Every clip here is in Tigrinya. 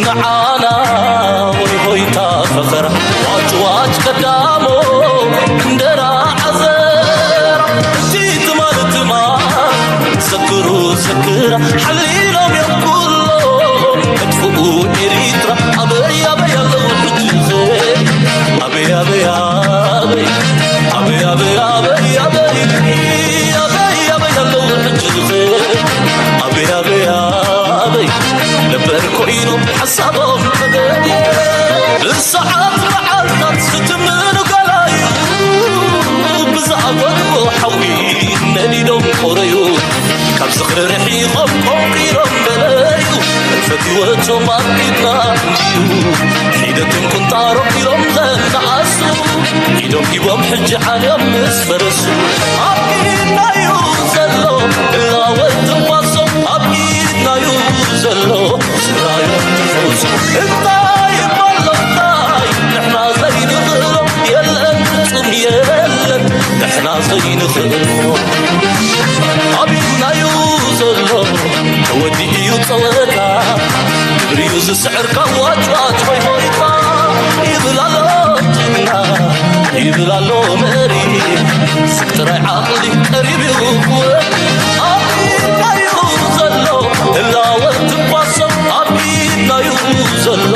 ንዓና ወይ ሆይታ ፈኸራ ዋጭ ዋጭ ቀዳሞ እንደራ ዓዘራ እቲ ትማል ትማል ዘክሩ ዘክራ ሓሊሎም እዮም ኩሎ መጥፍኡ ኤሪትራ ኣበይ ኣበይ ኣለዉ ሕጂ ኸ ኣበይ ኣበይ ኣበይ ኣበይ ኣበይ ኣበይ ኣበይ ኣበይ ኣበይ ኣለዉ ሕጂ ኸ ኣበይ ኣበይ ኣበይ ነበር ኮይኑ ሓሳቦም ተገዲ ብሰዓት መዓልታት ዝትምኑ ገላዩ ብዝኣፈትዎ ሓዊ ነዲዶም ቆረዩ ካብ ዝኽሪ ርሒቖም ቆንቂሮም በለዩ ፈትወቶም ኣቢድና እንድዩ ሒደትን ቁንጣሮም ኢሎም ዘነኣሱ ኢዶም ሂቦም ሕጂ ዓልዮም ምስ ፈረሱ ኣብ ኢድናዩ ዘሎ እላወት ትንፋሶም ኣብ ኢድናዩ ዘሎ ስራዮም ትፈውሶም እንታይ ይባሎ እንታይ ንሕና ዘይንኽእሎ የለን ፍጹም የለን ንሕና ዘይንኽእሎ ኣብ ኢድናዩ ዘሎ ተወዲኡ እዩ ጸወታ ግብሪዩ ዝስዕር ካብ ዋጭዋጭ ሆይ ሆይታ ይብል ኣሎ ጅግና ይብል ኣሎ መሪ ስብ ጥራይ ዓቕሊ ቀሪብ እዩ ክወድ ኣብ ኢድናዩ ዘሎ ህላወ ትንፋሶም ኣብ ኢድናዩ ዘሎ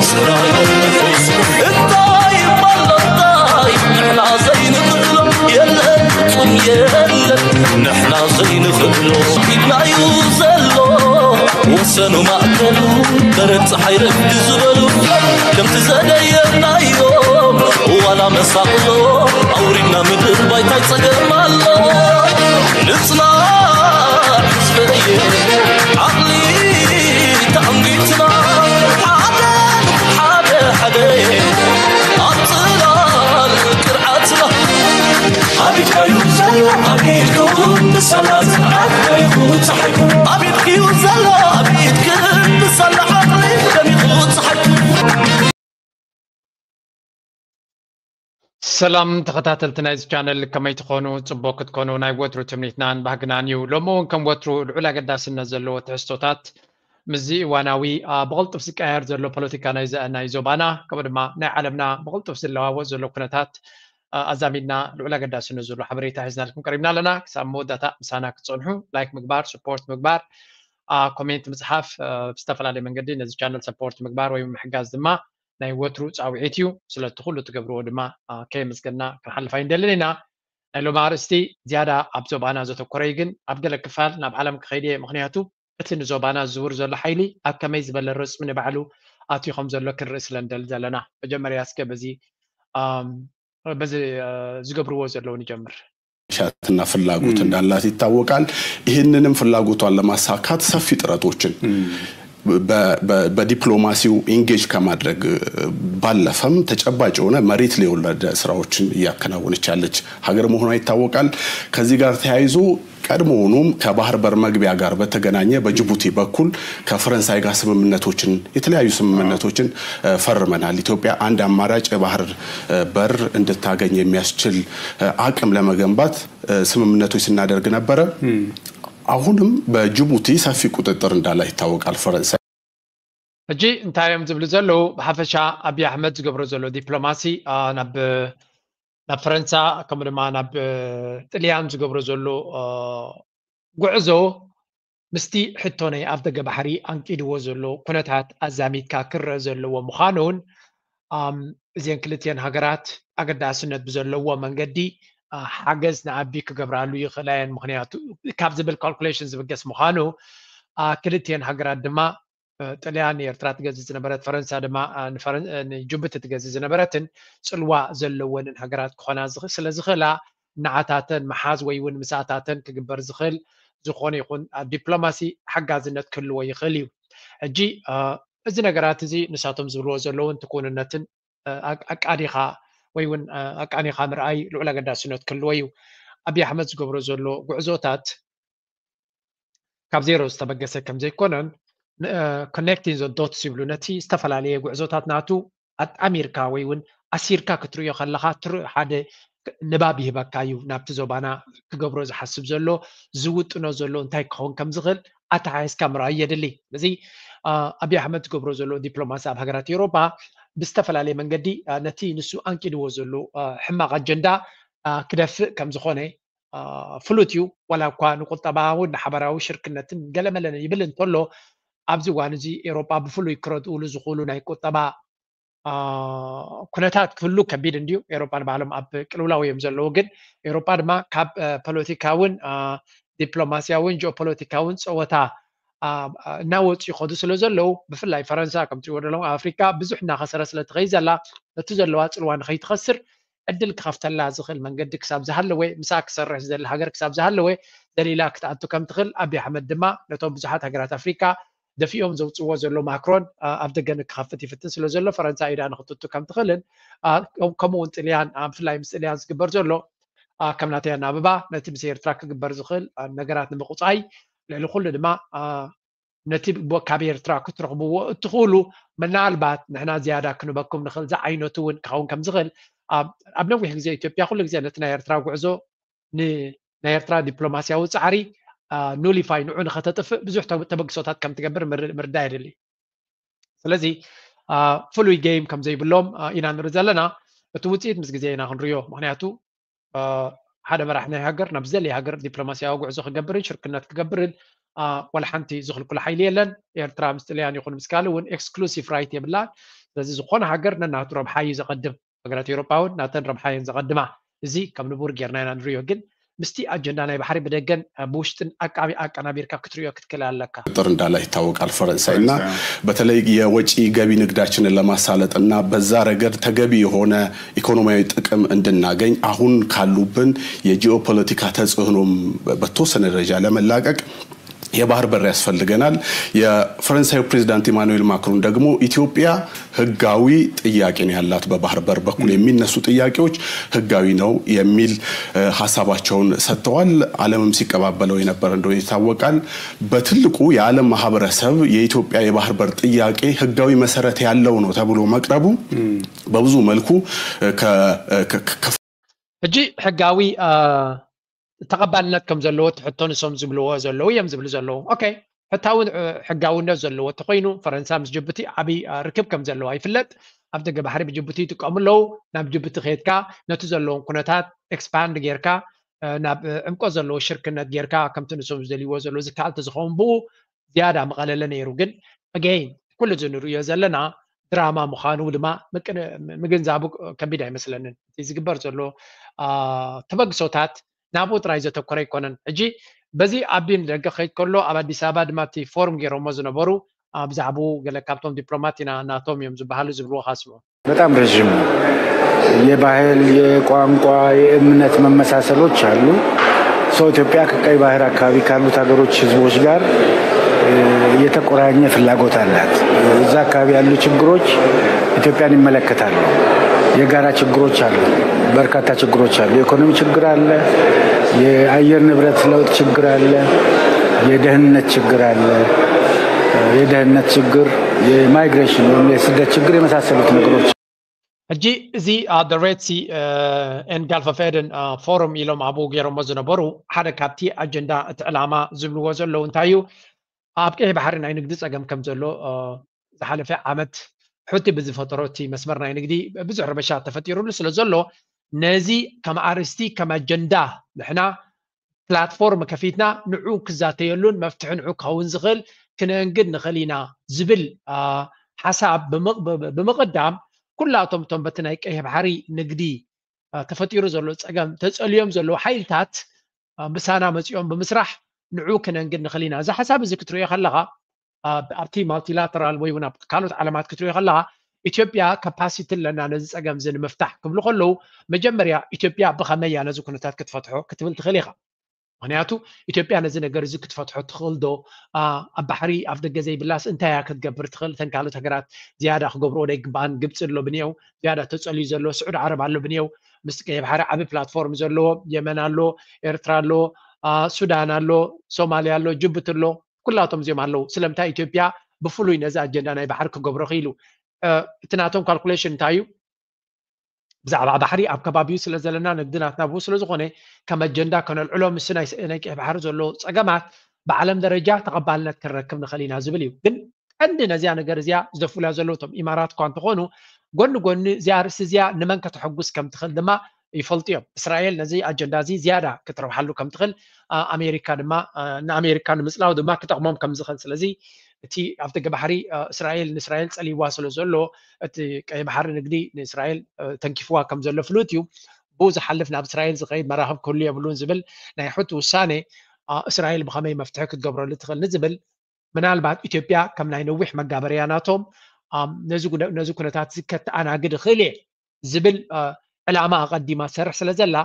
ስራዮ ትንፋሶም እንታይ ይባል እንታይ ንሕና ዘይንኽእሎ የለን ፍጹም የለን ንሕና ዘይንኽእሎ ኢድናዩ ዘሎ ወሰኑ ማእከሉ በረድ ፀሓይ ረፍዲ ዝበሉ ከምቲ ዘደየብናዮም ዋላ መሳቕሎ ኣውሪድና ምድር ባይታይ ፀገም ኣሎ ንፅናዕ ህዝበየ ዓቕሊ ተኣንጊትና ሓደ ሓደ ሓደ ኣብ ፅላል ቅርዓትና ኣቢድካዩ ዘሎ ኣቢድኩም ብሰላ ፅንዓት ደሚኹ ፀሓይኩም ኣቢድክዩ ዘሎ ኣቢድክን ብሰላ ዓቕሊ ደሚኹ ፀሓይኩም ሰላም ተኸታተልቲ ናይዚ ቻነል ከመይ ትኾኑ? ጽቡቕ ክትኮኑ ናይ ወትሩ ትምኒትናን ባህግናን እዩ። ሎሚ እውን ከም ወትሩ ልዑል ኣገዳስነት ዘለዎ ትሕዝቶታት ምስዚ እዋናዊ ብቕልጡፍ ዝቀያየር ዘሎ ፖለቲካ ናይ ዞባና ከምኡ ድማ ናይ ዓለምና ብቕልጡፍ ዝለዋወጥ ዘሎ ኩነታት ኣዛሚድና ልዑል ኣገዳስነት ዘሎ ሓበሬታ ሒዝናልኩም ቀሪብና ኣለና። ክሳብ መወዳእታ ምሳና ክትጸንሑ ላይክ ምግባር፣ ስፖርት ምግባር፣ ኮሜንት ምጽሓፍ፣ ብዝተፈላለየ መንገዲ ነዚ ቻነል ሰፖርት ምግባር ወይ ምሕጋዝ ድማ ናይ ወትሩ ጻውዒት እዩ። ስለቲ ኩሉ ትገብርዎ ድማ ከየመስገና ክንሓልፍ ኣይንደልን ኢና። ናይ ሎሚ ኣርእስቲ ዝያዳ ኣብ ዞባና ዘተኮረ እዩ፣ ግን ኣብ ገለ ክፋል ናብ ዓለም ክኸይድ እየ። ምኽንያቱ እቲ ንዞባና ዝዝውር ዘሎ ሓይሊ ኣብ ከመይ ዝበለ ረጽሚ ንባዕሉ ኣትዩ ከም ዘሎ ክንርኢ ስለ ንደሊ ዘለና። መጀመርያ እስከ በዚ በዚ ዝገብርዎ ዘለዉ ንጀምር። ሻትና ፍላጎት እንዳላት ይታወቃል። ይህንንም ፍላጎቷን ለማሳካት ሰፊ ጥረቶችን በዲፕሎማሲው ኢንጌጅ ከማድረግ ባለፈም ተጨባጭ የሆነ መሬት ላይ የወለደ ስራዎችን እያከናወነች ያለች ሀገር መሆኗ ይታወቃል። ከዚህ ጋር ተያይዞ ቀድሞውኑም ከባህር በር መግቢያ ጋር በተገናኘ በጅቡቲ በኩል ከፈረንሳይ ጋር ስምምነቶችን የተለያዩ ስምምነቶችን ፈርመናል። ኢትዮጵያ አንድ አማራጭ የባህር በር እንድታገኝ የሚያስችል አቅም ለመገንባት ስምምነቶች ስናደርግ ነበረ። አሁንም በጅቡቲ ሰፊ ቁጥጥር እንዳላት ይታወቃል ፈረንሳይ። ሕጂ እንታይ እዮም ዝብሉ ዘለዉ? ብሓፈሻ ኣብይ ኣሕመድ ዝገብሮ ዘሎ ዲፕሎማሲ ናብ ናብ ፈረንሳ ከምኡ ድማ ናብ ጥልያን ዝገብሮ ዘሎ ጉዕዞ ምስቲ ሕቶ ናይ ኣፍ ደገ ባሕሪ ኣንቂድዎ ዘሎ ኩነታት ኣዛሚድካ ክረአ ዘለዎ ምዃኑን እዘን ክልቲኤን ሃገራት ኣገዳስነት ብዘለዎ መንገዲ ሓገዝ ንኣቢ ክገብራሉ ይኽእላ እየን። ምኽንያቱ ካብ ዝብል ካልኩሌሽን ዝብገስ ምዃኑ ክልቲኤን ሃገራት ድማ ጥልያን ንኤርትራ ትገዝእ ዝነበረት ፈረንሳ ድማ ንጅቡቲ ትገዝእ ዝነበረትን ፅልዋ ዘለወንን ሃገራት ክኾና ስለ ዝኽእላ ንዓታተን ምሓዝ ወይ እውን ምሳታተን ክግበር ዝኽእል ዝኾነ ይኹን ኣብ ዲፕሎማሲ ሓጋዝነት ክህልዎ ይኽእል እዩ። ሕጂ እዚ ነገራት እዚ ንሳቶም ዝብልዎ ዘለዉ እንተኮንነትን ኣቃዲኻ ወይ እውን ኣቃኒኻ ምርኣይ ልዑል ኣገዳስነት ክህልዎ እዩ። ኣብይ ኣሕመድ ዝገብሮ ዘሎ ጉዕዞታት ካብ ዜሮ ዝተበገሰ ከም ዘይኮነን ኮኔክቲንግ ዘ ዶትስ ይብሉ ነቲ ዝተፈላለየ ጉዕዞታት ናቱ ኣጣሚርካ ወይ እውን ኣሲርካ ክትርእዮ ከለኻ ትርእ ሓደ ንባብ ይህበካ እዩ። ናብቲ ዞባና ክገብሮ ዝሓስብ ዘሎ ዝውጥኖ ዘሎ እንታይ ክኸውን ከም ዝኽእል ኣተሓሒዝካ ምርኣይ የድሊ። እዚ ኣብይ ኣሕመድ ዝገብሮ ዘሎ ዲፕሎማሲ ኣብ ሃገራት ኤውሮጳ ብዝተፈላለየ መንገዲ ነቲ ንሱ ኣንቂድዎ ዘሎ ሕማቕ ኣጀንዳ ክደፍእ ከም ዝኾነ ፍሉጥ እዩ። ዋላ እኳ ንቁጠባ እውን ንሓበራዊ ሽርክነትን ገለመለን ይብል እንተሎ፣ ኣብዚ እዋን እዚ ኤውሮጳ ብፍሉይ ክረድኡሉ ዝኽእሉ ናይ ቁጠባ ኩነታት ክህሉ ከቢድ እንድዩ። ኤውሮጳ ንባዕሎም ኣብ ቅልውላው እዮም ዘለዉ። ግን ኤውሮጳ ድማ ካብ ፖለቲካውን ዲፕሎማሲያውን ጂኦፖለቲካውን ፀወታ እናወፁ ይኸዱ ስለ ዘለዉ፣ ብፍላይ ፈረንሳ ከም ትሪእዎ ዘለኹም ኣብ ኣፍሪካ ብዙሕ እናኸሰረ ስለ ትኸይድ ዘላ፣ ነቲ ዘለዋ ፅልዋ ንኸይትኸስር ዕድል ክኸፍተላ ዝኽእል መንገዲ ክሳብ ዝሃለወ፣ ምሳ ክሰርሕ ዝደሊ ሃገር ክሳብ ዝሃለወ ደሊላ ክትኣቱ ከም ትኽእል ኣብይ ኣሕመድ ድማ ነቶም ብዙሓት ሃገራት ኣፍሪካ ደፊኦም ዘውፅዎ ዘሎ ማክሮን ኣብ ደገ ንክኸፍት ይፍትን ስለ ዘሎ ፈረንሳ ኢዳ ንክትቱ ከም ትኽእልን ከምኡ እውን ጥልያን ብፍላይ ምስ ጥልያን ዝግበር ዘሎ ከም ናተይ ኣናብባ ነቲ ምስ ኤርትራ ክግበር ዝኽእል ነገራት ንምቁፃይ ልዕሊ ኩሉ ድማ ነቲ ካብ ኤርትራ ክትረኽብዎ እትኽእሉ ምናልባት ንሕና ዝያዳ ክንበኩም ንኽእል ዝዓይነቱ እውን ክኸውን ከም ዝኽእል ኣብ ነዊሕ ግዜ ኢትዮጵያ ኩሉ ግዜ ነቲ ናይ ኤርትራ ጉዕዞ ናይ ኤርትራ ዲፕሎማሲያዊ ፃዕሪ ኑሊፋይ ንዑ ንኸተጥፍእ ብዙሕ ተበግሶታት ከም ትገብር ምርዳእ የድሊ። ስለዚ ፍሉይ ጌም ከም ዘይብሎም ኢና ንርኢ ዘለና። እቲ ውፅኢት ምስ ግዜ ኢና ክንሪኦ። ምክንያቱ ሓደ መራሕ ናይ ሃገር ናብ ዘለ ሃገር ዲፕሎማሲያዊ ጉዕዞ ክገብርን ሽርክነት ክገብርን ዋላ ሓንቲ ዝኽልክሎ ሓይሊ የለን። ኤርትራ ምስ ጥልያን ይኹን ምስ ካልእ እውን ኤክስክሉሲቭ ራይት የብላን። ስለዚ ዝኾነ ሃገር ነናቱ ረብሓ እዩ ዘቐድም። ሃገራት ኤውሮጳ እውን ናተን ረብሓ እየን ዘቐድማ። እዚ ከም ንቡር ጌርና ኢና ንሪኦ። ግን ምስቲ ኣጀንዳ ናይ ባሕሪ ብደገን ብውሽጥን ኣቃቢ ኣቀናቢርካ ክትሪኦ ክትክእል ኣለካ። ጥር እንዳላ ይታወቃል ፈረንሳይ እና በተለይ የወጪ ገቢ ንግዳችንን ለማሳለጥ እና በዛ ረገድ ተገቢ የሆነ ኢኮኖሚያዊ ጥቅም እንድናገኝ አሁን ካሉብን የጂኦፖለቲካ ተጽዕኖም በተወሰነ ደረጃ ለመላቀቅ የባህር በር ያስፈልገናል። የፈረንሳዩ ፕሬዚዳንት ኢማኑኤል ማክሮን ደግሞ ኢትዮጵያ ህጋዊ ጥያቄ ነው ያላት፣ በባህር በር በኩል የሚነሱ ጥያቄዎች ህጋዊ ነው የሚል ሀሳባቸውን ሰጥተዋል። ዓለምም ሲቀባበለው የነበረ እንደሆነ ይታወቃል። በትልቁ የዓለም ማህበረሰብ የኢትዮጵያ የባህር በር ጥያቄ ህጋዊ መሰረት ያለው ነው ተብሎ መቅረቡ በብዙ መልኩ ሕጂ ሕጋዊ ተቐባልነት ከም ዘለዎ እቲ ሕቶ ንሶም ዝብልዎ ዘለዉ እዮም ዝብሉ ዘለዉ። ኦኬ፣ ሕታዊ ሕጋውነት ዘለዎ እንተኮይኑ ፈረንሳ ምስ ጅቡቲ ዓብይ ርክብ ከም ዘለዋ ይፍለጥ። ኣብ ደገ ባሕሪ ብጅቡቲ ይጥቀሙ ኣለዉ። ናብ ጅቡቲ ከድካ ነቲ ዘለዎም ኩነታት ኤክስፓንድ ጌርካ ናብ ዕምቆት ዘለዎ ሽርክነት ጌርካ ከምቲ ንሶም ዝደልይዎ ዘለዉ ዝከኣል ተዝኸውን ብኡ ዝያዳ ምቐለለ ነይሩ። ግን ኣገይን ኩሉ እዚ ንርእዮ ዘለና ድራማ ምዃኑ ድማ ምግንዛቡ ከቢድ ኣይመስለንን። እቲ ዝግበር ዘሎ ተበግሶታት ናብኡ ጥራይ ዘተኮረ ኣይኮነን። ሕጂ በዚ ኣቢ ንደገ ክኸይድ ከሎ ኣብ ኣዲስ ኣበባ ድማ እቲ ፎርም ገይሮሞ ዝነበሩ ብዛዕባኡ ገለ ካብቶም ዲፕሎማት ኢና ናቶም እዮም ዝበሃሉ ዝብልዎ ካስሞ በጣም ረዥም ነው። የባህል፣ የቋንቋ፣ የእምነት መመሳሰሎች አሉ። ሰው ኢትዮጵያ ከቀይ ባህር አካባቢ ካሉት ሀገሮች ህዝቦች ጋር የተቆራኘ ፍላጎት አላት። እዛ አካባቢ ያሉ ችግሮች ኢትዮጵያን ይመለከታሉ። የጋራ ችግሮች አሉ። በርካታ ችግሮች አሉ። የኢኮኖሚ ችግር አለ። የአየር ንብረት ለውጥ ችግር አለ። የደህንነት ችግር አለ። የደህንነት ችግር፣ የማይግሬሽን ወይም የስደት ችግር የመሳሰሉት ነገሮች ሕጂ እዚ ሬድ ሲ ኤን ጋልፍ ኦፍ ኤደን ፎረም ኢሎም ኣብኡ ገይሮሞ ዝነበሩ ሓደ ካብቲ ኣጀንዳ እቲ ዕላማ ዝብልዎ ዘለዉ እንታይ እዩ ኣብ ቀይሕ ባሕሪ ናይ ንግዲ ፀገም ከም ዘሎ ዝሓለፈ ዓመት ሑቲ ብዝፈጠሮ እቲ መስመር ናይ ንግዲ ብዙሕ ረበሻ ተፈጢሩሉ ስለ ዘሎ ነዚ ከም ኣርእስቲ ከም ኣጀንዳ ንሕና ፕላትፎርም ከፊትና ንዑ ክዛተየሉን መፍትሒ ንዑ ክኸውን ዝኽእል ክነንግድ ንኽእል ኢና ዝብል ሓሳብ ብምቕዳም ኩላቶም እቶም በቲ ናይ ቀይሕ ባሕሪ ንግዲ ተፈጢሩ ዘሎ ፀገም ተፀልዮም ዘለዉ ሓይልታት ምሳና መፂኦም ብምስራሕ ንዑ ክነንግድ ንኽእል ኢና። እዚ ሓሳብ እዚ ክትሪኦ ከለኻ ኣብቲ ማልቲላተራል ወይ እውን ኣብ ካልኦት ዓለማት ክትሪኦ ከለኻ ኢትዮጵያ ካፓሲቲ ኣለና ነዚ ፀገም እዚ ንምፍታሕ ክብሉ ከለዉ መጀመርያ ኢትዮጵያ ብኸመይ እያ ነዚ ኩነታት ክትፈትሖ ክትብል ትኽእል ኢኻ። ምክንያቱ ኢትዮጵያ ነዚ ነገር እዚ ክትፈትሖ ትኽእል ዶ ኣብ ባሕሪ ኣብ ደገ ዘይብላስ እንታይ እያ ክትገብር ትኽእል እተን ካልኦት ሃገራት ዝያዳ ክገብርኦ ዘይግብኣን ግብፂ ኣሎ ብንየው ዝያዳ ተፀልዩ ዘሎ ስዑድ ዓረብ ኣሎ ብንየው ምስ ቀይ ባሕሪ ዓብዪ ፕላትፎርም ዘለዎ የመን ኣሎ ኤርትራ ኣሎ ሱዳን ኣሎ ሶማልያ ኣሎ ጅቡቲ ኣሎ ኩላቶም እዚኦም ኣለዉ ስለምንታይ ኢትዮጵያ ብፍሉይ ነዚ ኣጀንዳ ናይ ባሕሪ ክገብሮ ክኢሉ እቲ ናቶም ካልኩሌሽን እንታይ እዩ ብዛዕባ ባሕሪ ኣብ ከባቢኡ ስለ ዘለና ንግዲ ናትና ብኡ ስለ ዝኾነ ከም ኣጀንዳ ከነልዕሎ ምስ ናይ ቀይ ባሕሪ ዘሎ ፀገማት ብዓለም ደረጃ ተቐባልነት ክንረክብ ንኽእል ኢና ዝብል እዩ ግን ቀንዲ ነዚኣ ነገር እዚኣ ዝደፍኡላ ዘለዉ እቶም ኢማራት እኳ እንተኾኑ፣ ጎኒ ጎኒ እዚኣ ርእሲ እዚኣ ንመን ከተሐጉስ ከም ትኽእል ድማ ይፈልጡ እዮም። እስራኤል ነዚ ኣጀንዳ እዚ ዝያዳ ክትረብሓሉ ከም ትኽእል፣ ኣሜሪካ ድማ ንኣሜሪካ ንምፅላው ድማ ክጠቕሞም ከም ዝኽእል። ስለዚ እቲ ኣብ ደገ ባሕሪ እስራኤል ንእስራኤል ፀሊዋ ስለ ዘሎ፣ እቲ ቀይ ባሕሪ ንግዲ ንእስራኤል ተንኪፍዋ ከም ዘሎ ፍሉጥ እዩ። ብኡ ዝሓልፍ ናብ እስራኤል ዝኸይድ መራኽብ ክህሉ የብሉን ዝብል ናይ ሑቲ ውሳኔ እስራኤል ብኸመይ መፍትሒ ክትገብረሉ ትኽእል ንዝብል፣ ምናልባት ኢትዮጵያ ከም ናይ ነዊሕ መጋበርያ ናቶም ነዚ ኩነታት እዚ ከተኣናግድ ይኽእል እየ ዝብል ዕላማ ኣቐዲማ ትሰርሕ ስለ ዘላ፣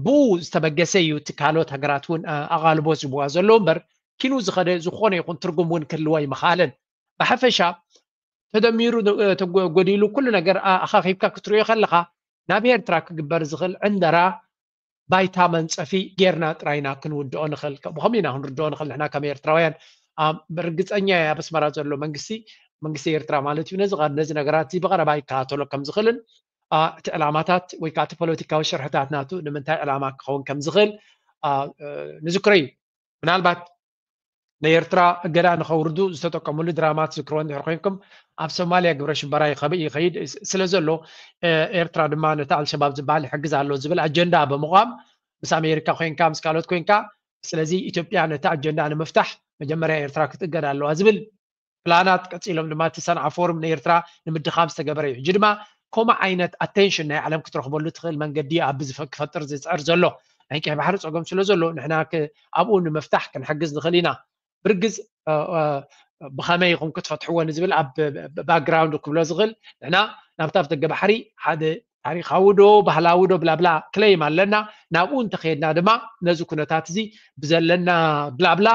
ብኡ ዝተበገሰ እዩ እቲ ካልኦት ሃገራት እውን ኣቓልቦ ዝህብዋ ዘለዉ እምበር፣ ኪኑ ዝኸደ ዝኾነ ይኹን ትርጉም እውን ክህልዎ ኣይምኽኣለን። ብሓፈሻ ተደሚሩ፣ ተጎዲሉ ኩሉ ነገር ኣኻኺብካ ክትሪኦ ከለኻ፣ ናብ ኤርትራ ክግበር ዝኽእል ዕንደራ ባይታ መንጸፊ ጌርና ጥራይና ክንውድኦ ንኽእል። ብኸምኡ ኢና ክንርድኦ ንኽእል ንሕና ከም ኤርትራውያን። ብርግጸኛ እየ ኣብ ኣስመራ ዘሎ መንግስቲ፣ መንግስቲ ኤርትራ ማለት እዩ፣ ነዚ ነገራት እዚ ብቐረባ ይከታተሎ ከም ዝኽእልን እቲ ዕላማታት ወይ ከዓ እቲ ፖለቲካዊ ሽርሕታት ናቱ ንምንታይ ዕላማ ክኸውን ከም ዝኽእል ንዝክሮ እዩ። ምናልባት ናይ ኤርትራ እገዳ ንኸውርዱ ዝተጠቀምሉ ድራማ ትዝክርዎ እንድሕር ኮይንኩም፣ ኣብ ሶማልያ ግብረ ሽበራ ይኸይድ ስለ ዘሎ፣ ኤርትራ ድማ ነቲ ኣልሸባብ ዝበሃል ይሕግዝ ኣሎ ዝብል ኣጀንዳ ብምቋም፣ ምስ ኣሜሪካ ኮይንካ ምስ ካልኦት ኮይንካ፣ ስለዚ ኢትዮጵያ ነቲ ኣጀንዳ ንምፍታሕ መጀመርያ ኤርትራ ክትእገድ ኣለዋ ዝብል ፕላናት፣ ቀፂሎም ድማ እቲ ሰንዓ ፎርም ንኤርትራ ንምድኻም ዝተገበረ እዩ። ሕጂ ድማ ከምኡ ዓይነት ኣቴንሽን ናይ ዓለም ክትረኽበሉ ትኽእል መንገዲ ኣብ ክፈጥር ዝፅዕር ዘሎ ናይ ቀይ ባሕሪ ፀገም ስለ ዘሎ፣ ንሕና ኣብኡ ንምፍታሕ ክንሕግዝ ንኽእል ኢና። ብርግፅ ብኸመይ ኢኹም ክትፈትሕዎ ንዝብል ኣብ ባክግራውንድ ክብሎ ዝኽእል፣ ንሕና ናብታ ኣብ ደገ ባሕሪ ሓደ ታሪኻዊ ዶ ባህላዊ ዶ ብላብላ ክለይም ኣለና። ናብኡ እንተኸየድና ድማ ነዚ ኩነታት እዚ ብዘለና ብላብላ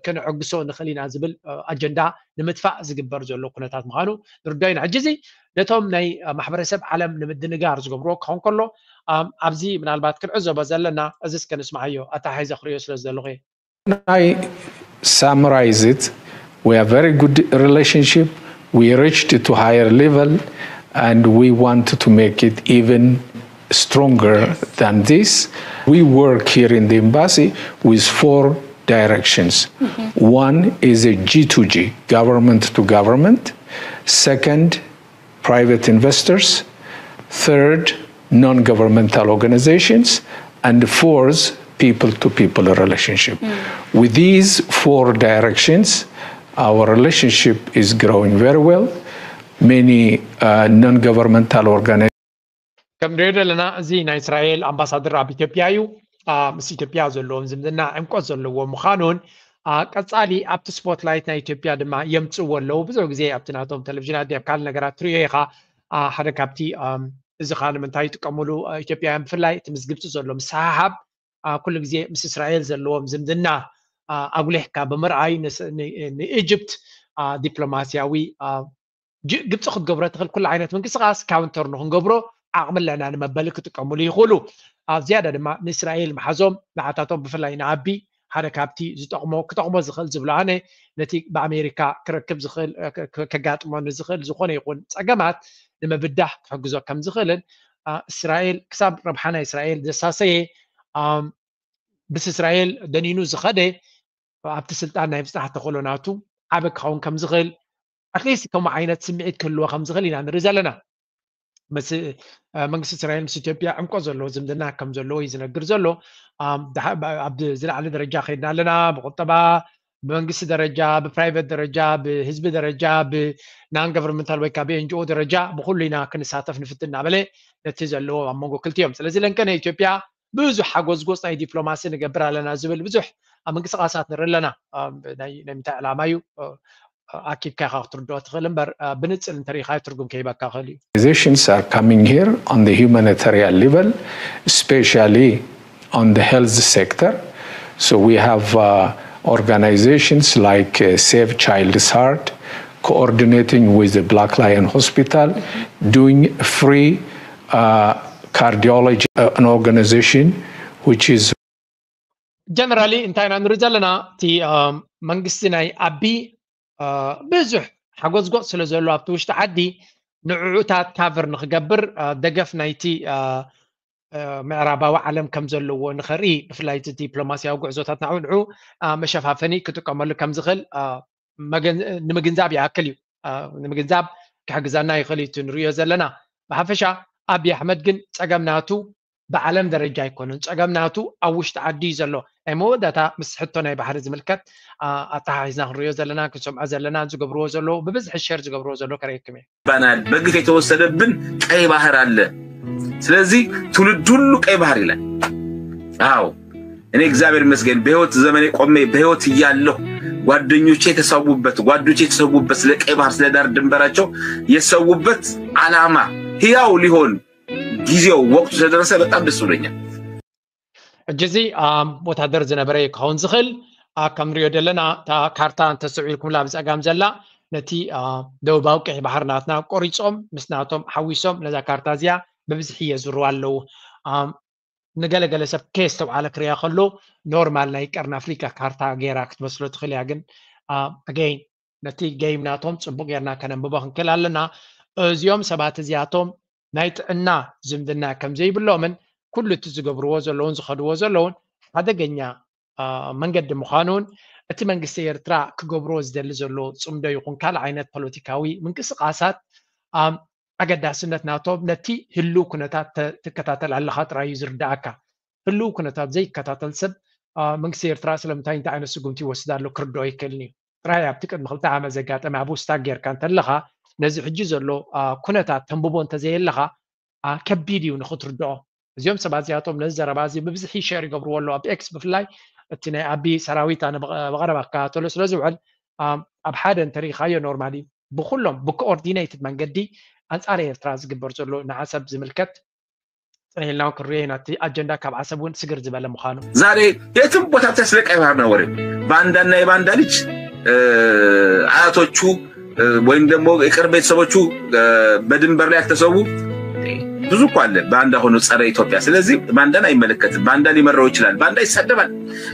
ክንዕግሶ ንኽእል ኢና ዝብል ኣጀንዳ ንምጥፋእ ዝግበር ዘሎ ኩነታት ምዃኑ ንርዶ ኢና። ሕጂ እዚ ነቶም ናይ ማሕበረሰብ ዓለም ንምድንጋር ዝገብርዎ ክኸውን ከሎ፣ ኣብዚ ምናልባት ክንዕዘቦ ዘለና፣ እዚ እስከ ንስምዓዮ፣ ኣተሓሒዘ ክርእዮ ስለ ዝደለኹ እየ። When I summarize it, we have very good relationship. We reached to higher level, and we want to make it even stronger than this. We work here in the embassy with four directions. One is a G to G, government to government. Second, private investors. Third, non-governmental organizations. And fourth, people-to-people relationship. With these four directions, our relationship is growing very well. Many uh, non-governmental organizations ከም ንሪኦ ዘለና፣ እዚ ናይ እስራኤል ኣምባሳደር ኣብ ኢትዮጵያ እዩ። ምስ ኢትዮጵያ ዘለዎም ዝምድና ዕምቆት ዘለዎ ምዃኑን ቀፃሊ ኣብቲ ስፖትላይት ናይ ኢትዮጵያ ድማ የምፅእዎ ኣለዉ። ብዙሕ ግዜ ኣብቲ ናቶም ቴሌቪዥናት ኣብ ካልእ ነገራት ትሪኦ ኢኻ። ሓደ ካብቲ እዚ ከዓ ንምንታይ ይጥቀምሉ ኢትዮጵያውያን ብፍላይ እቲ ምስ ግብፂ ዘሎ ምስሕሓብ ኩሉ ግዜ ምስ እስራኤል ዘለዎም ዝምድና ኣጉሊሕካ ብምርኣይ ንኢጅፕት ዲፕሎማስያዊ ግብፂ ክትገብሮ ትኽእል ኩሉ ዓይነት ምንቅስቃስ ካውንተር ንክንገብሮ ዓቕሚ ኣለና ንመበሊ ክጥቀምሉ ይኽእሉ። ኣብ ዝያዳ ድማ ንእስራኤል መሓዞም ንዓታቶም ብፍላይ ንኣቢ ሓደ ካብቲ ዝጠቕሞ ክጠቕሞ ዝኽእል ዝብሎ ኣነ ነቲ ብኣሜሪካ ክረክብ ዝኽእል ከጋጥሞ ንዝኽእል ዝኾነ ይኹን ፀገማት ንምብዳህ ክሕግዞ ከም ዝኽእልን እስራኤል ክሳብ ረብሓ ናይ እስራኤል ዘሳሰየ ምስ እስራኤል ደኒኑ ዝኸደ ኣብቲ ስልጣን ናይ ምፅናሕ ተኽእሎ ናቱ ዓበ ክኸውን ከም ዝኽእል ኣትሊስት ከምኡ ዓይነት ስምዒት ክህልዎ ከም ዝኽእል ኢና ንርኢ ዘለና። መንግስቲ እስራኤል ምስ ኢትዮጵያ ዕምቆ ዘለዎ ዝምድና ከም ዘለዎ እዩ ዝነግር ዘሎ። ኣብ ዝለዓለ ደረጃ ከይድና ኣለና። ብቁጠባ፣ ብመንግስቲ ደረጃ፣ ብፕራይቨት ደረጃ፣ ብህዝቢ ደረጃ፣ ብናን ገቨርንመንታል ወይ ከዓ ብኤንጂኦ ደረጃ ብኩሉ ኢና ክንሳተፍ ንፍትን እናበለ ነቲ ዘለዎ ኣብ መንጎ ክልቲኦም። ስለዚ ለንቀነ ኢትዮጵያ ብዙሕ ሓጎዝጎፅ ናይ ዲፕሎማሲ ንገብር ኣለና ዝብል ብዙሕ ኣብ ምንቅስቃሳት ንርኢ ኣለና። ናይ ምንታይ ዕላማ እዩ ኣኪብካ ኢኻ ክትርድኦ ትኽእል እምበር ብንፅል እንተሪኢኻ ትርጉም ከይበካ ክእል እዩ። Organizations are coming here on the humanitarian level, especially on the health sector. So we have uh, organizations like uh, Save Child's Heart, coordinating with the Black Lion Hospital, doing free uh, cardiology, uh, an organization which is ጀነራሊ እንታይ ኢና ንርኢ ዘለና? እቲ መንግስቲ ናይ ኣቢ ብዙሕ ሓጎዝጎፅ ስለ ዘሎ ኣብቲ ውሽጢ ዓዲ ንዕዑታት ካቨር ንክገብር ደገፍ ናይቲ ምዕራባዊ ዓለም ከም ዘለዎ ንኸርኢ ብፍላይ እቲ ዲፕሎማስያዊ ጉዕዞታት ናብኡ ንዑ መሸፋፈኒ ክጥቀመሉ ከም ዝኽእል ንምግንዛብ ይኣክል እዩ። ንምግንዛብ ክሕግዘና ይኽእል እዩ እቲ ንሪኦ ዘለና። ብሓፈሻ ኣብይ ኣሕመድ ግን ጸገም ናቱ ብዓለም ደረጃ ኣይኮነን። ጸገም ናቱ ኣብ ውሽጢ ዓዲ እዩ ዘሎ። ናይ መወዳእታ ምስ ሕቶ ናይ ባሕሪ ዝምልከት ኣተሓሒዝና ክንሪኦ ዘለና፣ ክንሰምዖ ዘለና፣ ዝገብርዎ ዘለዉ፣ ብብዝሒ ሸር ዝገብርዎ ዘለዉ ከርእየኩም እየ። ባናል በግፍ የተወሰደብን ቀይ ባህር አለ። ስለዚህ ትውልድ ሁሉ ቀይ ባህር ይላል። አዎ እኔ እግዚአብሔር ይመስገን በህይወት ዘመኔ ቆሜ በህይወት እያለሁ ጓደኞቼ የተሰዉበት ጓደኞቼ የተሰዉበት ስለ ቀይ ባህር ስለ ዳር ድንበራቸው የሰዉበት ዓላማ ህያው ሊሆን ጊዜው ወቅቱ ስለደረሰ በጣም ደስ ብሎኛል። ሕጂ እዚ ወታደር ዝነበረ ክኸውን ዝኽእል። ከም ንሪኦ ዘለና እታ ካርታ እንተስተውዒልኩምላ ብፀጋም ዘላ ነቲ ደቡባዊ ቀይ ባሕሪ ናትና ቆሪፆም ምስ ናቶም ሓዊሶም ነዛ ካርታ እዚኣ ብብዝሒ የዝርዋ ኣለዉ። ንገለገለ ሰብ ከየስተውዓለ ክሪኣ ከሎ ኖርማል ናይ ቀርኒ ኣፍሪካ ካርታ ገይራ ክትመስሎ ትኽእል እያ። ግን ኣገይን ነቲ ገይም ናቶም ፅቡቅ ጌርና ከነንብቦ ክንክእል ኣለና። እዚኦም ሰባት እዚኣቶም ናይ ጥዕና ዝምድና ከም ዘይብሎምን ኩሉ እቲ ዝገብርዎ ዘለውን ዝኸድዎ ዘለውን ሓደገኛ መንገዲ ምዃኑን እቲ መንግስቲ ኤርትራ ክገብሮ ዝደሊ ዘሎ ፅምዶ ይኹን ካልእ ዓይነት ፖለቲካዊ ምንቅስቃሳት ኣገዳስነት ናቶም ነቲ ህልው ኩነታት ትከታተል ኣለኻ ጥራይ እዩ ዝርዳኣካ። ህልው ኩነታት ዘይከታተል ሰብ መንግስቲ ኤርትራ ስለምንታይ እንታይ ዓይነት ስጉምቲ ይወስድ ኣሎ ክርድኦ ይክእልን እዩ። ጥራይ ኣብቲ ቅድሚ ክልተ ዓመት ዘጋጠመ ኣብ ውስታ ጌርካ እንተለኻ ነዚ ሕጂ ዘሎ ኩነታት ተንብቦ እንተዘየለኻ ከቢድ እዩ ንክትርድኦ። እዚኦም ሰባት እዚኣቶም ነዚ ዘረባ እዚ ብብዝሒ ሸር ይገብርዎ ኣለዉ ኣብ ኤክስ ብፍላይ እቲ ናይ ኣቢ ሰራዊት ኣነ ብቐረባ ክከታተሎ ስለ ዝውዕል ኣብ ሓደ እንተሪኢኻዮ ኖርማሊ ብኩሎም ብኮኦርዲኔትድ መንገዲ ኣንፃር ኤርትራ ዝግበር ዘሎ ንዓሰብ ዝምልከት ፅንሒልና ክንሪኦ ኢና። እቲ ኣጀንዳ ካብ ዓሰብ እውን ስግር ዝበለ ምዃኑ ዛሬ የትም ቦታ ተስለ ቀይ ባህር ነው ወሬ ባንዳና የባንዳ ልጅ አያቶቹ ወይም ደግሞ የቅርብ ቤተሰቦቹ በድንበር ላይ ያልተሰዉ ብዙ እኮ አለ ባንዳ ሆኖ ጸረ ኢትዮጵያ። ስለዚህ ባንዳን አይመለከትም። ባንዳ ሊመራው ይችላል። ባንዳ ይሳደባል።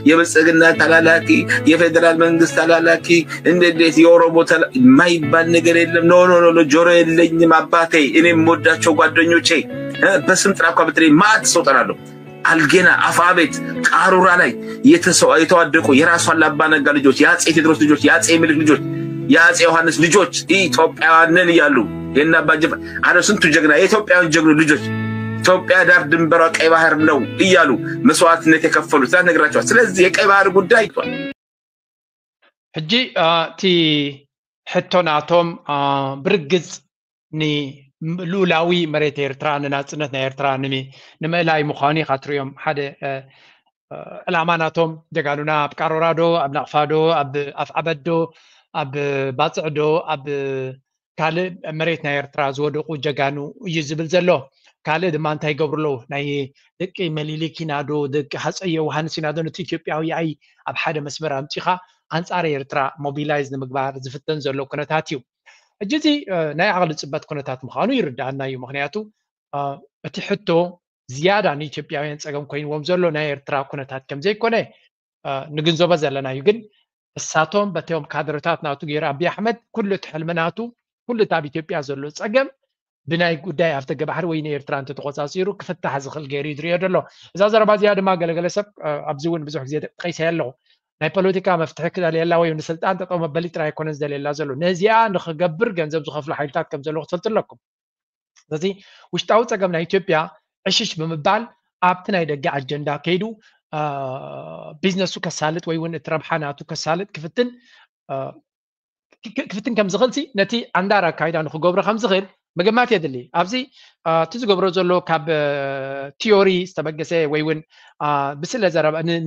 የብልጽግና ተላላኪ፣ የፌዴራል መንግስት ተላላኪ፣ እንዴት የኦሮሞ የማይባል ነገር የለም። ኖ ኖ ኖ ጆሮ የለኝም አባቴ። እኔ የምወዳቸው ጓደኞቼ በስም ጥራ እኮ ብትለኝ ማዕት ሰው ጠራለሁ። አልጌና አፋቤት ቃሩራ ላይ የተዋደቁ የራሱ አላባ ነጋ ልጆች፣ የአጼ ቴዎድሮስ ልጆች፣ የአጼ ምኒልክ ልጆች፣ የአጼ ዮሐንስ ልጆች ኢትዮጵያውያን ነን እያሉ የእነ አባ ጅፋር አለ ስንቱ ጀግና የኢትዮጵያውያን ጀግኖች ልጆች ኢትዮጵያ ዳር ድንበሯ ቀይ ባህር ነው እያሉ መስዋዕትነት የከፈሉ ትናንት ነግራቸዋል። ስለዚህ የቀይ ባህር ጉዳይ ይቷል። ሕጂ እቲ ሕቶ ናቶም ብርግጽ ንልኡላዊ መሬት ኤርትራ ንናጽነት ናይ ኤርትራ ንምእላይ ምዃኑ ኢኻ ትሪኦም። ሓደ ዕላማ ናቶም ጀጋኑና ኣብ ቃሮራዶ ኣብ ናቕፋዶ ኣብ ኣፍዓበዶ ኣብ ባጽዕዶ ኣብ ካልእ መሬት ናይ ኤርትራ ዝወደቁ ጀጋኑ እዩ ዝብል ዘሎ። ካልእ ድማ እንታይ ይገብሩ ኣለዉ? ናይ ደቂ መሊሊክ ኢና ዶ ደቂ ሃፀይ ዮውሃንስ ኢና ዶ ነቲ ኢትዮጵያዊ ኣይ ኣብ ሓደ መስመር ኣምፂኻ ኣንፃር ኤርትራ ሞቢላይዝ ንምግባር ዝፍተን ዘሎ ኩነታት እዩ። ሕጂ እዚ ናይ ዓቕሊ ፅበት ኩነታት ምዃኑ ይርድኣና እዩ። ምክንያቱ እቲ ሕቶ ዝያዳ ንኢትዮጵያውያን ፀገም ኮይንዎም ዘሎ ናይ ኤርትራ ኩነታት ከም ዘይኮነ ንግንዘቦ ዘለና እዩ። ግን እሳቶም በቶም ካድረታት ናቱ ገይሩ ኣብይ ኣሕመድ ኩሉ እቲ ሕልሚ ናቱ ኩሉ እቲ ኣብ ኢትዮጵያ ዘሎ ፀገም ብናይ ጉዳይ ኣፍደገ ባሕሪ ወይ ንኤርትራ እንተተቆፃፂሩ ክፍታሕ ዝኽእል ገይሩ እዩ ዝሪኦ ዘሎ። እዛ ዘረባ እዚኣ ድማ ገለገለ ሰብ ኣብዚ እውን ብዙሕ ግዜ ጠቂሰ ኣለኹ። ናይ ፖለቲካ መፍትሒ ክደልየላ ወይ ንስልጣን ጠጠው መበሊ ጥራይ ኣይኮነን ዝደልየላ ዘሎ። ነዚኣ ንክገብር ገንዘብ ዝኸፍሉ ሓይልታት ከም ዘለዉ ክትፈልጡ ኣለኩም። ስለዚ ውሽጣዊ ፀገም ናይ ኢትዮጵያ ዕሽሽ ብምባል ኣብቲ ናይ ደገ ኣጀንዳ ከይዱ ቢዝነሱ ከሳልጥ ወይ እውን እቲ ረብሓ ናቱ ከሳልጥ ክፍትን ክፍትን ከም ዝኽእል ነቲ ኣንዳር ኣካይዳ ንክገብሮ ከም ዝኽእል ምግማት የድሊ። ኣብዚ እቲ ዝገብሮ ዘሎ ካብ ቲዮሪ ዝተበገሰ ወይ እውን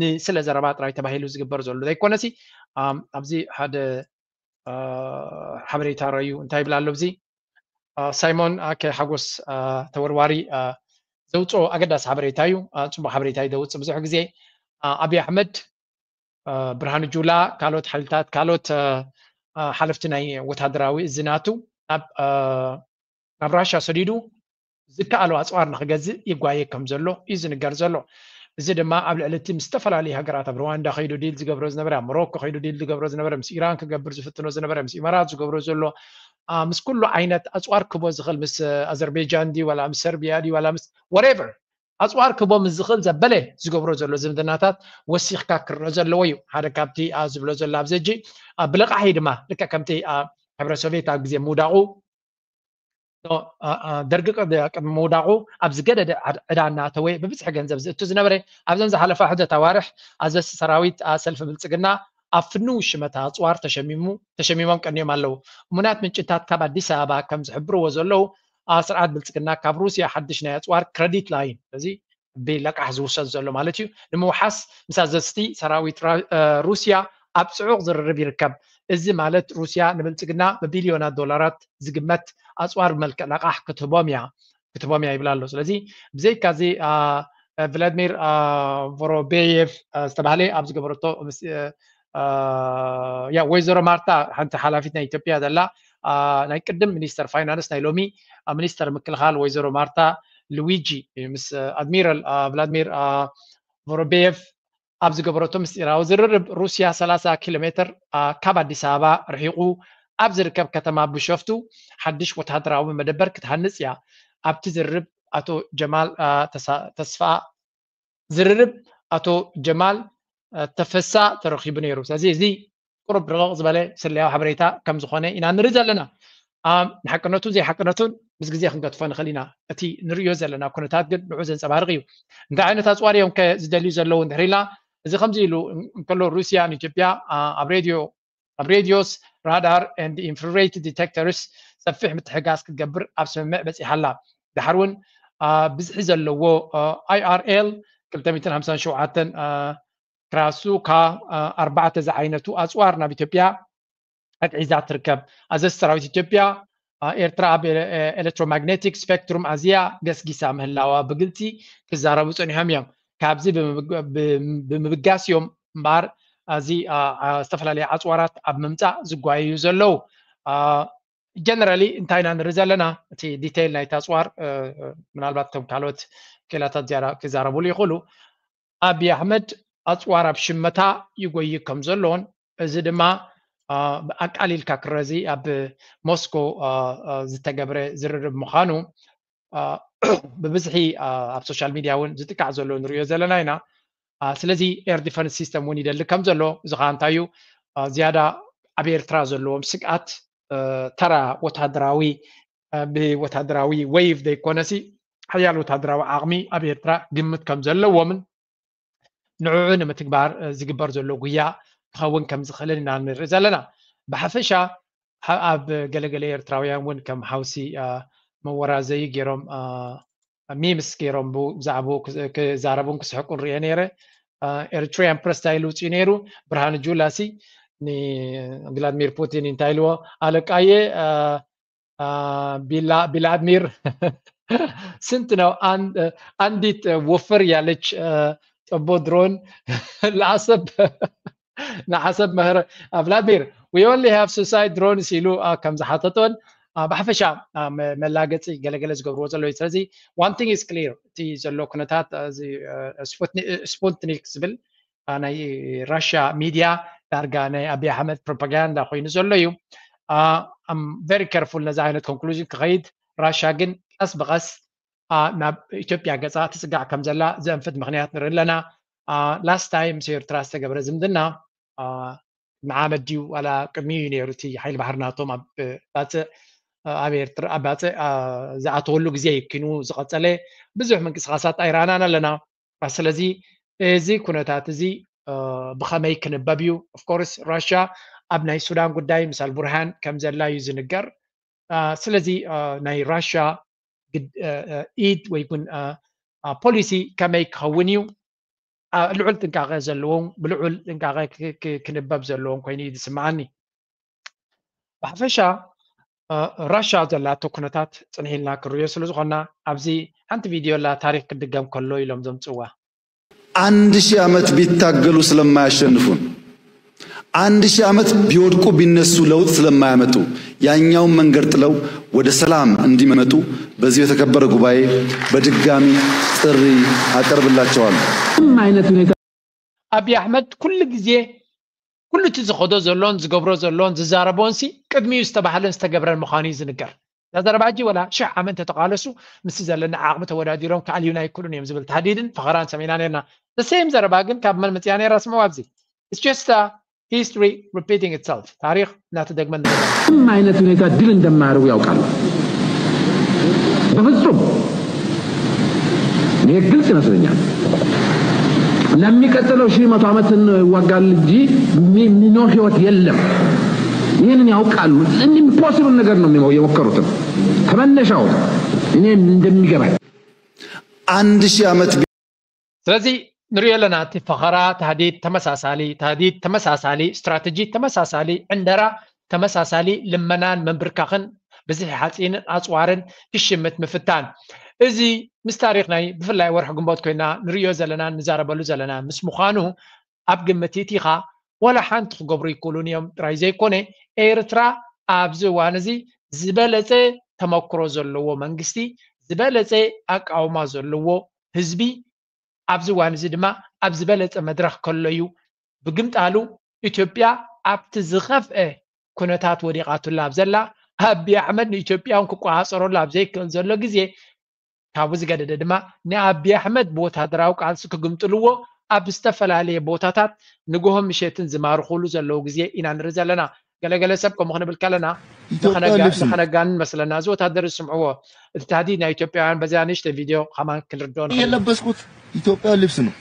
ንስለ ዘረባ ጥራይ ተባሂሉ ዝግበር ዘሎ ዘይኮነሲ ኣብዚ ሓደ ሓበሬታ ረዩ እንታይ ይብል ኣሎ እዚ ሳይሞን ኣከ ሓጎስ ተወርዋሪ ዘውፅኦ ኣገዳሲ ሓበሬታ እዩ። ፅቡቅ ሓበሬታ እዩ ዘውፅእ ብዙሕ ግዜ ኣብይ ኣሕመድ ብርሃኑ ጁላ ካልኦት ሓይልታት ካልኦት ሓለፍቲ ናይ ወታደራዊ እዚ ናቱ ናብ ራሻ ሰዲዱ ዝከኣሉ ኣፅዋር ንክገዝእ ይጓየ ከም ዘሎ እዩ ዝንገር ዘሎ። እዚ ድማ ኣብ ልዕሊ እቲ ምስ ዝተፈላለዩ ሃገራት ኣብ ሩዋንዳ ከይዱ ዲል ዝገብሮ ዝነበረ ኣብ ሞሮኮ ከይዱ ዲል ዝገብሮ ዝነበረ ምስ ኢራን ክገብር ዝፍትኖ ዝነበረ ምስ ኢማራት ዝገብሮ ዘሎ ምስ ኩሉ ዓይነት ኣፅዋር ክቦ ዝኽእል ምስ ኣዘርቤጃን ዲ ዋላ ምስ ሰርቢያ ዲ ዋላ ምስ ወሬቨር ኣፅዋር ክህቦም ዝኽእል ዘበለ ዝገብሮ ዘሎ ዝምድናታት ወሲኽካ ክረአ ዘለዎ እዩ። ሓደ ካብቲ ዝብሎ ዘሎ ኣብዚ ሕጂ ብለቃሒ ድማ ልክዕ ከምቲ ሕብረ ሶቪየት ኣብ ግዜ ምውዳቑ ደርጊ ቅድሚ ምውዳቑ ኣብ ዝገደደ ዕዳ እናተወ ብብዝሒ ገንዘብ ዝእቱ ዝነበረ ኣብዘን ዝሓለፋ ሕደት ኣዋርሕ ኣዘዝቲ ሰራዊት ሰልፊ ብልፅግና ኣብ ፍንው ሽመታ ኣፅዋር ተሸሚሞም ቀንዮም ኣለዉ። እሙናት ምንጭታት ካብ ኣዲስ ኣበባ ከም ዝሕብርዎ ዘለዉ ስርዓት ብልፅግና ካብ ሩስያ ሓድሽ ናይ ኣፅዋር ክረዲት ላይን እዚ ብለቃሕ ዝውሰድ ዘሎ ማለት እዩ ንምውሓስ ምስ ኣዘዝቲ ሰራዊት ሩስያ ኣብ ፅዑቕ ዝርርብ ይርከብ። እዚ ማለት ሩስያ ንብልፅግና ብቢልዮናት ዶላራት ዝግመት ኣፅዋር ብመልክዕ ለቃሕ ክትህቦም እያ ክትህቦም እያ ይብል ኣሎ። ስለዚ ብዘይካዚ ቭላድሚር ቮሮቤየቭ ዝተባህለ ኣብ ዝገበረቶ ያ ወይዘሮ ማርታ ሓንቲ ሓላፊት ናይ ኢትዮጵያ ዘላ ናይ ቅድም ሚኒስተር ፋይናንስ ናይ ሎሚ ሚኒስተር ምክልኻል ወይዘሮ ማርታ ሉዊጂ ምስ ኣድሚራል ቭላድሚር ቮሮቤየቭ ኣብ ዝገበረቶ ምስጢራዊ ዝርርብ ሩስያ ሰላሳ ኪሎ ሜትር ካብ ኣዲስ ኣበባ ርሒቑ ኣብ ዝርከብ ከተማ ብሸፍቱ ሓድሽ ወታደራዊ መደበር ክትሃንፅ እያ። ኣብቲ ዝርርብ ኣቶ ጀማል ተስፋ ዝርርብ ኣቶ ጀማል ተፈሳ ተረኪቡ ነይሩ። ስለዚ እዚ ቁሩብ ርቕቕ ዝበለ ስለያዊ ሓበሬታ ከም ዝኾነ ኢና ንርኢ ዘለና። ንሓቅነቱን ዘይሓቅነቱን ምስ ግዜ ክንገድፎ ንኽእል ኢና። እቲ ንርእዮ ዘለና ኩነታት ግን ንዑ ዘንጸባርቕ እዩ። እንታይ ዓይነት ኣፅዋር እዮም ከ ዝደልዩ ዘለዉ እንድሕር ኢልና እዚ ከምዚ ኢሉ እንከሎ ሩስያ ንኢትዮጵያ ኣብ ሬድዮ ኣብ ሬድዮስ ራዳር and infrared detectors ሰፊሕ ምትሕጋዝ ክትገብር ኣብ ስምምዕ በፂሓ ኣላ። ድሓር እውን ብዝሒ ዘለዎ ኣይኣርኤል ክልተ ሚእትን ሓምሳን ሸውዓተን ክራሱካ ኣርባዕተ ዝዓይነቱ ኣፅዋር ናብ ኢትዮጵያ ኣትዒዛ ትርከብ። ኣዘዝቲ ሰራዊት ኢትዮጵያ ኤርትራ ኣብ ኤሌክትሮማግኔቲክ ስፔክትሩም ኣዝያ ገስጊሳ ምህላዋ ብግልፂ ክዛረቡ ፀኒሖም እዮም። ካብዚ ብምብጋስ እዮም እምበኣር እዚ ዝተፈላለዩ ኣፅዋራት ኣብ ምምፃእ ዝጓየዩ ዘለዉ። ጀነራሊ እንታይ ኢና ንርኢ ዘለና? እቲ ዲቴይል ናይቲ ኣፅዋር ምናልባት ከም ካልኦት ክኢላታት ዝያዳ ክዛረብሉ ይኽእሉ። ኣብይ ኣሕመድ ኣፅዋር ኣብ ሽመታ ይጎይ ከም ዘሎን እዚ ድማ ኣቃሊልካ ክረዚ ኣብ ሞስኮ ዝተገብረ ዝርርብ ምዃኑ ብብዝሒ ኣብ ሶሻል ሚድያ እውን ዝጥቃዕ ዘሎ ንሪኦ ዘለና ኢና። ስለዚ ኤር ዲፈንስ ሲስተም እውን ይደሊ ከም ዘሎ እዚ ከዓ እንታይ እዩ ዝያዳ ኣብ ኤርትራ ዘለዎም ስግኣት ተራ ወታደራዊ ብወታደራዊ ወይቭ ዘይኮነሲ ሓያል ወታደራዊ ዓቕሚ ኣብ ኤርትራ ግምት ከም ዘለዎምን ንዕዑ ንምትግባር ዝግበር ዘሎ ጉያ ክኸውን ከም ዝኽእልን ኢና ንርኢ ዘለና። ብሓፈሻ ኣብ ገለገለ ኤርትራውያን እውን ከም ሓውሲ መወራዘዩ ገይሮም ሚምስ ገይሮም ብዛዕባኡ ክዛረቡን ክስሕቁን ርኤ ነይረ። ኤሪትሪያን ፕረስ እንታይ ኢሉ ውፅኡ ነይሩ? ብርሃኑ ጁላ ሲ ንቭላድሚር ፑቲን እንታይ ኢልዎ? ኣለቃየ ቢላ ቢላድሚር ስንት ነው አንዲት ወፈር ያለች ጠቦ ድሮን ለአሰብ ንዓሰብ መህረ ቭላድሚር we only have suicide drones ኢሉ ከም ዝሓተቶን ብሓፈሻ መላገፂ ገለገለ ዝገብርዎ ዘለዉ። ስለዚ one thing is clear እቲ ዘሎ ኩነታት ስፑትኒክ ዝብል ናይ ራሽያ ሚድያ ዳርጋ ናይ ኣብይ ኣሕመድ ፕሮፓጋንዳ ኮይኑ ዘሎ እዩ። I'm very careful ነዚ ዓይነት ኮንክሉዥን ክኸይድ። ራሽያ ግን ቀስ ብቐስ ናብ ኢትዮጵያ ገፃ ትፅጋዕ ከም ዘላ ዘንፍት ምኽንያት ንርኢ ኣለና። ላስት ታይም ምስ ኤርትራ ዝተገብረ ዝምድና ንዓመት ድዩ ዋላ ቅድሚኡ እዩ ነይሩ እቲ ሓይሊ ባሕሪ ናቶም ኣብ ባፅእ ኣብ ኤርትራ ኣብ ባፅእ ዝኣተወሉ ግዜ እዩ። ኪኑ ዝቐፀለ ብዙሕ ምንቅስቃሳት ኣይረኣናን ኣለና። ስለዚ እዚ ኩነታት እዚ ብኸመይ ክንበብ እዩ? ኦፍኮርስ ራሽያ ኣብ ናይ ሱዳን ጉዳይ ምስ ኣልቡርሃን ከም ዘላ እዩ ዝንገር። ስለዚ ናይ ራሽያ ኢድ ወይ እውን ፖሊሲ ከመይ ክኸውን እዩ? ልዑል ጥንቃቐ ዘለዎም ብልዑል ጥንቃቐ ክንበብ ዘለዎም ኮይኑ እዩ ዝስምዓኒ። ብሓፈሻ ራሻ ዘላቶ ኩነታት ፅንሕ ኢልና ክንሪኦ ስለ ዝኾንና ኣብዚ ሓንቲ ቪድዮ ላ ታሪክ ክድገም ከሎ ኢሎም ዘምፅዋ። አንድ ሺህ ዓመት ቢታገሉ ስለማያሸንፉን አንድ ሺህ ዓመት ቢወድቁ ቢነሱ ለውጥ ስለማያመጡ ያኛውን መንገድ ጥለው ወደ ሰላም እንዲመጡ በዚህ በተከበረ ጉባኤ በድጋሚ ጥሪ አቀርብላቸዋለሁ። ምንም አይነት ሁኔታ ኣብይ ኣሕመድ ኩሉ ግዜ ኩሉ እቲ ዝኸዶ ዘሎን ዝገብሮ ዘሎን ዝዛረቦን ሲ ቅድሚኡ ዝተባህለን ዝተገብረን ምዃኑ እዩ ዝንገር። እዛ ዘረባ ሕጂ ወላ ሽሕ ዓመት እንተተቓለሱ ምስቲ ዘለና ዓቕሚ ተወዳዲሮም ክኣልዩና ኣይክእሉን እዮም ዝብል ታህዲድን ፈኸራን ሰሚዕና ነርና። The same ዘረባ ግን ካብ መን መፅያ ነይራ? ስምዑ ኣብዚ። It's just a history repeating itself. ታሪኽ እናተደግመ ንርዳእ። ምንም አይነት ሁኔታ ድል እንደማያደርጉ ያውቃሉ። በፍጹም ይሄ ግልጽ ይመስለኛል። ለሚቀጥለው ሺህ መቶ ዓመት እንዋጋለን እንጂ የሚኖር ህይወት የለም። ይህንን ያውቃሉ። ኢምፖሲብል ነገር ነው የሞከሩትም ከመነሻው እኔ እንደሚገባኝ አንድ ሺህ ዓመት ስለዚ ንሪኦ ኣለና። እቲ ፈኸራ ታህዲድ ተመሳሳሊ፣ ታህዲድ ተመሳሳሊ፣ ስትራተጂ ተመሳሳሊ፣ ዕንደራ ተመሳሳሊ፣ ልመናን ምንብርካኽን፣ ብዝሒ ሓፂንን ኣፅዋርን ክሽምት ምፍታን። እዚ ምስ ታሪኽ ናይ ብፍላይ ወርሒ ግንቦት ኮይና ንሪኦ ዘለና ንዛረበሉ ዘለና ምስ ምዃኑ ኣብ ግምት ይእቲኻ። ወላ ሓንቲ ክገብሩ ይክእሉን እዮም ጥራይ ዘይኮነ ኤርትራ ኣብዚ እዋን እዚ ዝበለፀ ተመክሮ ዘለዎ መንግስቲ፣ ዝበለፀ ኣቃውማ ዘለዎ ህዝቢ ኣብዚ እዋን እዚ ድማ ኣብ ዝበለፀ መድረኽ ከሎ እዩ። ብግምጣሉ ኢትዮጵያ ኣብቲ ዝኸፍአ ኩነታት ወዲቓትላ ኣብ ዘላ፣ ኣቢ ኣሕመድ ንኢትዮጵያ እውን ክቆፃፀረሉ ኣብ ዘይክእል ዘሎ ግዜ ካብኡ ዝገደደ ድማ ንኣቢ ኣሕመድ ብወታደራዊ ቃልሲ ክግምጥልዎ ኣብ ዝተፈላለየ ቦታታት ንግሆን ምሸትን ዝማርኹሉ ዘለዉ ግዜ ኢና ንርኢ ዘለና። ገለገለ ሰብ ከምኡ ክንብል ከለና ንኸነጋንን መስለና እዚ ወታደር ዝስምዕዎ እቲ ታህዲድ ናይ ኢትዮጵያውያን በዚያ ንእሽተይ ቪድዮ ከማን ክንርድኦ ንኽእል። የለበስኩት ኢትዮጵያ ልብስ ነው።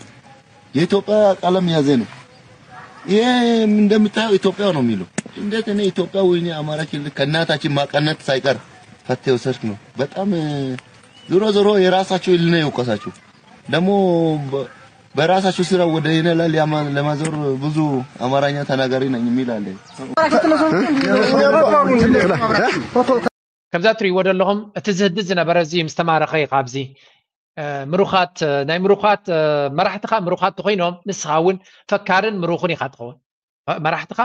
የኢትዮጵያ ቀለም ያዘ ነው። ይሄ እንደምታየው ኢትዮጵያ ነው የሚለው። እንዴት እኔ ኢትዮጵያ ወይኔ አማራ ክልል ከእናታችን ማቀነት ሳይቀር ፈተ የወሰድክ ነው። በጣም ዞሮ ዞሮ የራሳቸው ህልና ይውቀሳቸው። ደግሞ በራሳቸው ስራ ወደ ሌላ ለማዞር ብዙ አማርኛ ተናጋሪ ነኝ የሚል አለ። ከምዛ ትሪእዎ ዘለኹም እቲ ዝህድድ ዝነበረ እዚ ምስ ተማረኸ እዩ። ካብዚ ምሩኻት ናይ ምሩኻት መራሕትኻ ምሩኻት ተኾይኖም ንስኻ እውን ፈካርን ምሩኽን ኢኻ ትኸውን። መራሕትኻ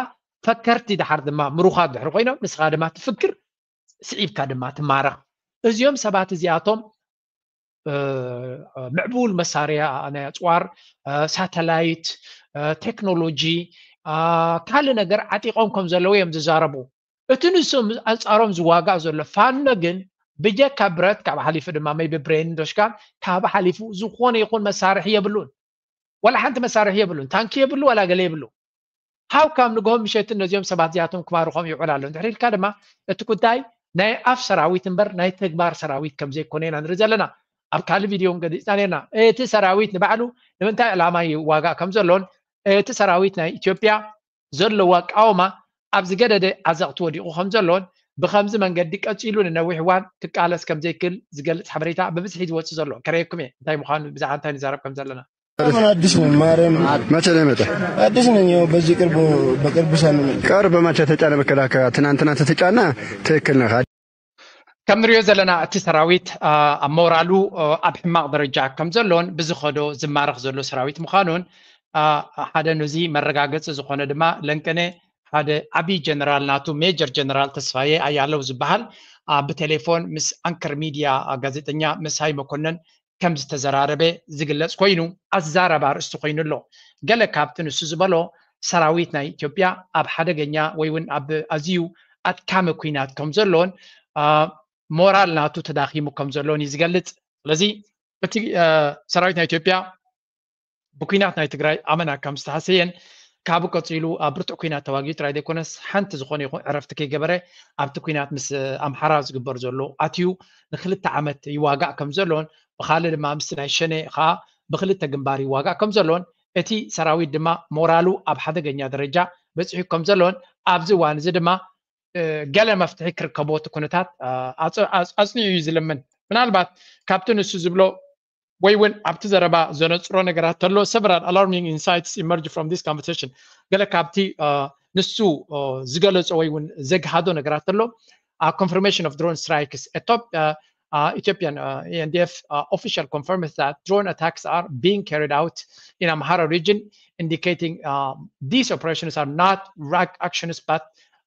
ፈከርቲ ድሓር ድማ ምሩኻት ድሕሪ ኮይኖም ንስኻ ድማ ትፍክር፣ ስዒብካ ድማ ትማረኽ። እዚኦም ሰባት እዚኣቶም ምዕቡል መሳርያ ናይ ኣፅዋር፣ ሳተላይት፣ ቴክኖሎጂ፣ ካልእ ነገር ዓጢቖም ከም ዘለዉ እዮም ዝዛረቡ። እቲ ንሶም ኣንፃሮም ዝዋጋእ ዘሎ ፋኖ ግን ብጀካ ብረት ካብ ሓሊፉ ድማ maybe ብሬን ዶሽካን ካብ ሓሊፉ ዝኾነ ይኹን መሳርሒ የብሉን። ዋላ ሓንቲ መሳርሒ የብሉን። ታንኪ የብሉ ዋላ ገለ የብሉ። ሃው ካም ንግሆ ምሸትን ነዚኦም ሰባት እዚኣቶም ክማርኾም ይውዕል ኣሎ። እንድሕር ኢልካ ድማ እቲ ጉዳይ ናይ ኣፍ ሰራዊት እምበር ናይ ተግባር ሰራዊት ከም ዘይኮነ ኢና ንርኢ ዘለና። ኣብ ካልእ ቪድዮ እውን ገሊፅና ነርና። እቲ ሰራዊት ንባዕሉ ንምንታይ ዕላማ ይዋጋእ ከም ዘሎን እቲ ሰራዊት ናይ ኢትዮጵያ ዘለዎ ኣቃውማ ኣብ ዝገደደ ዓዘቕቲ ወዲቑ ከም ዘሎን ብኸምዚ መንገዲ ቀፂሉ ንነዊሕ እዋን ክቃለስ ከም ዘይክእል ዝገልፅ ሓበሬታ ብብዝሒ ዝወፅእ ዘሎ ከረየኩም እየ እንታይ ምዃኑ ብዛዕባ እንታይ ንዛረብ ከም ዘለና። አዲስ ነኝ። ማርያም መቼ ነው የመጣ? አዲስ ነኝ። ያው በዚህ ቅርብ በቅርብ ሳምንት ቅርብ መቼ ተጫነ መከላከያ? ትናንትና ተተጫነ። ትክክል ነህ። ከም ንሪኦ ዘለና እቲ ሰራዊት ኣብ ሞራሉ ኣብ ሕማቕ ደረጃ ከም ዘሎን ብዝኸዶ ዝማረኽ ዘሎ ሰራዊት ምዃኑን ሓደ ነዚ መረጋገፂ ዝኾነ ድማ ለንቅነ ሓደ ዓብዪ ጀነራል ናቱ ሜጀር ጀነራል ተስፋዬ ኣያለው ዝበሃል ብቴሌፎን ምስ ኣንከር ሚድያ ጋዜጠኛ መሳይ መኮነን ከም ዝተዘራረበ ዝግለጽ ኮይኑ ኣዛራቢ ኣርእስቲ ኮይኑ ኣሎ። ገለ ካብቲ ንሱ ዝበሎ ሰራዊት ናይ ኢትዮጵያ ኣብ ሓደገኛ ወይ እውን ኣብ ኣዝዩ ኣድካሚ ኲናት ከም ዘሎን ሞራል ናቱ ተዳኺሙ ከም ዘሎን እዩ ዝገልጽ። ስለዚ እቲ ሰራዊት ናይ ኢትዮጵያ ብኲናት ናይ ትግራይ ኣመና ከም ዝተሃሰየን ካብኡ ቀፂሉ ኣብ ብርቱዕ ኲናት ተዋጊኡ ጥራይ ዘይኮነስ ሓንቲ ዝኾነ ይኹን ዕረፍቲ ከይገበረ ኣብቲ ኲናት ምስ ኣምሓራ ዝግበር ዘሎ ኣትዩ ንክልተ ዓመት ይዋጋእ ከም ዘሎን ብኻልእ ድማ ምስቲ ናይ ሸኔ ከዓ ብክልተ ግንባር ይዋጋእ ከም ዘሎን እቲ ሰራዊት ድማ ሞራሉ ኣብ ሓደገኛ ደረጃ በፂሑ ከም ዘሎን ኣብዚ እዋን እዚ ድማ ገለ መፍትሒ ክርከቦ እቲ ኩነታት ኣፅኒዑ እዩ ዝልምን። ምናልባት ካብቲ ንሱ ዝብሎ ወይ እውን ኣብቲ ዘረባ ዘነፅሮ ነገራት ተሎ several alarming insights emerge from this conversation ገለ ካብቲ ንሱ ዝገለፆ ወይ እውን ዘግሃዶ ነገራት ተሎ confirmation of drone strikes Ethiopia, uh, Ethiopian uh, E N D F uh, official confirms that drone attacks are being carried out in Amhara region indicating uh, these operations are not rack actions but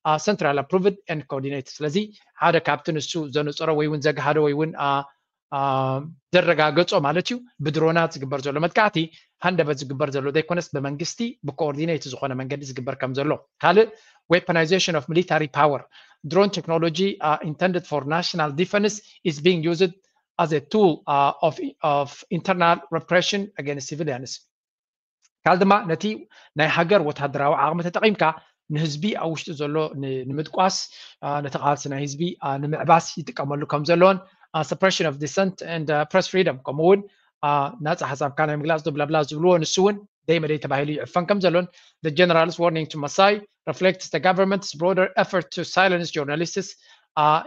uh, central approved and coordinated ስለዚ ሓደ ካብቲ ንሱ ዘነፅሮ ወይ እውን ዘግሃዶ ወይ እውን ዘረጋገጾ ማለት እዩ። ብድሮናት ዝግበር ዘሎ መጥቃዕቲ ሃንደበት ዝግበር ዘሎ ዘይኮነስ ብመንግስቲ ብኮኦርዲኔት ዝኾነ መንገዲ ዝግበር ከም ዘሎ። ካልእ weaponization of military power, drone technology intended for national defense is being used as a tool of internal repression against civilians. ካል ድማ ነቲ ናይ ሃገር ወታደራዊ ዓቕሚ ተጠቒምካ ንህዝቢ ኣብ ውሽጢ ዘሎ ንምድቋስ፣ ነቲ ቃልሲ ናይ ህዝቢ ንምዕባስ ይጥቀመሉ ከም ዘለዎን suppression of dissent and press freedom ከምኡ እውን ናፃ ሓሳብካ ናይ ምግላፅ ዶ ብላብላ ዝብልዎ ንሱ እውን ደይ መደይ ተባሂሉ ይዕፈን ከም ዘሎን the general's warning to Masai reflects the government's broader effort to silence journalists,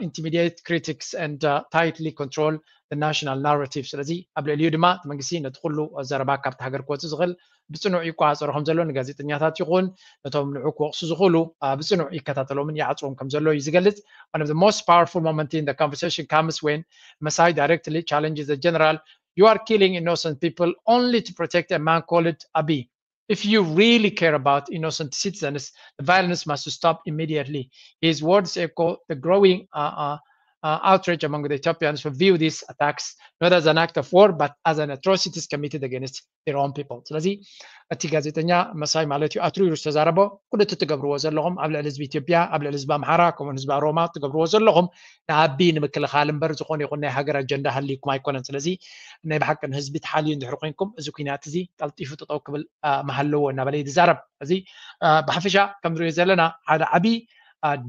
intimidate critics and tightly control the national narrative. ስለዚ ኣብ ልዕሊኡ ድማ እቲ መንግስቲ ነቲ ኩሉ ዘረባ ካብቲ ሃገር ክወፅእ ዝኽእል ብፅኑዕ ይቆፃፀሮ ከም ዘሎ ንጋዜጠኛታት ይኹን ነቶም ንዑ ክወቕሱ ዝኽእሉ ብፅኑዕ ይከታተሎምን ይዓፅዎም ከም ዘሎ እዩ ዝገልፅ። One of the most powerful moment in the conversation comes when Masai directly challenges the general, "You are killing innocent people only to protect a man called Abiy. If you really care about innocent citizens, the violence must stop immediately." His words echo the growing uh, uh, uh, outrage among the Ethiopians who view these attacks not as an act of war but as an atrocities committed against their own people. ስለዚ እቲ ጋዜጠኛ መሳይ ማለት እዩ ኣትሪሩ ዝተዛረቦ ኩሉ እቲ ትገብርዎ ዘለኹም ኣብ ልዕሊ ህዝቢ ኢትዮጵያ ኣብ ልዕሊ ህዝቢ ኣምሓራ ከምኡን ህዝቢ ኦሮማ ትገብርዎ ዘለኹም ንኣቢ ንምክልኻል እምበር ዝኾነ ይኹን ናይ ሃገር ኣጀንዳ ሃልይኩም ኣይኮነን። ስለዚ ናይ ብሓቂ ንህዝቢ ትሓልዩ እንድሕር ኮይንኩም እዚ ኩናት እዚ ቀልጢፉ ጠጠው ክብል ምሃለዎ እናበለ እዩ ዝዛረብ። እዚ ብሓፈሻ ከም ንሪኦ ዘለና ሓደ ዓብዪ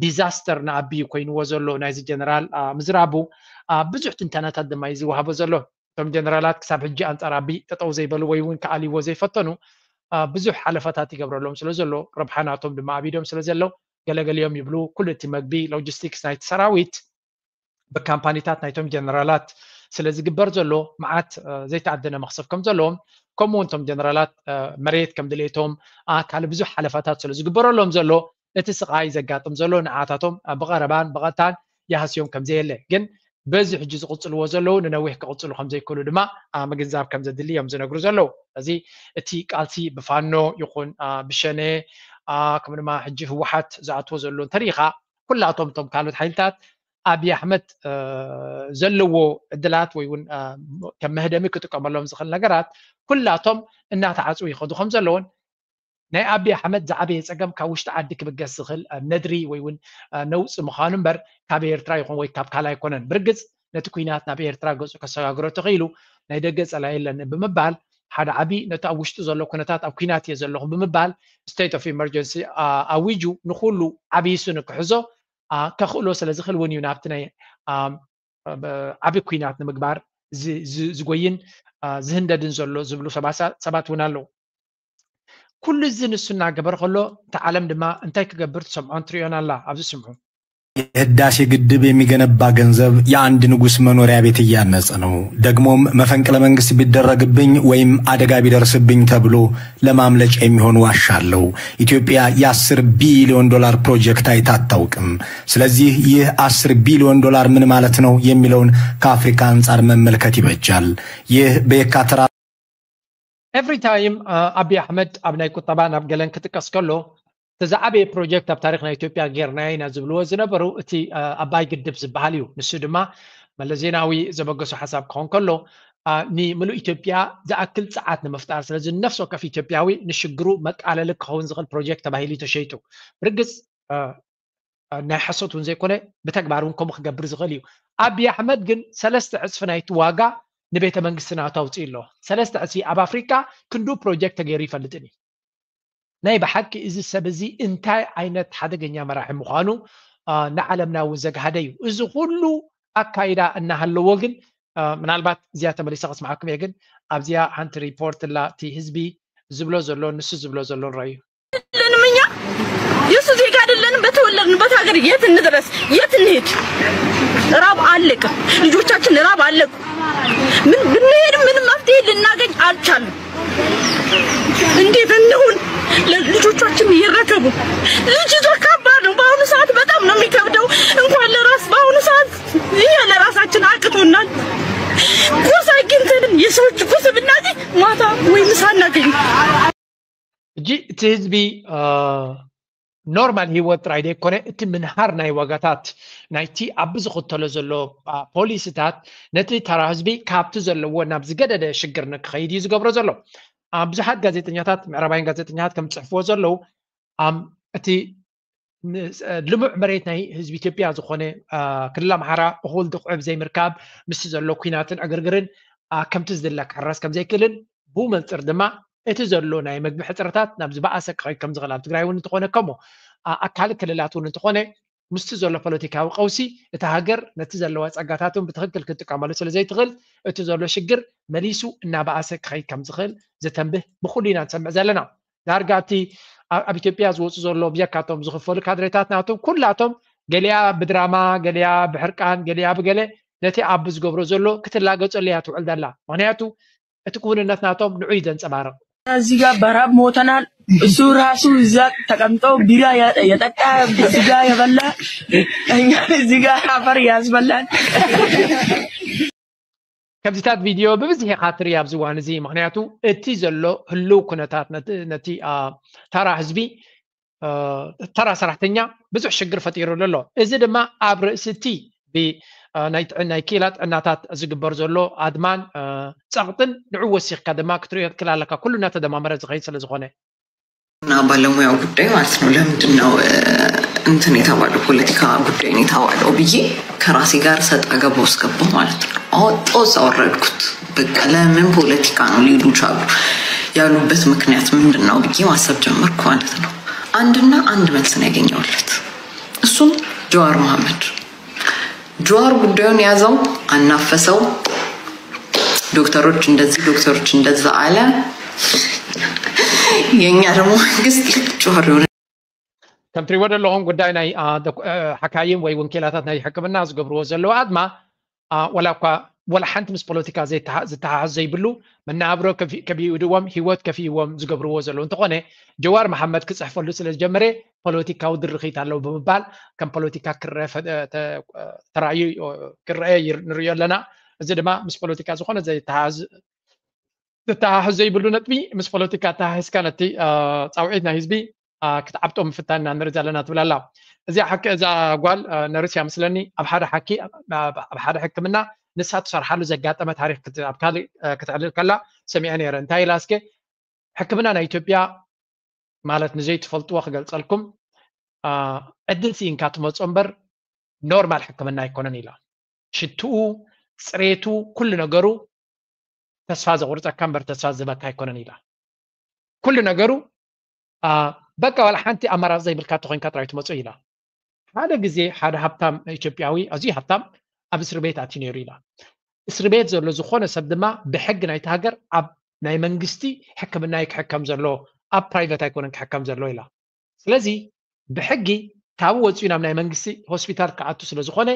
ዲዛስተር ንኣቢ ኮይንዎ ዘሎ ናይዚ ጀነራል ምዝራቡ ብዙሕ ትንተናታት ድማ እዩ ዝወሃቦ ዘሎ። እቶም ጀነራላት ክሳብ ሕጂ ኣንፃር ኣቢ ጠጠው ዘይበሉ ወይ እውን ክኣልይዎ ዘይፈተኑ ብዙሕ ሓለፋታት ይገብረሎም ስለ ዘሎ ረብሓ ናቶም ድማ ኣብ ኢዶም ስለ ዘሎ ገለገሊኦም ይብሉ። ኩሉ እቲ መግቢ ሎጂስቲክስ ናይቲ ሰራዊት ብካምፓኒታት ናይቶም ጀነራላት ስለ ዝግበር ዘሎ መዓት ዘይተኣደነ መኽሰብ ከም ዘለዎም ከምኡ እውን እቶም ጀነራላት መሬት ከም ድሌቶም ካልእ ብዙሕ ሓለፋታት ስለ ዝግበረሎም ዘሎ እቲ ስቓይ ዘጋጥም ዘሎ ንዓታቶም ብቐረባን ብቐጥታን ይሃስዮም ከም ዘየለ ግን በዚ ሕጂ ዝቕፅልዎ ዘለዉ ንነዊሕ ክቕፅሉ ከም ዘይክእሉ ድማ ምግንዛብ ከም ዘድሊ እዮም ዝነግሩ ዘለዉ። እዚ እቲ ቃልሲ ብፋኖ ይኹን ብሸነ ከም ድማ ሕጂ ህወሓት ዝኣትዎ ዘሎ እንተሪኢኻ ኩላቶም እቶም ካልኦት ሓይልታት ኣብይ ኣሕመድ ዘለዎ ዕድላት ወይ እውን ከም መህደሚ ክጥቀመሎም ዝኽእል ነገራት ኩላቶም እናተዓፅው ይኸዱ ከም ዘለውን ናይ ኣብይ ኣሕመድ ዝዓበየ ፀገም ካብ ውሽጢ ዓዲ ክብገስ ዝኽእል ነድሪ ወይ እውን ነውፂ ምዃኑ እምበር ካብ ኤርትራ ይኹን ወይ ካብ ካልእ ኣይኮነን። ብርግፅ ነቲ ኩናት ናብ ኤርትራ ገፁ ከሰጋግሮ ተኽኢሉ ናይ ደገ ፀላኢ የለን ብምባል ሓደ ዓቢ ነቲ ኣብ ውሽጡ ዘሎ ኩነታት ኣብ ኩናት እየ ዘለኹ ብምባል state of emergency ኣዊጁ ንኩሉ ዓብይሱ ንክሕዞ ከኽእሎ ስለ ዝኽእል እውን እዩ ናብቲ ናይ ዓቢ ኩናት ንምግባር ዝጎይን ዝህንደድን ዘሎ ዝብሉ ሰባት እውን ኣለዉ። ኩሉ እዚ ንሱ እናገበረ ከሎ እታ ዓለም ድማ እንታይ ክገብር ትሰምዖን ትሪኦን ኣላ። ኣብዚ ስምዑ። የህዳሴ ግድብ የሚገነባ ገንዘብ የአንድ ንጉስ መኖሪያ ቤት እያነጸ ነው። ደግሞም መፈንቅለ መንግስት ቢደረግብኝ ወይም አደጋ ቢደርስብኝ ተብሎ ለማምለጫ የሚሆን ዋሻ አለው። ኢትዮጵያ የአስር ቢሊዮን ዶላር ፕሮጀክት አይታ አታውቅም። ስለዚህ ይህ አስር ቢሊዮን ዶላር ምን ማለት ነው የሚለውን ከአፍሪካ አንጻር መመልከት ይበጃል። ይህ በየካ ተራ Every time ኣቢ ኣሕመድ ኣብ ናይ ቁጠባ ናብ ገለን ክጥቀስ ከሎ እቲ ዝዓበየ ፕሮጀክት ኣብ ታሪክ ናይ ኢትዮጵያ ጌርናዮ ኢና ዝብልዎ ዝነበሩ እቲ ኣባይ ግድብ ዝበሃል እዩ። ንሱ ድማ መለስ ዜናዊ ዘበገሶ ሓሳብ ክኸውን ከሎ ንምሉእ ኢትዮጵያ ዝኣክል ፀዓት ንምፍጣር፣ ስለዚ ነፍሲ ወከፍ ኢትዮጵያዊ ንሽግሩ መቃለሊ ክኸውን ዝኽእል ፕሮጀክት ተባሂሉ እዩ ተሸይጡ። ብርግፅ ናይ ሓሶት እውን ዘይኮነ ብተግባር እውን ከምኡ ክገብር ዝኽእል እዩ። ኣብይ ኣሕመድ ግን ሰለስተ ዕፅፊ ናይቲ ዋጋ ንቤተ መንግስትና ኣውፂኡ ኣሎ። ሰለስተ ዕፅፊ ኣብ ኣፍሪቃ ክንዱ ፕሮጀክት ተገይሩ ይፈልጥን እዩ። ናይ ብሓቂ እዚ ሰብ እዚ እንታይ ዓይነት ሓደገኛ መራሒ ምዃኑ ንዓለምና እውን ዘግሃደ እዩ። እዚ ኩሉ ኣካይዳ እናሃለዎ ግን ምናልባት እዚኣ ተመሊሰ ከስምዓኩም እየ፣ ግን ኣብዚኣ ሓንቲ ሪፖርት ላ እቲ ህዝቢ ዝብሎ ዘሎ ንሱ ዝብሎ ዘሎ ንረዩ። የለንም እኛ የእሱ ዜጋ አይደለንም። በተወለድንበት ሀገር የት እንድረስ የት እንሄድ? ራብ አለቀ። ልጆቻችን ራብ አለቁ። ምን ብንሄድም ምንም መፍትሄ ልናገኝ አልቻልንም። እንዴት እንሁን? ልጆቻችን ይረከቡ። ልጅ ይዞ ከባድ ነው። በአሁኑ ሰዓት በጣም ነው የሚከብደው። እንኳን ለራስ በአሁኑ ሰዓት ይሄ ለራሳችን አቅቶናል። ቁርስ አግኝተን የሰዎች ቁርስ ብናገኝ ማታ ወይ ምሳ እናገኝ። ሕጂ እቲ ህዝቢ ኖርማል ህይወት ጥራይ ዘይኮነ፣ እቲ ምንሃር ናይ ዋጋታት ናይቲ ኣብ ዝኽተሎ ዘሎ ፖሊሲታት ነቲ ተራ ህዝቢ ካብቲ ዘለዎ ናብ ዝገደደ ሽግር ንክኸይድ እዩ ዝገብሮ ዘሎ። ብዙሓት ጋዜጠኛታት፣ ምዕራባውያን ጋዜጠኛታት ከም ዝፅሕፍዎ ዘለዉ፣ እቲ ልሙዕ መሬት ናይ ህዝቢ ኢትዮጵያ ዝኾነ ክልል ኣምሓራ እኹል ድኹዒ ብዘይምርካብ ምስቲ ዘሎ ኲናትን ዕግርግርን ከምቲ ዝድለ ክሕረስ ከምዘይክእልን፣ ብኡ መንፅር ድማ እቲ ዘሎ ናይ መግቢ ሕፅረታት ናብ ዝበኣሰ ክኸይድ ከም ዝኽእል፣ ኣብ ትግራይ እውን እንተኾነ ከምኡ፣ ኣካል ክልላት እውን እንተኾነ ምስቲ ዘሎ ፖለቲካዊ ቀውሲ እታ ሃገር ነቲ ዘለዋ ፀጋታት እውን ብትኽክል ክትጥቀመሉ ስለ ዘይትኽእል፣ እቲ ዘሎ ሽግር መሊሱ እናበኣሰ ክኸይድ ከም ዝኽእል ዘተንብህ ብኹሉ ኢና ንሰምዕ ዘለና። ዳርጋ እቲ ኣብ ኢትዮጵያ ዝወፁ ዘሎ ብጀካቶም ዝኽፈሉ ካድሬታት ናቶም ኩላቶም ገሊኣ ብድራማ፣ ገሊኣ ብሕርቃን፣ ገሊኣ ብገለ ነቲ ኣብ ዝገብሮ ዘሎ ክትላገፀሉ እያ ትውዕል ዘላ። ምክንያቱ እቲ ክውንነት ናቶም ንዑ እዩ ዘንፀባርቕ። እዚህ ጋር በራብ ሞተናል። እሱ ራሱ እዛ ተቀምጦ ቢራ የጠጣ፣ ስጋ የበላ፣ እኛ እዚህ ጋር አፈር ያስበላል። ከምዚታት ቪድዮ ብብዝሒ ኢኻ ትርኢ ኣብዚ እዋን እዚ። ምክንያቱ እቲ ዘሎ ህልው ኩነታት ነቲ ተራ ህዝቢ፣ ተራ ሰራሕተኛ ብዙሕ ሽግር ፈጢሩሉ ኣሎ። እዚ ድማ ኣብ ርእሲ እቲ ናይ ክኢላ ጥዕናታት ዝግበር ዘሎ ኣድማን ፀቕጥን ንዑ ወሲኽካ ድማ ክትሪኦ ትክእል ኣለካ፣ ኩሉ እናተደማመረ ዝኸይድ ስለ ዝኾነ። እና ባለሙያው ጉዳይ ማለት ነው። ለምንድን ነው እንትን የተባለው፣ ፖለቲካ ጉዳይ ነው የተባለው ብዬ ከራሴ ጋር ሰጥ አገባ ውስጥ ገባሁ ማለት ነው። አወጣው አወረድኩት። በቃ ለምን ፖለቲካ ነው ሊሉ ቻሉ፣ ያሉበት ምክንያት ምንድን ነው ብዬ ማሰብ ጀመርኩ ማለት ነው። አንድና አንድ መልስ ነው ያገኘሁለት። እሱም ጀዋር መሐመድ። ጀዋር ጉዳዩን ያዘው፣ አናፈሰው። ዶክተሮች እንደዚህ፣ ዶክተሮች እንደዛ አለ። የኛ ደግሞ መንግስት ልክ ጀዋር የሆነ ከም ትሪእዎ ዘለኹም ጉዳይ ናይ ሓካይም ወይ ወንኬላታት ናይ ሕክምና ዝገብርዎ ዘለዉ ኣድማ፣ ዋላ እኳ ዋላ ሓንቲ ምስ ፖለቲካ ዝተሓሓዝ ዘይብሉ፣ መነባብሮ ከፊእዎም፣ ሂወት ከፊእዎም ዝገብርዎ ዘለዉ እንተኾነ፣ ጀዋር መሓመድ ክፅሕፈሉ ስለ ዝጀመረ ፖለቲካዊ ድርኺት ኣለዉ ብምባል ከም ፖለቲካ ክረአ ተራእዩ፣ ክረአ ንሪኦ ኣለና። እዚ ድማ ምስ ፖለቲካ ዝኾነ ዘይተሓሓዝ፣ ዝተሓሓዝ ዘይብሉ ነጥቢ፣ ምስ ፖለቲካ ኣተሓሒዝካ ነቲ ፃውዒት ናይ ህዝቢ ክትዓብጦ ምፍታን ኢና ንርኢ ዘለና ትብል ኣላ። እዚኣ ሓቂ፣ እዛ ጓል ነርስ እያ ምስለኒ። ኣብ ሓደ ሓኪ፣ ኣብ ሓደ ሕክምና ንሳ ትሰርሓሉ ዘጋጠመ ታሪክ ኣብ ካልእ ክተዕልል ከላ ሰሚዐ ነይረ። እንታይ ኢላ እስከ? ሕክምና ናይ ኢትዮጵያ ማለት ንዘይትፈልጥዎ ክገልፀልኩም፣ ዕድል ስኢንካ ትመፆ እምበር ኖርማል ሕክምና ኣይኮነን ኢላ። ሽትኡ፣ ፅሬቱ፣ ኩሉ ነገሩ ተስፋ ዘቑርፀካ እምበር ተስፋ ዝህበካ ኣይኮነን ኢላ። ኩሉ ነገሩ በቃ ዋላ ሓንቲ ኣማራፂ ዘይብልካ ተኮይንካ ጥራይ ትመፁ ኢላ። ሓደ ግዜ ሓደ ሃብታም ኢትዮጵያዊ፣ ኣዝዩ ሃብታም፣ ኣብ እስሪ ቤት ኣትዩ ነይሩ ኢላ። እስሪ ቤት ዘሎ ዝኾነ ሰብ ድማ ብሕጊ ናይቲ ሃገር ኣብ ናይ መንግስቲ ሕክምና እዩ ክሕከም ዘሎ፣ ኣብ ፕራይቨት ኣይኮነን ክሕከም ዘሎ ኢላ። ስለዚ ብሕጊ ካብኡ ወፂኡ ናብ ናይ መንግስቲ ሆስፒታል ክኣቱ ስለ ዝኾነ፣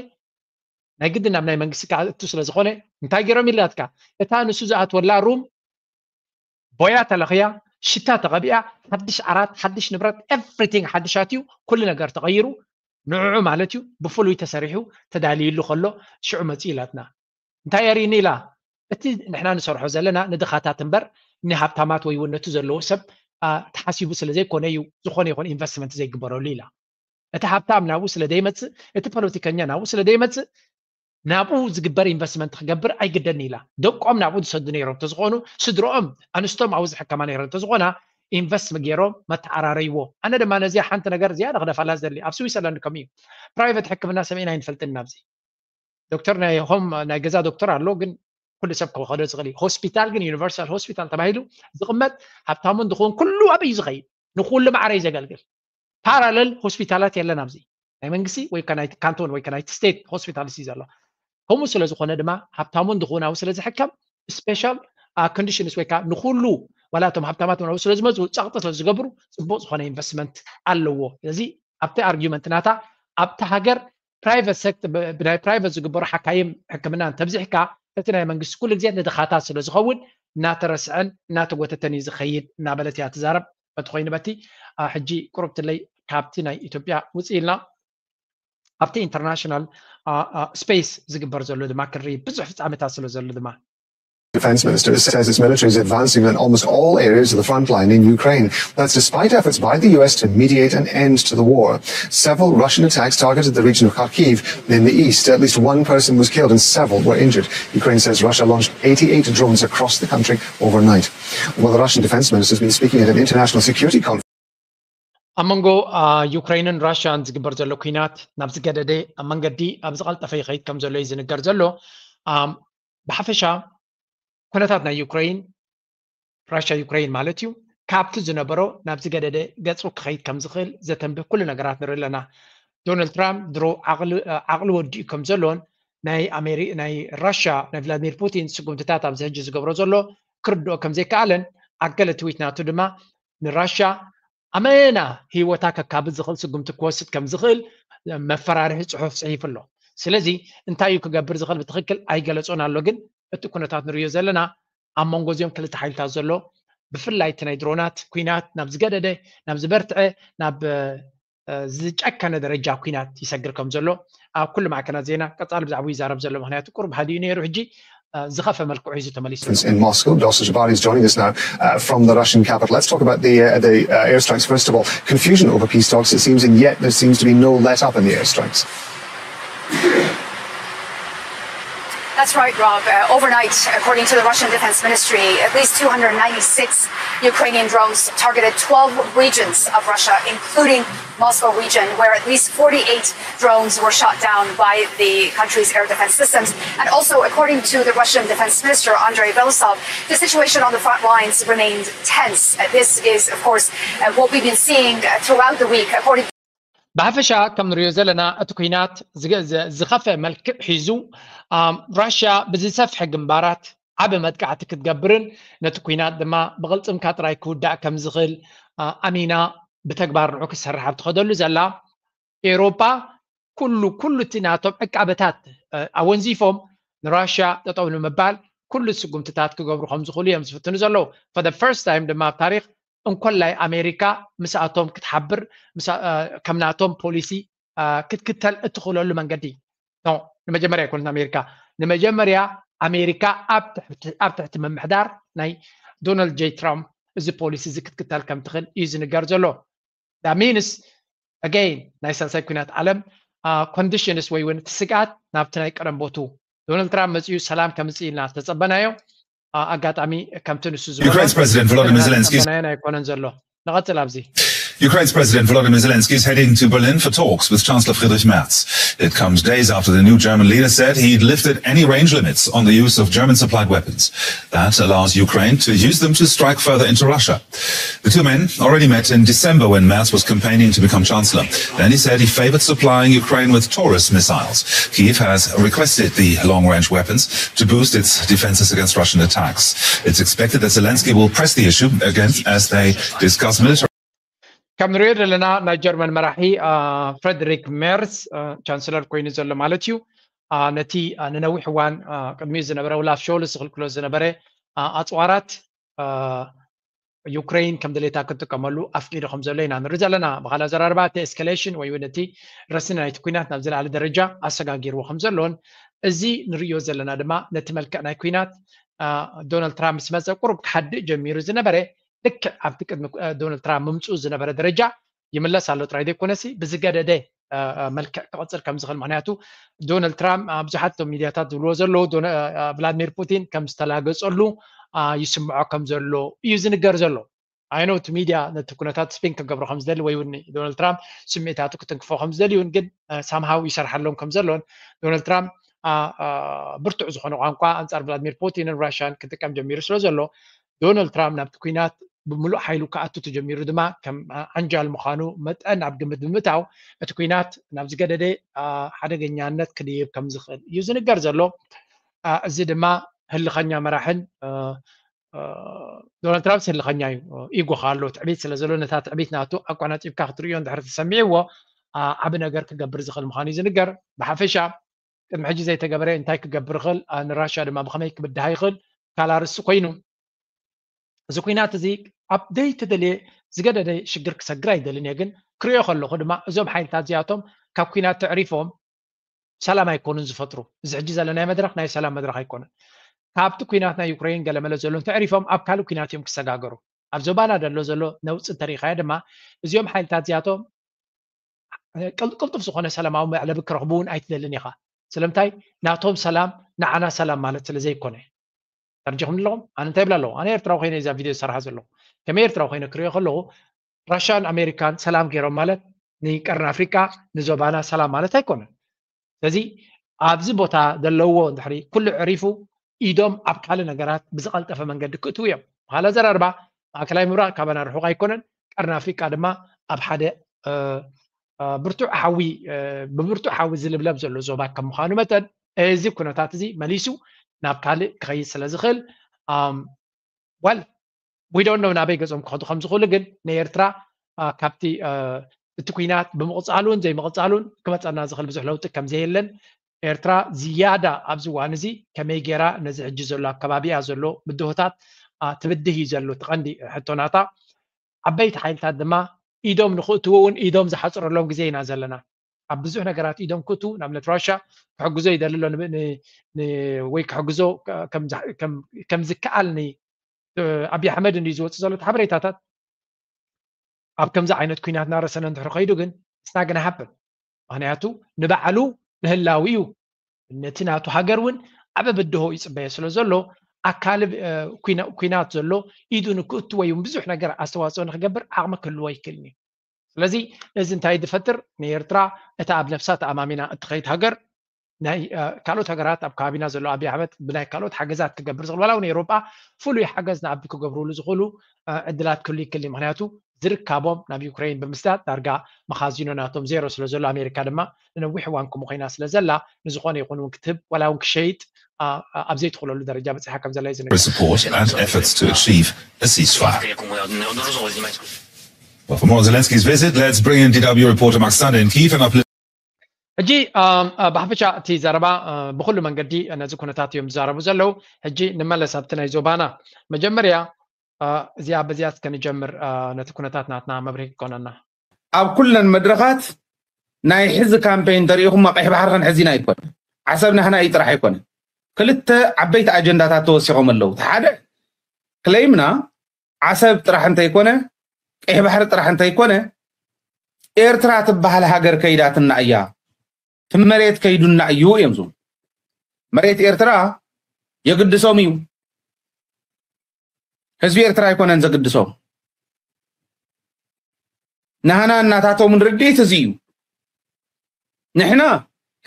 ናይ ግድን ናብ ናይ መንግስቲ ክኣቱ ስለ ዝኾነ፣ እንታይ ገይሮም ኢላትካ? እታ ንሱ ዝኣትወላ ሩም ቦያ ተለኽያ፣ ሽታ ተቐቢኣ፣ ሓድሽ ዓራት፣ ሓድሽ ንብረት፣ ኤቭሪቲንግ ሓድሻት እዩ፣ ኩሉ ነገር ተቐይሩ፣ ንዕዑ ማለት እዩ ብፍሉይ ተሰሪሑ ተዳልዩሉ ከሎ ሽዑ መፅኡ ኢላትና። እንታይ የርእኒ ኢላ? እቲ ንሕና ንሰርሖ ዘለና ንድኻታት እምበር ንሃብታማት ወይ እውን ነቲ ዘለዎ ሰብ ተሓሲቡ ስለ ዘይኮነ እዩ ዝኾነ ይኹን ኢንቨስትመንት ዘይግበረሉ ኢላ። እቲ ሃብታም ናብኡ ስለ ዘይመፅእ፣ እቲ ፖለቲከኛ ናብኡ ስለ ዘይመፅእ፣ ናብኡ ዝግበር ኢንቨስትመንት ክገብር ኣይግደድን ኢላ። ደቆም ናብኡ ዝሰዱ ነይሮም እንተዝኾኑ፣ ስድርኦም ኣንስቶም ኣብኡ ዝሕከማ ነይረን እንተዝኾና፣ ኢንቨስት ገይሮም መተዓራረይዎ። ኣነ ድማ ነዚኣ ሓንቲ ነገር ዝያዳ ክደፋላ ዝደሊ፣ ኣብ ስዊዘርላንድ ከምኡ እዩ። ፕራይቨት ሕክምና ሰሚዕና ኣይንፈልጥን ናብዚ። ዶክተር ናይ ሆም ናይ ገዛ ዶክተር ኣሎ፣ ግን ኩሉ ሰብ ክኸዶ ዝኽእል እዩ። ሆስፒታል ግን ዩኒቨርሳል ሆስፒታል ተባሂሉ ዝቕመጥ፣ ሃብታሙን ድኹን ኩሉ ኣብኡ እዩ ዝኸይድ፣ ንኩሉ ማዕረ እዩ ዘገልግል። ፓራለል ሆስፒታላት የለን ኣብዚ። ናይ መንግስቲ ወይ ከ ናይ ካንቶን ወይ ከ ናይ ስቴት ሆስፒታልስ እዩ ዘሎ። ከምኡ ስለ ዝኾነ ድማ ሃብታሙን ድኹን ኣብኡ ስለ ዝሕከም፣ ስፔሻል ኮንዲሽንስ ወይ ከዓ ንኩሉ ዋላ እቶም ሃብታማት እውን ኣብኡ ስለ ዝመፁ ጸቕጢ ስለ ዝገብሩ፣ ፅቡቕ ዝኾነ ኢንቨስትመንት ኣለዎ። ስለዚ ኣብቲ ኣርጊመንት ናታ ኣብቲ ሃገር ፕራይቨት ሴክተር፣ ብናይ ፕራይቨት ዝግበሩ ሓካይም ሕክምና እንተብዚሕካ፣ እቲ ናይ መንግስቲ ኩሉ ግዜ ንድኻታት ስለ ዝኸውን እናተረስዐን እናተጎተተን እዩ ዝኸይድ እናበለት እያ ትዛረብ። በቲ ኮይኑ በቲ ሕጂ ቁሩብ ትለይ ካብቲ ናይ ኢትዮጵያ ውፅእ ኢልና ኣብቲ ኢንተርናሽናል ስፔስ ዝግበር ዘሎ ድማ ክንርኢ ብዙሕ ፍፃመታት ስለ ዘሎ ድማ Defense minister says its military is advancing in almost all areas of the front line in Ukraine. That's despite efforts by the U S to mediate an end to the war. Several Russian attacks targeted the region of Kharkiv in the east. At least one person was killed and several were injured. Ukraine says Russia launched eighty-eight drones across the country overnight. Well, the Russian defense minister has been speaking at an international security conference. ኣብ መንጎ ዩክሬንን ራሽያን ዝግበር ዘሎ ኩናት ናብ ዝገደደ መንገዲ ኣብ ዝቐልጠፈ ይኸይድ ከም ዘሎ እዩ ዝንገር ዘሎ። ብሓፈሻ ኩነታት ናይ ዩክሬን፣ ራሽያ ዩክሬን ማለት እዩ፣ ካብቲ ዝነበሮ ናብ ዝገደደ ገጹ ክኸይድ ከም ዝኽእል ዘተንብህ ኩሉ ነገራት ንርኢ ኣለና። ዶናልድ ትራምፕ ድሮ ዓቕሊ ወዲኡ ከም ዘሎን ናይ ኣሜሪ ናይ ራሽያ ናይ ቭላድሚር ፑቲን ስጉምትታት ኣብዚ ሕጂ ዝገብሮ ዘሎ ክርድኦ ከም ዘይከኣለን ኣገለ ትዊት ናቱ ድማ ንራሽያ ኣመና ህይወታ ከካብድ ዝኽእል ስጉምቲ ክወስድ ከም ዝኽእል መፈራርሒ ጽሑፍ ጽሒፉ ኣሎ። ስለዚ እንታይ እዩ ክገብር ዝኽእል ብትኽክል ኣይገለጾን ኣሎ፣ ግን እቲ ኩነታት ንሪዮ ዘለና ኣብ መንጎ እዚኦም ክልተ ሓይልታት ዘሎ ብፍላይ እቲ ናይ ድሮናት ኩናት ናብ ዝገደደ ናብ ዝበርትዐ ናብ ዝጨከነ ደረጃ ኩናት ይሰግር ከም ዘሎ ኣብ ኩሉ ማዕከናት ዜና ቀጻሊ ብዛዕባ ይዛረብ ዘሎ። ምክንያቱ ቁሩብ ሃዲኡ ነይሩ፣ ሕጂ ዝኸፈ መልክዑ ሒዙ ተመሊሱ። In Moscow, Dosar Jabari is joining us now uh, from the Russian capital. Let's talk about the, uh, the uh, airstrikes first of all. Confusion over peace talks, it seems, and yet there seems to be no let up in the airstrikes. That's right, Rob. Uh, overnight, according to the Russian Defense Ministry, at least two hundred ninety-six Ukrainian drones targeted twelve regions of Russia, including Moscow region, where at least forty-eight drones were shot down by the country's air defense systems. And also, according to the Russian Defense Minister Andrei Belousov, the situation on the front lines remains tense. Uh, this is, of course, uh, what we've been seeing uh, throughout the week, according ብሓፈሻ ከም ንሪኦ ዘለና እቲ ኩናት ዝኸፈ መልክዕ ሒዙ ራሽያ ብዝሰፍሐ ግንባራት ዓቢ መጥቃዕቲ ክትገብርን ነቲ ኩናት ድማ ብቕልጽምካ ጥራይ ክውዳእ ከም ዝኽእል ኣሚና ብተግባር ንዑ ክትሰርሕ ኣብ ትኸደሉ ዘላ ኤውሮጳ ኩሉ ኩሉ እቲ ናቶም ዕቃበታት ኣወንዚፎም ንራሽያ ጠጠው ንምባል ኩሉ ስጉምትታት ክገብሩ ከም ዝኽእሉ እዮም ዝፍትኑ ዘለዉ። For the first time ድማ ኣብ ታሪኽ እንኮላይ ኣሜሪካ ምስኣቶም ክትሓብር ከም ናቶም ፖሊሲ ክትክተል እትኽእለሉ መንገዲ ንመጀመርያ ይኮነት ኣሜሪካ ንመጀመርያ ኣሜሪካ ኣብ ትሕቲ ምምሕዳር ናይ ዶናልድ ጄ ትራምፕ እዚ ፖሊሲ እዚ ክትክተል ከም ትኽእል እዩ ዝንገር ዘሎ። ሚንስ ኣገይን ናይ ሳልሳይ ኩናት ዓለም ኮንዲሽንስ ወይ እውን እቲ ስግኣት ናብቲ ናይ ቀደም ቦቱ ዶናልድ ትራምፕ መፅኡ ሰላም ከምፅእ ኢልና ዝተፀበናዮ ኣጋጣሚ ከምቲ ንሱ ዝበሎ Ukraine's President Volodymyr Zelensky ኣይኮነን ዘሎ። ንቐፅል ኣብዚ Ukraine's President Volodymyr Zelensky is heading to Berlin for talks with Chancellor Friedrich Merz. It comes days after the new German leader said he'd lifted any range limits on the use of German supplied weapons. That allows Ukraine to use them to strike further into Russia. The two men already met in December when Merz was campaigning to become Chancellor. Then he said he favored supplying Ukraine with Taurus missiles. Kyiv has requested the long range weapons to boost its defenses against Russian attacks. It's expected that Zelensky will press the issue again as they discuss military. ከም ንሪኦ ዘለና ናይ ጀርመን መራሒ ፍረድሪክ ሜርስ ቻንስለር ኮይኑ ዘሎ ማለት እዩ። ነቲ ንነዊሕ እዋን ቅድሚኡ ዝነበረ ውላፍ ሾልስ ዝኽልክሎ ዝነበረ ኣፅዋራት ዩክሬን ከም ድሌታ ክትጥቀመሉ ኣፍቂዱ ከም ዘሎ ኢና ንርኢ ዘለና። ብካልእ ኣዘራርባ እቲ ኤስካሌሽን ወይ እውን እቲ ረስኒ ናይቲ ኩናት ናብ ዝለዓለ ደረጃ ኣሰጋጊርዎ ከም ዘሎን እዚ ንርእዮ ዘለና ድማ ነቲ መልክዕ ናይ ኩናት ዶናልድ ትራምፕ ምስ መፀ ቁሩብ ክሓድእ ጀሚሩ ዝነበረ ልክዕ ኣብቲ ቅድሚ ዶናልድ ትራምፕ ምምፅኡ ዝነበረ ደረጃ ይምለስ ኣሎ ጥራይ ዘይኮነሲ ብዝገደደ መልክዕ ክቐፅል ከም ዝኽእል ምክንያቱ ዶናልድ ትራምፕ ብዙሓት ቶም ሚድያታት ዝብልዎ ዘለዉ ቭላድሚር ፑቲን ከም ዝተላገፀሉ ይስምዖ ከም ዘሎ እዩ ዝንገር ዘሎ። ኣይኖ እቲ ሚድያ ነቲ ኩነታት ስፒን ክገብሮ ከም ዝደሊ ወይ እውን ዶናልድ ትራምፕ ስምዒታቱ ክትንክፎ ከም ዝደሊ እውን ግን ሳምሃው ይሰርሓሎም ከም ዘሎን ዶናልድ ትራምፕ ብርቱዕ ዝኾነ ቋንቋ ኣንፃር ቭላድሚር ፑቲንን ራሽያን ክጥቀም ጀሚሩ ስለ ዘሎ ዶናልድ ትራምፕ ናብቲ ኩናት ብምሉእ ሓይሉ ክኣቱ ተጀሚሩ ድማ ከም ዓንጃል ምዃኑ መጠን ኣብ ግምት ብምእታው እቲ ኩናት ናብ ዝገደደ ሓደገኛነት ክድይብ ከም ዝኽእል እዩ ዝንገር ዘሎ። እዚ ድማ ህልኸኛ መራሕን ዶናልድ ትራምፕ ህልኸኛ እዩ። ኢጎ ኣሎ ትዕቢት ስለ ዘሎ ነታ ትዕቢት ናቱ ኣቋናፂብካ ክትርእዮ እንድሕር ተሰሚዕዎ ዓቢ ነገር ክገብር ዝኽእል ምዃኑ እዩ ዝንገር። ብሓፈሻ ቅድሚ ሕጂ ዘይተገበረ እንታይ ክገብር ይኽእል ንራሽያ ድማ ብኸመይ ክብድሃ ይኽእል ካላርሲ ኮይኑ እዚ ኩናት እዚ ኣብ ዘይተደልየ ዝገደደ ሽግር ክሰግር ኣይደልን እየ ግን ክሪኦ ከለኹ ድማ እዞም ሓይልታት እዚኣቶም ካብ ኩናት ተዕሪፎም ሰላም ኣይኮኑን ዝፈጥሩ። እዚ ሕጂ ዘለናዮ መድረኽ ናይ ሰላም መድረኽ ኣይኮነን። ካብቲ ኩናት ናይ ዩክሬን ገለመለ ዘሎ እንተዕሪፎም ኣብ ካልእ ኩናት እዮም ክሰጋገሩ። ኣብ ዞባና ዘሎ ዘሎ ነውፂ እንተሪኢኻዮ ድማ እዚኦም ሓይልታት እዚኣቶም ቅልጡፍ ዝኾነ ሰላማዊ መዕለቢ ክረኽቡ እውን ኣይትደልን ኢኻ። ስለምንታይ? ናቶም ሰላም ንዓና ሰላም ማለት ስለ ዘይኮነ። ተረዲኹም ኣለኹም? ኣነ እንታይ ይብል ኣለኹ? ኣነ ኤርትራዊ ኮይነ እዛ ቪድዮ ዝሰርሓ ዘለኹ። ከመይ ኤርትራዊ ኮይነ ክሪኦ ከለኹ ራሽያን ኣሜሪካን ሰላም ገይሮም ማለት ንቀርኒ ኣፍሪቃ ንዞባና ሰላም ማለት ኣይኮነን። ስለዚ ኣብዚ ቦታ ዘለዎ እንድሕሪ ኩሉ ዕሪፉ ኢዶም ኣብ ካልእ ነገራት ብዝቐልጠፈ መንገዲ ክእትዉ እዮም። ብኻልእ ኣዘራርባ ማእከላይ ምብራቕ ካባና ርሑቕ ኣይኮነን። ቀርኒ ኣፍሪቃ ድማ ኣብ ሓደ ብርቱዕ ሓዊ ብብርቱዕ ሓዊ ዝልብለብ ዘሎ ዞባ ከም ምዃኑ መጠን እዚ ኩነታት እዚ መሊሱ ናብ ካልእ ክኸይድ ስለ ዝኽእል well we don't know ናበይ ገጾም ክኸዱ ከም ዝኽእሉ ግን ንኤርትራ ካብቲ እቲ ኩናት ብምቕጻሉን ዘይምቕጻሉን ክመጸና ዝኽእል ብዙሕ ለውጢ ከም ዘየለን ኤርትራ ዝያዳ ኣብዚ እዋን እዚ ከመይ ገይራ ነዚ ሕጂ ዘሎ ኣከባቢኣ ዘሎ ብድሆታት ትብድህ እዩ ዘሎ እቲ ቀንዲ ሕቶናታ። ዓበይቲ ሓይልታት ድማ ኢዶም ንኽእትዉ እውን ኢዶም ዝሓፅረሎም ግዜ ኢና ዘለና። ኣብ ብዙሕ ነገራት ኢዶም ክእትዉ ንኣብነት ራሻ ክሕግዞ ይደሊ ኣሎ ወይ ክሕግዞ ከም ዝከኣል ኣብዪ ኣሕመድ እንድዩ ዝወፅእ ዘሎ ሓበሬታታት። ኣብ ከምዚ ዓይነት ኩናት እናረሰነ እንድሕር ከይዱ ግን it's not gonna happen። ምክንያቱ ንባዕሉ ንህላዊ እዩ ነቲ ናቱ ሃገር እውን ዓበ ብድሆ ይፅበዮ ስለ ዘሎ ኣካል ኩናት ዘሎ ኢዱ ንክእቱ ወይ እውን ብዙሕ ነገር ኣስተዋፅኦ ንክገብር ዓቕሚ ክህልዎ ይክእልን እዩ። ስለዚ እዚ እንታይ ዝፈጥር ንኤርትራ እታ ኣብ ነብሳ ተኣማሚና እትኸይድ ሃገር ናይ ካልኦት ሃገራት ኣብ ከባቢና ዘሎ ኣብይ ኣሕመድ ብናይ ካልኦት ሓገዛት ክገብር ዝኽእል ዋላ እውን ኤሮጳ ፍሉይ ሓገዝ ንኣቢ ክገብርሉ ዝኽእሉ ዕድላት ክህሉ ይክእል እዩ። ምክንያቱ ዝርካቦም ናብ ዩክሬን ብምስዳድ ዳርጋ መኻዚኖ ናቶም ዜሮ ስለ ዘሎ ኣሜሪካ ድማ ንነዊሕ እዋን ከምኡ ኮይና ስለ ዘላ ንዝኾነ ይኹን እውን ክትህብ ዋላ እውን ክሸይጥ ኣብ ዘይትኽእለሉ ደረጃ በፂሓ ከም ዘላ እዩ ዝነገር። Support and efforts to achieve a ceasefire. But for more on Zelensky's visit, let's bring in D W reporter Max Thunder in Kyiv and uplift. ሕጂ ብሓፈሻ እቲ ዘረባ ብኩሉ መንገዲ ነዚ ኩነታት እዮም ዝዛረቡ ዘለዉ። ሕጂ ንመለስ ኣብቲ ናይ ዞባና መጀመርያ እዚኣ በዚኣ እስከ ንጀምር ነቲ ኩነታት ናትና መብርሂ ክኮነና። ኣብ ኩለን መድረኻት ናይ ሕዚ ካምፔን ተሪኢኹማ ቀይሕ ባሕሪ ክንሕዝ ኢና ኣይኮነ ዓሰብ ናህና እዩ ጥራሕ ኣይኮነ ክልተ ዓበይቲ ኣጀንዳታት ተወሲኾም ኣለዉ ሓደ ክለይምና ዓሰብ ጥራሕ እንተይኮነ ቀይሕ ባሕሪ ጥራሕ እንተይኮነ ኤርትራ ትበሃል ሃገር ከይዳትና እያ ትመሬት ከይዱና እዩ እዮም ዝብሉ መሬት ኤርትራ የግድሶም እዩ ህዝቢ ኤርትራ ኣይኮነን ዘግድሶም ናህና እናታቶምን ርድኢት እዚ እዩ ንሕና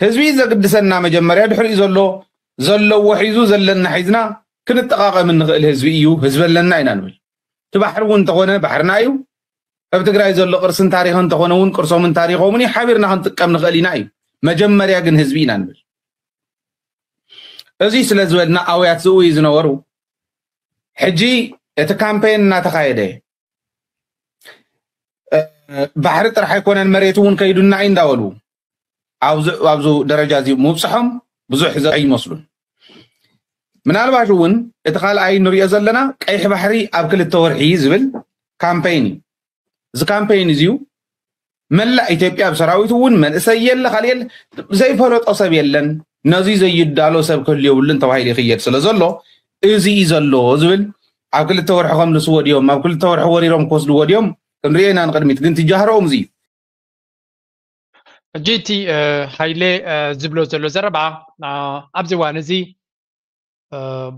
ህዝቢ ዘግድሰና መጀመርያ ድሕሪኡ ዘሎ ዘለዎ ሒዙ ዘለና ሒዝና ክንጠቃቀም እንኽእል ህዝቢ እዩ ህዝቢ ኣለና ኢና ንብል እቲ ባሕሪ እውን እንተኾነ ባሕርና እዩ ኣብ ትግራይ ዘሎ ቅርስን ታሪኽን እንተኾነ እውን ቅርሶምን ታሪኾምን እዩ ሓቢርና ክንጥቀም ንኽእል ኢና እዩ መጀመርያ ግን ህዝቢ ኢና ንብል እዚ ስለ ዝበልና ኣውያት ዝእውዩ ዝነበሩ ሕጂ እቲ ካምፔን እናተኻየደ ባሕሪ ጥራሕ ኣይኮነን መሬት እውን ከይዱና እዩ እንዳበሉ ኣብዚ ደረጃ እዚ ምብፅሖም ብዙሕ ዘ ይመስሉን ምናልባሽ እውን እቲ ካልኣይ ንሪኦ ዘለና ቀይሕ ባሕሪ ኣብ ክልተ ወርሒ ዝብል ካምፔን እዩ እዚ ካምፔን እዚዩ መላእ ኢትዮጵያ ኣብ ሰራዊት እውን መንእሰይ የለ ካልእ የለ ዘይፈለጦ ሰብ የለን ነዚ ዘይዳሎ ሰብ ክህሉ የብሉን ተባሂሉ ይኽየድ ስለ ዘሎ እዚ እዩ ዘሎ ዝብል ኣብ ክልተ ወርሒ ከምልስዎ ድዮም ኣብ ክልተ ወርሒ ወሪሮም ክወስድዎ ድዮም ክንሪኦ ኢና ንቅድሚት ግን ትጃህረኦም እዚ እዩ ሕጂ እቲ ሃይሌ ዝብሎ ዘሎ ዘረባ ኣብዚ እዋን እዚ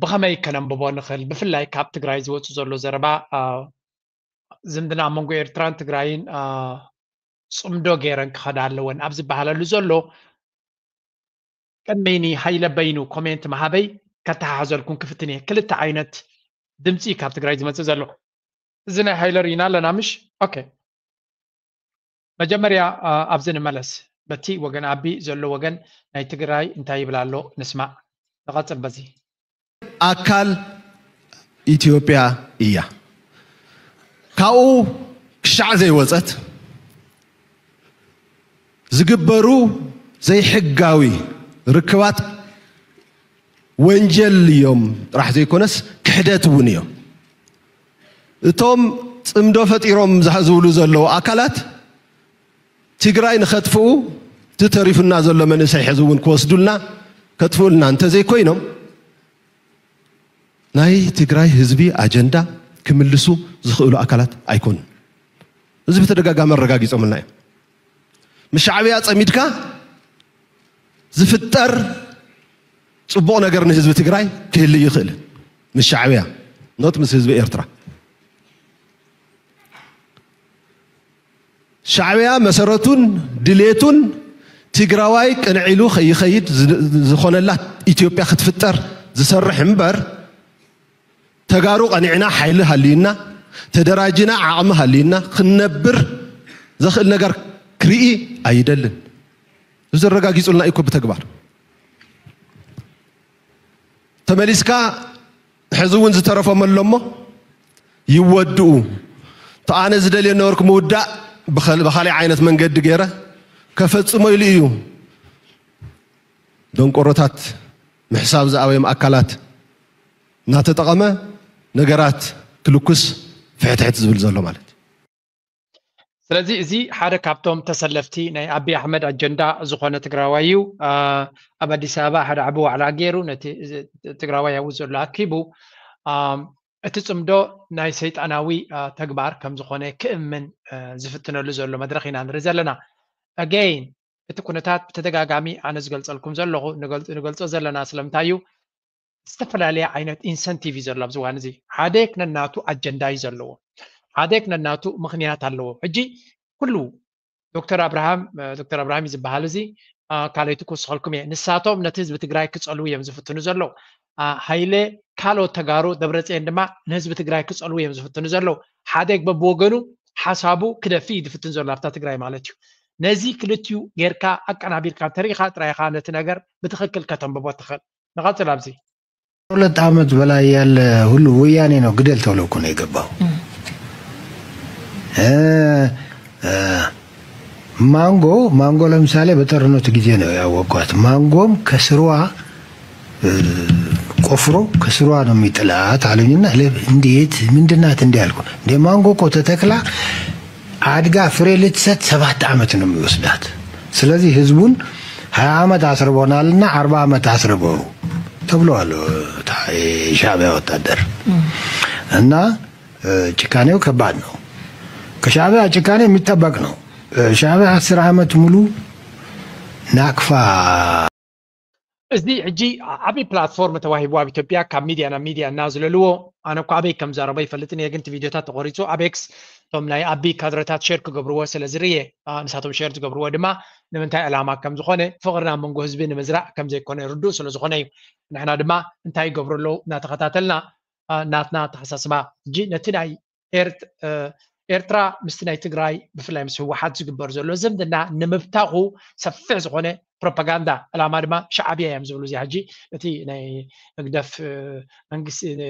ብኸመይ ከነንብቦ ንኽእል ብፍላይ ካብ ትግራይ ዝወፁ ዘሎ ዘረባ ዝምድና ኣብ መንጎ ኤርትራን ትግራይን ፅምዶ ገይረን ክኸዳ ኣለወን ኣብ ዝበሃለሉ ዘሎ ቅድመይኒ ሃይለ በይኑ ኮሜንት መሃበይ ከተሓሓዘልኩም ክፍትን እየ ክልተ ዓይነት ድምፂ ካብ ትግራይ ዝመፅእ ዘሎ እዚ ናይ ሃይለ ርኢና ኣለና ምሽ ኦኬ መጀመርያ ኣብዚ ንመለስ በቲ ወገን ኣቢ ዘሎ ወገን ናይ ትግራይ እንታይ ይብል ኣሎ ንስማዕ ንቐፅል በዚ ኣካል ኢትዮጵያ እያ ካብኡ ክሻዕ ዘይወፀት ዝግበሩ ዘይሕጋዊ ርክባት ወንጀል እዮም ጥራሕ ዘይኮነስ ክሕደት እውን እዮም እቶም ፅምዶ ፈጢሮም ዝብሉ ዘለዉ ኣካላት ትግራይ ንኸጥፍኡ እቲ ተሪፉና ዘሎ መንእሰይ ሕዚ እውን ክወስዱልና ከጥፍኡልና እንተዘይኮይኖም ናይ ትግራይ ህዝቢ ኣጀንዳ ክምልሱ ዝኽእሉ ኣካላት ኣይኮኑን። እዚ ብተደጋጋሚ ኣረጋጊጾምልና እዮም። ምስ ሻዕብያ ጸሚድካ ዝፍጠር ጽቡቕ ነገር ንህዝቢ ትግራይ ክህልእ ይኽእል፣ ምስ ሻዕብያ፣ ኖት ምስ ህዝቢ ኤርትራ። ሻዕብያ መሰረቱን ድሌቱን ትግራዋይ ቅንዒሉ ከይኸይድ ዝ-፣ ዝኾነላ ኢትዮጵያ ክትፍጠር ዝሰርሕ እምበር፣ ተጋሩ ቀኒዕና ሓይሊ ሃልዩና፣ ተደራጅና ዓቕሚ ሃልዩና ክንነብር ዘኽእል ነገር ክርኢ ኣይደልን። እዚ ኣረጋጊጹልና እዩ እኮ ብተግባር። ተመሊስካ ሕዚ እውን ዝተረፎም ኣሎ እሞ ይወድኡ። እቲ ኣነ ዝደልዮ ነበርኩ ምውዳእ ብኸል-፣ ብኻሊእ ዓይነት መንገዲ ገይረ ከፈጽሞ ኢሉ እዩ ደንቆሮታት ምሕሳብ ዝኣበዮም ኣካላት እናተጠቐመ ነገራት ክልኩስ ፍሕትሕት ዝብል ዘሎ ማለት እዩ። ስለዚ እዚ ሓደ ካብቶም ተሰለፍቲ ናይ ኣቢ ኣሕመድ ኣጀንዳ ዝኾነ ትግራዋይ እዩ። አ፣ ኣብ ኣዲስ ኣበባ ሓደ ዓቢ ዋዕላ ገይሩ ነቲ እዚ ትግራዋይ ኣብኡ ዘሎ ኣኪቡ፣ አ፣ እቲ ጽምዶ ናይ ሰይጣናዊ፣ አ፣ ተግባር ከም ዝኾነ ክእምን፣ አ፣ ዝፍትነሉ ዘሎ መድረኽ ኢና ንርኢ ዘለና። ኣገይን እቲ ኩነታት ብተደጋጋሚ ኣነ ዝገልጸልኩም ዘለኹ ንገልጽ-፣ ንገልጾ ዘለና ስለምንታይ እዩ? ዝተፈላለየ ዓይነት ኢንሰንቲቭ እዩ ዘሎ ኣብዚ እዋን እዚ። ሓደ ክነናቱ ኣጀንዳ እዩ ዘለዎ፣ ሓደ ክነናቱ ምኽንያት ኣለዎ። ሕጂ ኩሉ ዶክተር ኣብርሃም እ፣ ዶክተር ኣብርሃም እዩ ዝበሃል እዚ እ፣ ካልኦት ክውስኸልኩም እየ። ንሳቶም ነቲ ህዝቢ ትግራይ ክጸልዉ እዮም ዝፍትኑ ዘለዉ። እ፣ ሃይለ ካልኦት ተጋሩ ደብረፅየን ድማ ንህዝቢ ትግራይ ክጸልዉ እዮም ዝፍትኑ ዘለዉ። ሓደ በብወገኑ ሓሳቡ ክደፊ እዩ ዝፍትን ዘሎ ኣብታ ትግራይ ማለት እዩ። ነዚ ክልቲኡ ጌርካ ኣቀናቢርካ እንተሪኢኻ ጥራይ ኢኻ ነቲ ነገር ብትኽክል ከተንብቦ ትኽእል። ንቐፅል ኣብዚ። ሁለት ዓመት በላይ ያለ ሁሉ ወያኔ ነው ግደል ተብሎ እኮ ነው የገባው። እ፣ እ፣ ማንጎ ማንጎ ለምሳሌ በጦርነቱ ጊዜ ነው ያወቅኳት። ማንጎም ከስሯ እ፣ ቆፍሮ ከስሯ ነው የሚጥላት አሉኝና ለ-፣ እንዴት ምንድናት እንዲህ አልኩ። እንደ ማንጎ እኮ ተተክላ አድጋ ፍሬ ልትሰጥ ሰባት ዓመት ነው የሚወስዳት። ስለዚህ ህዝቡን ሀያ ዓመት አስርቦናልና አርባ ዓመት አስርበው ተብለዋል። ታ-፣ የሻዕቢያ ወታደር እና እ፣ ጭካኔው ከባድ ነው። ከሻዕቢያ ጭካኔ የሚጠበቅ ነው። እ፣ ሻዕቢያ አስር ዓመት ሙሉ ናቅፋ እዚ ሕጂ ዓብዪ ፕላትፎርም ተዋሂቡ ኣብ ኢትዮጵያ ካብ ሚድያ ናብ ሚድያ እናዝለልዎ፣ ኣነ እኮ ኣበይ ከም ዛረቦ ይፈልጥን እየ፣ ግን እቲ ቪድዮታት ተቆሪፁ ኣብ ኤክስ እቶም ናይ ኣቢ ካድረታት ሼር ክገብርዎ ስለ ዝርየ፣ አ፣ ንሳቶም ሼር ዝገብርዎ ድማ ንምንታይ ዕላማ ከም ዝኾነ፣ ፍቕሪ ናብ መንጎ ህዝቢ ንምዝራእ ከም ዘይኮነ ርዱእ ስለ ዝኾነ እዩ። ንሕና ድማ እንታይ ይገብሩ ኣለዉ እናተኸታተልና፣ አ፣ ናትና ኣተሓሳስባ ሕጂ ነቲ ናይ ኤርት-፣ እ፣ ኤርትራ ምስቲ ናይ ትግራይ ብፍላይ ምስ ህወሓት ዝግበር ዘሎ ዝምድና ንምብታኹ ሰፊሕ ዝኾነ ፕሮፓጋንዳ፣ ዕላማ ድማ ሻዕብያ እዮም ዝብሉ። እዚ ሕጂ እቲ ናይ ህግደፍ፣ እ፣ መንግስቲ፣ እ፣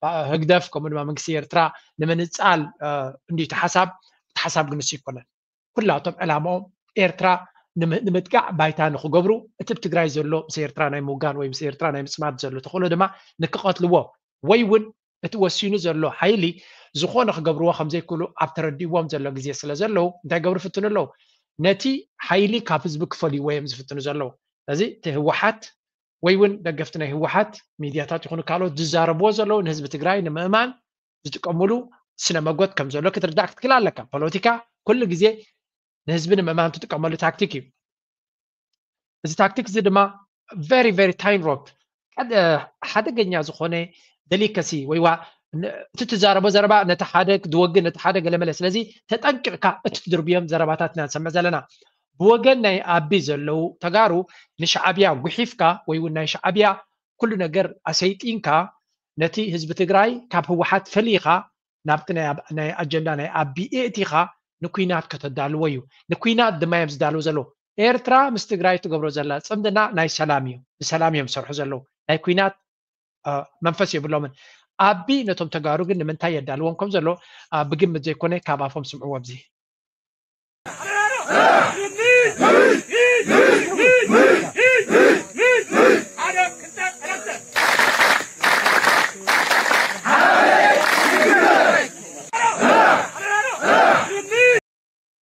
ፓ-፣ ህግደፍ ከምኡ ድማ መንግስቲ ኤርትራ ንምንጻል፣ እ፣ እንድዩ እቲ ሓሳብ፣ እቲ ሓሳብ ግን ንሱ ኣይኮነን። ኩላቶም ዕላማኦም ኤርትራ ንም-፣ ንምጥቃዕ ባይታ ንኽገብሩ፣ እቲ ኣብ ትግራይ ዘሎ ምስ ኤርትራ ናይ ምውጋን ወይ ምስ ኤርትራ ናይ ምጽማድ ዘሎ ተኽእሎ ድማ ንክቐትልዎ ወይ እውን እቲ ወሲኑ ዘሎ ሓይሊ ዝኾነ ክገብርዎ ከም ዘይክእሉ ኣብ ተረዲእዎም ዘሎ ግዜ ስለ ዘለዉ እንታይ ገብሩ ይፍትኑ ኣለዉ? ነቲ ሓይሊ ካብ ህዝቢ ክፈልይዎ እዮም ዝፍትኑ ዘለዉ። ስለዚ እቲ ህወሓት ወይ እውን ደገፍቲ ናይ ህወሓት ሚድያታት ይኹኑ ካልኦት ዝዛረብዎ ዘለዉ ንህዝቢ ትግራይ ንምእማን ዝጥቀምሉ ስነ መጎት ከም ዘሎ ክትርዳእ ክትክእል ኣለካ። ፖለቲካ ኩሉ ግዜ ንህዝቢ ንምእማን ትጥቀመሉ ታክቲክ እዩ። እዚ ታክቲክ እዚ ድማ ቨሪ ቨሪ ታይም ሮፕ፣ ሓደ ሓደገኛ ዝኾነ ደሊከሲ ወይ ዋ ን-፣ እቲ ትዛረቦ ዘረባ ነቲ ሓደ ድወግን ነቲ ሓደ ገለመለ። ስለዚ ተጠንቂቕካ እቲ ትድርብዮም ዘረባታት ኢና ንሰምዕ ዘለና። ብወገን ናይ ኣቢ ዘለዉ ተጋሩ ንሻዕብያ ጉሒፍካ ወይ እውን ናይ ሻዕብያ ኩሉ ነገር ኣሰይጢንካ ነቲ ህዝቢ ትግራይ ካብ ህወሓት ፈሊኻ ናብቲ ናይ ኣብ-፣ ናይ ኣጀንዳ ናይ ኣቢ እእቲኻ ንኩናት ከተዳልዎ እዩ። ንኩናት ድማ እዮም ዝዳልዉ ዘለዉ። ኤርትራ ምስ ትግራይ ትገብሮ ዘላ ጽምድና ናይ ሰላም እዩ። ንሰላም እዮም ዝሰርሑ ዘለዉ። ናይ ኩናት፣ እ፣ መንፈስ የብሎምን። ኣቢ ነቶም ተጋሩ ግን ንምንታይ የዳልዎም ከም ዘሎ፣ እ፣ ብግምት ዘይኮነ ካብ ኣፎም ስምዕዎ ኣብዚ።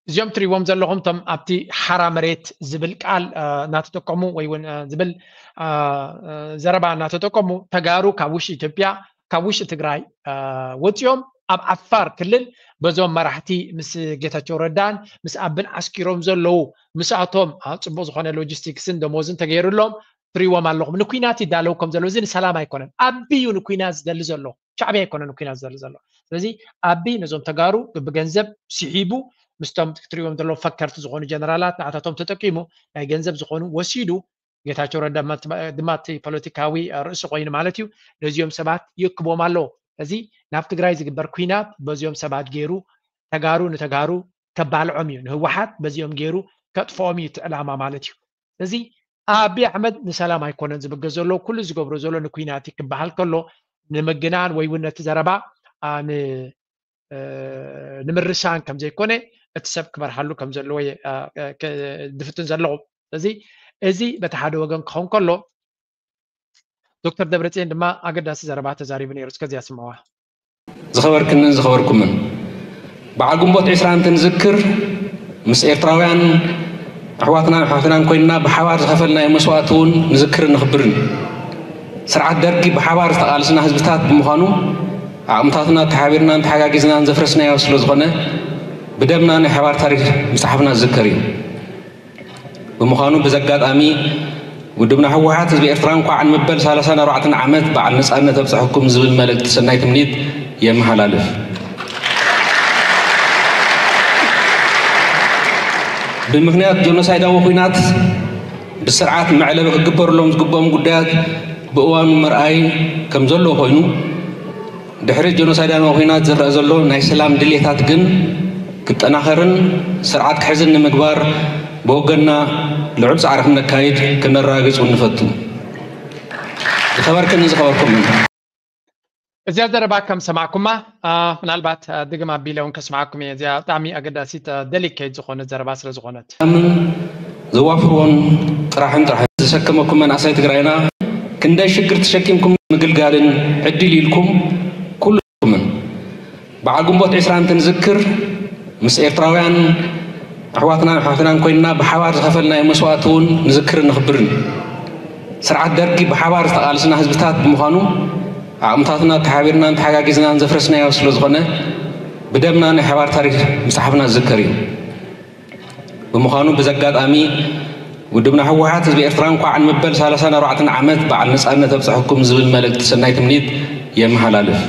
እዚኦም ትሪእዎም ዘለኹም እቶም ኣብቲ ሓራ መሬት ዝብል ቃል፣ እ፣ እናተጠቀሙ ወይ እውን፣ እ፣ ዝብል፣ እ፣ እ፣ ዘረባ እናተጠቀሙ ተጋሩ ካብ ውሽጢ ኢትዮጵያ ካብ ውሽጢ ትግራይ ወፂኦም ኣብ ዓፋር ክልል በዞም መራሕቲ ምስ ጌታቸው ረዳን ምስ ኣብን ዓስኪሮም ዘለዉ ምስኣቶም ፅቡቅ ዝኾነ ሎጂስቲክስን ደሞዝን ተገይሩሎም ትሪዎም ኣለኹም። ንኩናት ይዳለው ከም ዘሎ እዚ ንሰላም ኣይኮነን። ኣቢ እዩ ንኩናት ዝደሊ ዘሎ፣ ሻዕቢ ኣይኮነ ንኩናት ዝደሊ ዘሎ። ስለዚ ኣቢ ነዞም ተጋሩ ብገንዘብ ስሒቡ ምስቶም ክትሪዎም ዘለዉ ፈከርቲ ዝኾኑ ጀነራላት ንዓታቶም ተጠቂሙ ናይ ገንዘብ ዝኾኑ ወሲዱ ጌታቸው ረዳ ድማ እቲ ፖለቲካዊ ርእሲ ኮይኑ ማለት እዩ። ነዚኦም ሰባት ይክቦም ኣለዉ። እዚ ናብ ትግራይ ዝግበር ኩናት በዚኦም ሰባት ገይሩ ተጋሩ ንተጋሩ ከባልዖም እዩ። ንህወሓት በዚኦም ገይሩ ከጥፍኦም እዩ እቲ ዕላማ ማለት እዩ። እዚ ኣቢ ኣሕመድ ንሰላም ኣይኮነን ዝብገ ዘሎ፣ ኩሉ ዝገብሮ ዘሎ ንኩናት ክበሃል ከሎ ንምግናን ወይ እውን ነቲ ዘረባ ንምርሳን ከም ዘይኮነ እቲ ሰብ ክመርሃሉ ከም ዘለዎ ድፍትን ዘለኹ። ስለዚ እዚ በቲ ሓደ ወገን ክኸውን ከሎ ዶክተር ደብረፅዮን ድማ ኣገዳሲ ዘረባ ተዛሪቡ ነይሩ። እስከዚያ ስምዕዋ። ዝኸበርክንን ዝኸበርኩምን፣ በዓል ግንቦት ዕስራ እንትንዝክር ምስ ኤርትራውያን ኣሕዋትናን ኣሕዋትናን ኮይንና ብሓባር ዝኸፈልናዮ መስዋእቲ እውን ንዝክርን ንኽብርን። ስርዓት ደርጊ ብሓባር ዝተቓልስና ህዝብታት ብምዃኑ ዓቕምታትና ተሓቢርናን ተሓጋጊዝናን ዘፍረስናዮ ስለ ዝኾነ ብደምና ናይ ሓባር ታሪክ ምፅሓፍና ዝዝከር እዩ። ብምዃኑ ብዚ ኣጋጣሚ ውድብና ህወሓት ህዝቢ ኤርትራ እንኳዕ ንመበል ሰላሳን ኣርባዕተን ዓመት በዓል ነፃነት ኣብፀሐኩም ዝብል መልእክቲ ሰናይ ትምኒት የመሓላልፍ። ብምኽንያት ጀኖሳይዳዊ ኲናት ብስርዓት መዕለቢ ክግበርሎም ዝግብኦም ጉዳያት ብእዋኑ ምርኣይ ከም ዘለዎ ኮይኑ ድሕሪ ጀኖሳይዳዊ ኲናት ዝረኣ ዘሎ ናይ ሰላም ድሌታት ግን ክጠናኸርን ስርዓት ክሕዝን ንምግባር ብወገንና ልዑል ፃዕሪ ክነካይድ ክነረጋግፅ እውን ንፈቱ። ዝኸበርክን ዝኸበርኩምን። እዚኣ ዘረባ ከም ሰማዕኩማ ምናልባት ድግም ኣቢለ እውን ከስማዕኩም እየ። እዚኣ ብጣዕሚ ኣገዳሲት ደሊኬት ዝኾነት ዘረባ ስለ ዝኾነት ምን ዘዋፍርዎን ጥራሕን ጥራሕ ዝሰከመኩም መናእሰይ ትግራይና ክንደይ ሽግር ተሸኪምኩም ምግልጋልን ዕድል ኢልኩም ኩልኩምን በዓል ግንቦት ዕስራ እንትንዝክር ምስ ኤርትራውያን ኣሕዋትናን ኣሕዋትናን ኮይንና ብሓባር ዝኸፈልናዮ መስዋእቲ እውን ንዝክርን ንኽብርን። ስርዓት ደርጊ ብሓባር ዝተቓልስና ህዝብታት ብምዃኑ ዓቕምታትና ተሓቢርናን ተሓጋጊዝናን ዘፍረስናዮ ስለ ዝኾነ ብደምና ናይ ሓባር ታሪክ ምፅሓፍና ዝዝከር እዩ። ብምዃኑ ብዚ ኣጋጣሚ ውድብና ህወሓት ህዝቢ ኤርትራ እንኳዕ ንምበል ሰላሳን ኣርባዕተን ዓመት በዓል ነፃነት ኣብፀሐኩም ዝብል መልእክቲ ሰናይ ትምኒት የመሓላልፍ።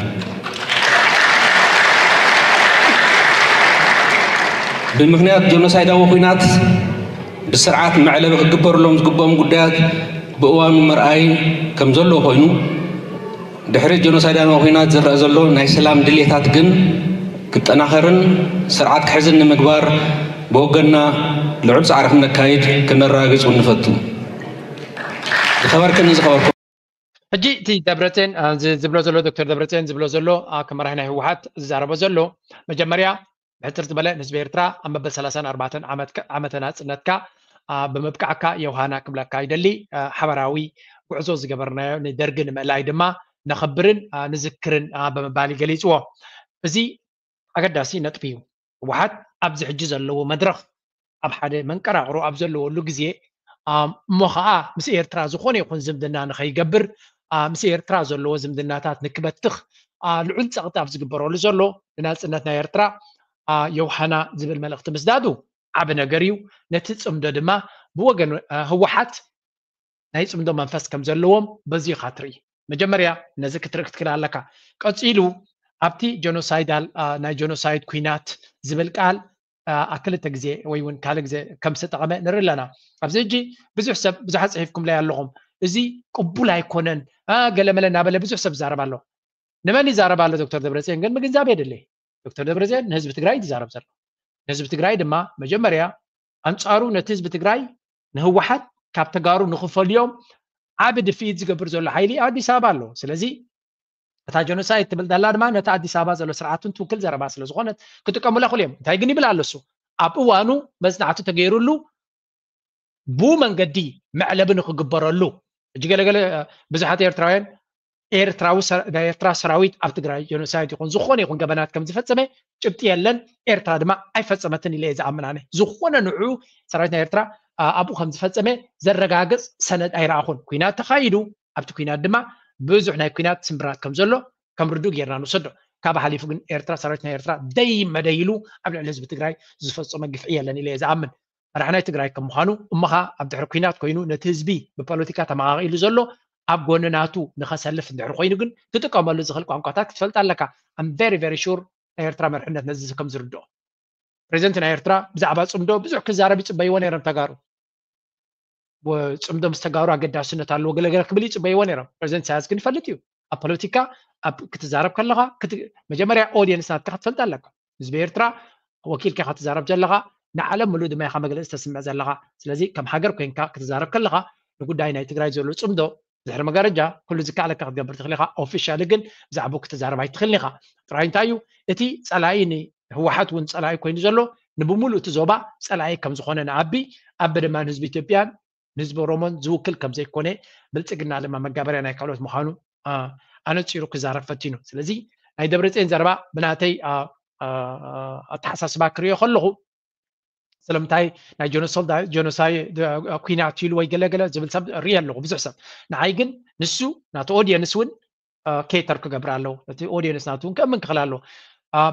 ብምኽንያት ጀኖሳይዳዊ ኲናት ብስርዓት መዕለቢ ክግበርሎም ዝግብኦም ጉዳያት ብእዋኑ ምርኣይ ከም ዘለዎ ኮይኑ ድሕሪ ጀኖሳይዳዊ ኲናት ዝረኣ ዘሎ ናይ ሰላም ድሌታት ግን ክጠናኸርን ስርዓት ክሕዝን ንምግባር ብወገንና ልዑል ፃዕሪ ክነካይድ ክነረጋግፅ እውን ንፈቱ። ዝኸበርክን ዝኸበርኩም። ሕጂ እቲ ደብረፅዮን ዝብሎ ዘሎ ዶክተር ደብረፅዮን ዝብሎ ዘሎ ከም መራሒ ናይ ህወሓት ዝዛረቦ ዘሎ መጀመርያ ብሕፅር ዝበለ ንህዝቢ ኤርትራ ኣብ መበል ሰላሳን ኣርባዕተን ዓመተ ናፅነትካ ብምብቃዕካ የውሃና ክብለካ ይደሊ። ሓበራዊ ጉዕዞ ዝገበርናዮ ንደርጊ ንምእላይ ድማ ነኸብርን ንዝክርን ብምባል ይገሊፅዎ። እዚ ኣገዳሲ ነጥቢ እዩ። ህወሓት ኣብዚ ሕጂ ዘለዎ መድረኽ ኣብ ሓደ መንቀራቕሮ ኣብ ዘለወሉ ግዜ እሞ ከዓ ምስ ኤርትራ ዝኾነ ይኹን ዝምድና ንኸይገብር ምስ ኤርትራ ዘለዎ ዝምድናታት ንክበትኽ ልዑል ፀቕጢ ኣብ ዝግበረሉ ዘሎ ንናፅነት ናይ ኤርትራ የውሃና ዝብል መልእኽቲ ምስዳዱ ዓቢ ነገር እዩ። ነቲ ፅምዶ ድማ ብወገን ህወሓት ናይ ፅምዶ መንፈስ ከም ዘለዎም በዚ ኢኻ ትርኢ። መጀመርያ ነዚ ክትርኢ ክትክእል ኣለካ። ቀፂሉ ኣብቲ ጀኖሳይዳል ናይ ጀኖሳይድ ኩናት ዝብል ቃል ክልተ ግዜ ወይ እውን ካልእ ግዜ ከም ዝተጠቐመ ንርኢ ኣለና። ኣብዚ ሕጂ ብዙሕ ሰብ ብዙሓት ፅሒፍኩምለይ ኣለኹም፣ እዚ ቅቡል ኣይኮነን ገለመለ እናበለ ብዙሕ ሰብ ይዛረብ ኣሎ። ንመን ይዛረብ ኣሎ? ዶክተር ደብረፅዮን ግን ምግንዛብ የድሊ። ዶክተር ደብረፅዮን ንህዝቢ ትግራይ ይዛረብ ዘሎ። ንህዝቢ ትግራይ ድማ መጀመርያ ኣንፃሩ ነቲ ህዝቢ ትግራይ ንህወሓት ካብ ተጋሩ ንክፈልዮም ዓቢ ድፍኢት ዝገብር ዘሎ ሓይሊ ኣዲስ ኣበባ ኣሎ። ስለዚ እታ ጀኖሳይድ ትብል ዘላ ድማ ነቲ ኣዲስ ኣበባ ዘሎ ስርዓትን ትውክል ዘረባ ስለ ዝኾነት ክጥቀሙላ ክእሉ እዮም። እንታይ ግን ይብል ኣሎ እሱ? ኣብ እዋኑ መጽናዕቲ ተገይሩሉ ብኡ መንገዲ መዕለቢ ንክግበረሉ ሕጂ ገለገለ ብዙሓት ኤርትራውያን ኤርትራዊ ናይ ኤርትራ ሰራዊት ኣብ ትግራይ ጀኖሳይድ ይኹን ዝኾነ ይኹን ገበናት ከም ዝፈጸመ ጭብጢ የለን። ኤርትራ ድማ ኣይፈጸመትን ኢለ እየ ዝኣምን። ኣነ ዝኾነ ንዑ ሰራዊት ናይ ኤርትራ ኣብኡ ከም ዝፈጸመ ዘረጋግጽ ሰነድ ኣይረኣኹን። ኩናት ተኻይዱ ኣብቲ ኩናት ድማ ብዙሕ ናይ ኩናት ስምብራት ከም ዘሎ ከም ርዱእ ጌርና ንውሰዶ። ካብ ሓሊፉ ግን ኤርትራ፣ ሰራዊት ናይ ኤርትራ ደይ መደይ ኢሉ ኣብ ልዕሊ ህዝቢ ትግራይ ዝፈጸመ ግፍዒ የለን ኢለ እየ ዝኣምን። መራሒ ናይ ትግራይ ከም ምዃኑ እሞ ኸኣ ኣብ ድሕሪ ኲናት ኮይኑ ነቲ ህዝቢ ብፖለቲካ ተመቓቒሉ ዘሎ ኣብ ጎኒ ናቱ ንኸሰልፍ እንድሕር ኮይኑ ግን ክጥቀመሉ ዝኽእል ቋንቋታት ክትፈልጥ ኣለካ። I'm very very sure ናይ ኤርትራ መርሕነት ነዚ ከም ዝርድኦ። ፕሬዚደንት ናይ ኤርትራ ብዛዕባ ጽምዶ ብዙሕ ክዛረብ ይጽበይዎ ነይሮም ተጋሩ። ጽምዶ ምስ ተጋሩ ኣገዳስነት ኣለዎ ገለገለ ክብል ይጽበይዎ ነይሮም። ፕሬዚደንት ኢሳያስ ግን ይፈልጥ እዩ ኣብ ፖለቲካ ኣብ ክትዛረብ ከለኻ መጀመርያ ኦዲየንስ ናትካ ክትፈልጥ ኣለካ። ህዝቢ ኤርትራ ወኪልካ ክትዛረብ ዘለኻ ንዓለም ምሉእ ድማ ኢኻ መግለፂ ተስምዕ ዘለኻ። ስለዚ ከም ሃገር ኮይንካ ክትዛረብ ከለኻ ንጉዳይ ናይ ትግራይ ዘሎ ጽምዶ ድሕሪ መጋረጃ ኩሉ ዝከኣለካ ክትገብር ትኽእል ኢኻ። ኦፊሻሊ ግን ብዛዕባኡ ክትዛረብ ኣይትኽእልን ኢኻ። ጥራይ እንታይ እዩ እቲ ጸላኢ ንህወሓት እውን ጸላኢ ኮይኑ ዘሎ ንብሙሉእ እቲ ዞባ ጸላኢ ከም ዝኾነ ንኣቢ ኣቢ ድማ ንህዝቢ ኢትዮጵያን ንህዝቢ ኦሮሞን ዝውክል ከም ዘይኮነ ብልጽግና ድማ መጋበርያ ናይ ካልኦት ምዃኑ ኣነጺሩ ክዛረብ ፈቲኑ። ስለዚ ናይ ደብረፅዮን ዘረባ ብናተይ ኣተሓሳስባ ክሪኦ ከለኹ ስለምንታይ ናይ ጀኖሳይድ ጀኖሳይድ ኲናት ኢሉ ወይ ገለገለ ዝብል ሰብ ርኢ ኣለኹ ብዙሕ ሰብ። ንዓይ ግን ንሱ ናቲ ኦዲየንስ እውን ኬተር ክገብር ኣለዎ። እቲ ኦዲየንስ ናቱ እውን ከእምን ክኽእል ኣለዎ።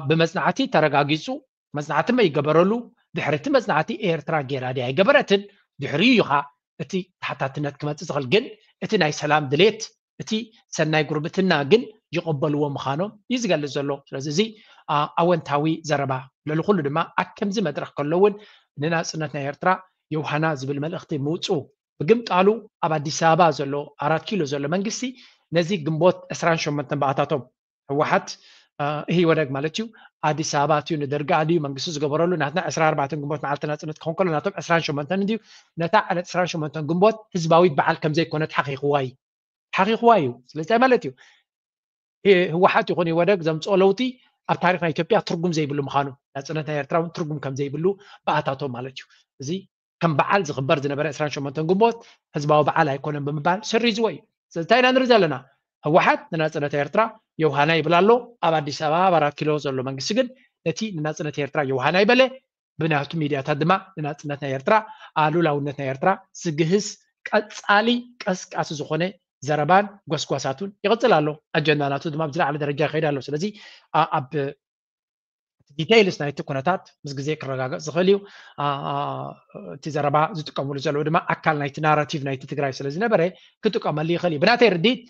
ብመጽናዕቲ ተረጋጊጹ መጽናዕቲ መይገበረሉ ድሕሪ እቲ መጽናዕቲ ኤርትራ ጌራ ድያ ኣይገበረትን ድሕሪኡ እዩ ኸዓ እቲ ተሓታትነት ክመጽእ ዝኽእል። ግን እቲ ናይ ሰላም ድሌት እቲ ሰናይ ጉርብትና ግን ይቐበልዎ ምዃኖም እዩ ዝገልጽ ዘሎ። ስለዚ እዚ ኣወንታዊ ዘረባ። ልዕሊ ኩሉ ድማ ኣብ ከምዚ መድረኽ ከሎ እውን ንናጽነት ናይ ኤርትራ የውሃና ዝብል መልእኽቲ ምውጽኡ ብግምጣሉ ኣብ ኣዲስ ኣበባ ዘሎ ኣራት ኪሎ ዘሎ መንግስቲ ነዚ ግንቦት ዕስራን ሸሞንተን ብኣታቶም ህወሓት ኢህወደግ ማለት እዩ ኣዲስ ኣበባ ኣትዩ ንደርጊ ኣድዩ መንግስቲ ዝገበረሉ ናትና ዕስራን ኣርባዕተን ግንቦት መዓልቲ ናጽነት ክኸውን ከሎ ናቶም ዕስራን ሸሞንተን እንድዩ ነታ ዕለት ዕስራን ሸሞንተን ግንቦት ህዝባዊት በዓል ከም ዘይኮነት ሓኺኽዋ እዩ። ሓኺኽዋ እዩ። ስለዚ እንታይ ማለት እዩ? ህወሓት ይኹን ኢህወደግ ዘምፅኦ ለውጢ ኣብ ታሪክ ናይ ኢትዮጵያ ትርጉም ዘይብሉ ምዃኑ ናፅነት ናይ ኤርትራ እውን ትርጉም ከም ዘይብሉ ብኣታቶም ማለት እዩ። እዚ ከም በዓል ዝኽበር ዝነበረ ዕስራን ሸሞንተን ግንቦት ህዝባዊ በዓል ኣይኮነን ብምባል ሰሪዝዎ እዩ። ስለዚ እንታይ ኢና ንርኢ ዘለና? ህወሓት ንናፅነት ኤርትራ የውሃና ይብል ኣሎ። ኣብ ኣዲስ ኣበባ ኣብ ኣራት ኪሎ ዘሎ መንግስቲ ግን ነቲ ንናፅነት ኤርትራ የውሃና ይበለ ብናቱ ሚድያታት ድማ ንናፅነት ናይ ኤርትራ ኣሉላውነት ናይ ኤርትራ ዝግህስ ቀፃሊ ቀስቃሲ ዝኾነ ዘረባን ጎስጓሳቱን ይቕፅል ኣሎ። ኣጀንዳ ናቱ ድማ ብዝለዓለ ደረጃ ይኸይድ ኣሎ። ስለዚ ኣብ ዲቴይልስ ናይቲ ኩነታት ምስ ግዜ ክረጋገፅ ዝኽእል እዩ። እቲ ዘረባ ዝጥቀምሉ ዘለዉ ድማ ኣካል ናይቲ ናራቲቭ ናይቲ ትግራይ ስለ ዝነበረ ክጥቀመሉ ይኽእል እዩ። ብናተይ ርድኢት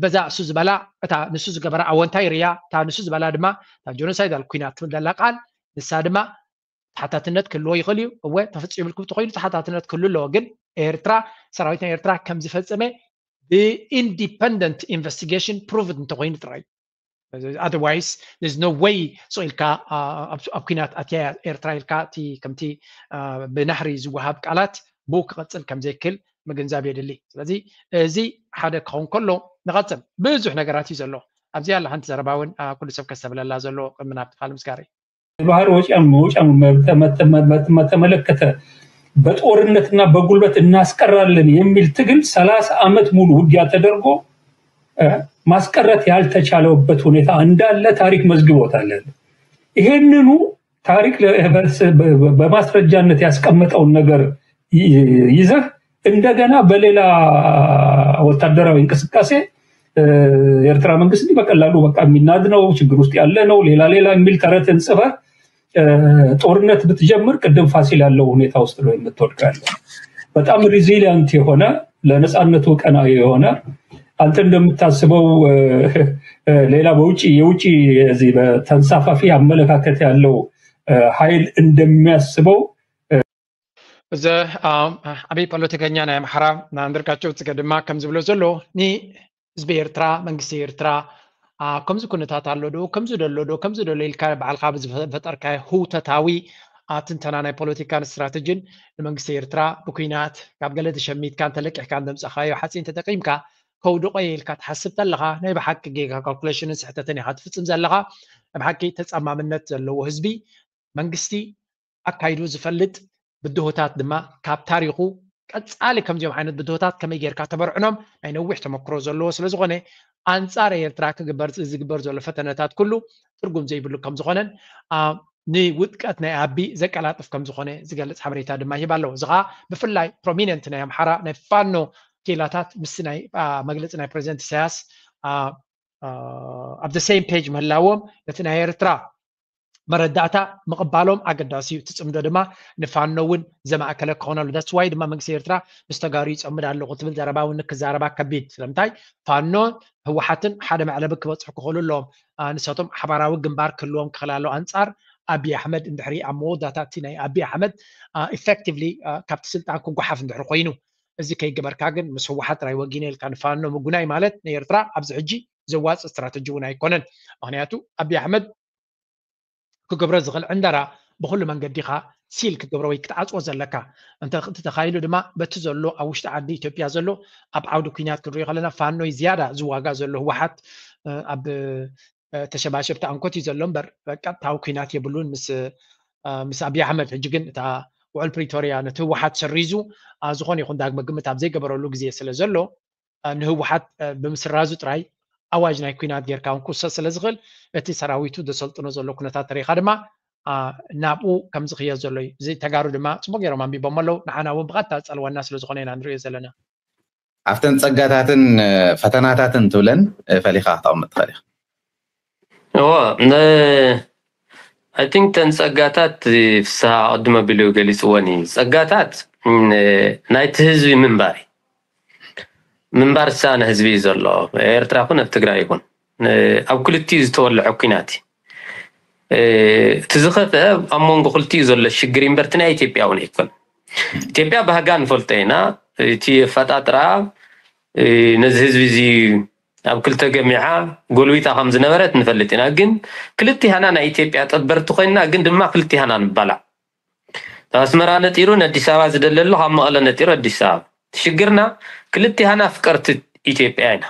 በዛ እሱ ዝበላ እታ ንሱ ዝገበራ ኣወንታይ ርያ እታ ንሱ ዝበላ ድማ እታ ጀኖሳይዳል ኩናት ትብል ዘላ ቃል ንሳ ድማ ተሓታትነት ክህልዎ ይኽእል እዩ። እወ ተፈፂሙልኩም እንተኮይኑ ተሓታትነት ክህሉ ኣለዎ። ግን ኤርትራ ሰራዊት ናይ ኤርትራ ከም ዝፈፀመ ብኢንዲፐንደንት ኢንቨስቲጌሽን ፕሩቭድ እንተኮይኑ ጥራይ። Otherwise there's no way ስቕ ኢልካ ኣብ ኩናት ኣትያ ኤርትራ ኢልካ እቲ ከምቲ ብናህሪ ዝወሃብ ቃላት ብኡ ክቐፅል ከም ዘይክል ምግንዛብ የድሊ። ስለዚ እዚ ሓደ ክኸውን ከሎ ንቐፅል ብዙሕ ነገራት እዩ ዘሎ። ኣብዚኣ ኣላ ሓንቲ ዘረባ እውን ኩሉ ሰብ ከስተብለላ ዘሎ ቅድሚ ናብቲ ካልእ ምስጋር እዩ። የባህር ወጪያን መውጫን በተመለከተ በጦርነትና በጉልበት እናስቀራለን የሚል ትግል ሰላሳ ዓመት ሙሉ ውጊያ ተደርጎ ማስቀረት ያልተቻለበት ሁኔታ እንዳለ ታሪክ መዝግቦታል። ይሄንኑ ታሪክ በማስረጃነት ያስቀመጠውን ነገር ይዘህ እንደገና በሌላ ወታደራዊ እንቅስቃሴ የኤርትራ መንግስት እንዲህ በቀላሉ በቃ የሚናድ ነው፣ ችግር ውስጥ ያለ ነው፣ ሌላ ሌላ የሚል ተረትን ጽፈህ ጦርነት ብትጀምር ቅድም ፋሲል ያለው ሁኔታ ውስጥ ነው የምትወድቀው ያለው። በጣም ሪዚሊያንት የሆነ ለነጻነቱ ቀናኢ የሆነ አንተ እንደምታስበው ሌላ በውጭ የውጭ የዚህ በተንሳፋፊ አመለካከት ያለው ኃይል እንደሚያስበው እዚ ዓብዪ ፖለቲከኛ ናይ ኣምሓራ ኣንድርጋቸው ጽገ ድማ ከም ዝብሎ ዘሎ ንህዝቢ ኤርትራ መንግስቲ ኤርትራ ከምዚ ኩነታት ኣሎ ዶ ከምዚ ደሎ ዶ ከምዚ ደሎ ኢልካ ባዕልካ ብዝፈጠርካዮ ህውተታዊ ትንተና ናይ ፖለቲካን ስትራተጂን ንመንግስቲ ኤርትራ ብኩናት ካብ ገለ ተሸሚትካ እንተለቂሕካ እንደምፀኻዮ ሓፂን ተጠቂምካ ከውድቆ ኢልካ ትሓስብ ተለኻ ናይ ብሓቂ ጌጋ ካልኩሌሽንን ስሕተትን ኢኻ ትፍፅም ዘለኻ። ናይ ብሓቂ ተፃማምነት ዘለዎ ህዝቢ መንግስቲ ኣካይዱ ዝፈልጥ ብድሆታት ድማ ካብ ታሪኹ ቀፃሊ ከምዚኦም ዓይነት ብድሆታት ከመይ ጌርካ ተበርዕኖም ናይ ነዊሕ ተመክሮ ዘለዎ ስለ ዝኾነ ኣንፃር ኤርትራ ክግበር ዝግበር ዘሎ ፈተነታት ኩሉ ትርጉም ዘይብሉ ከም ዝኾነን ንውድቀት ናይ ኣቢ ዘቀላጥፍ ከም ዝኾነ ዝገልፅ ሓበሬታ ድማ ይህብ ኣለዎ። እዚ ከዓ ብፍላይ ፕሮሚነንት ናይ ኣምሓራ ናይ ፋኖ ኬላታት ምስቲ ናይ መግለፂ ናይ ፕሬዚደንት ኢሳያስ ኣብ the same page ምህላዎም ነቲ ናይ ኤርትራ መረዳእታ ምቕባሎም ኣገዳሲ እዩ። እቲ ጽምዶ ድማ ንፋኖ እውን ዘማእከለ ክኾነሉ። That's why ድማ መንግስቲ ኤርትራ ምስ ተጋሩ ይጸምድ ኣለኹ ትብል ዘረባ እውን ክዛረባ ከቢድ። ስለምንታይ ፋኖ ህወሓትን ሓደ መዕለቢ ክበጽሑ ክኽእሉ ኣለዎም። ንሳቶም ሓባራዊ ግንባር ክህልዎም ክኽእል ኣለዎ ኣንጻር ኣቢይ ኣሕመድ እንድሕሪ ኣብ መወዳእታ እቲ ናይ ኣቢይ ኣሕመድ effectively ካብቲ ስልጣን ክጓሓፍ እንድሕሪ ኮይኑ። እዚ ከይገበርካ ግን ምስ ህወሓት ጥራይ ወጊነ ኢልካ ንፋኖ ምጉናይ ማለት ንኤርትራ ኣብዚ ሕጂ ዘዋፅእ ስትራተጂ እውን ኣይኮነን። ምክንያቱ ኣቢይ ኣሕመድ ክገብሮ ዝኽእል ዕንደራ ብኩሉ መንገዲ ኢኻ ሲል ክትገብሮ ወይ ክትዓፅዎ ዘለካ። እንተ እቲ ተኻይሉ ድማ በቲ ዘሎ ኣብ ውሽጢ ዓዲ ኢትዮጵያ ዘሎ ኣብ ዓውዲ ኩናት ክንሪኦ ከለና ፋኖ እዩ ዝያዳ ዝዋጋ ዘሎ። ህወሓት ኣብ ተሸባሸብቲ ኣንኮት እዩ ዘሎ እምበር ቀጥታዊ ኩናት የብሉን። ምስ ምስ ኣብይ ኣሕመድ ሕጂ ግን እታ ውዕል ፕሪቶርያ ነቲ ህወሓት ሰሪዙ ዝኾነ ይኹን ዳግመ ግምት ኣብ ዘይገበረሉ ግዜ ስለ ዘሎ ንህወሓት ብምስራዙ ጥራይ ኣዋጅ ናይ ኩናት ጌርካ እውን ክውሰድ ስለ ዝኽእል እቲ ሰራዊቱ ዘሰልጥኖ ዘሎ ኩነታት ተሪኻ ድማ ናብኡ ከም ዝኽየድ ዘሎ እዩ። እዚ ተጋሩ ድማ ፅቡቅ ገይሮም ኣንቢቦም ኣለዉ። ንዓና እውን ብቐጥታ ዝፀልወና ስለ ዝኾነ ኢና ንሪኦ ዘለና። ኣብተን ፀጋታትን ፈተናታትን ትብለን ፈሊኻ ክተቕምጥ ትኽእል ኢኻ። እዎ I think ተን ፀጋታት ፍስሃ ኣቐድም ኣቢሉ ገሊፅወን እዩ። ፀጋታት ናይቲ ህዝቢ ምንባር እዩ። ምንባር ዝሰኣነ ህዝቢ እዩ ዘሎ። ኤርትራ ይኹን ኣብ ትግራይ ይኹን ኣብ ክልቲኡ ዝተወለዐ ኩናት እዩ። እቲ ዝኸፍአ ኣብ መንጎ ክልቲኡ ዘሎ ሽግር እምበር እቲ ናይ ኢትዮጵያ እውን ኣይኮን። ኢትዮጵያ ባህጋ ንፈልጦ ኢና። እቲ ኣፈጣጥራ ነዚ ህዝቢ እዚ ኣብ ክልተ ገሚዓ ጎልቢታ ከም ዝነበረት ንፈልጥ ኢና። ግን ክልቲሃና ናይ ኢትዮጵያ ጠበርቲ ኮይንና ግን ድማ ክልቲሃና ንባላዕ። ካብ ኣስመራ ነጢሩ ንኣዲስ ኣበባ ዝደለሎ ካብ መቐለ ነጢሩ ኣዲስ ኣበባ። ሽግርና ክልቲሃና ኣፍቀርቲ ኢትዮጵያ ኢና።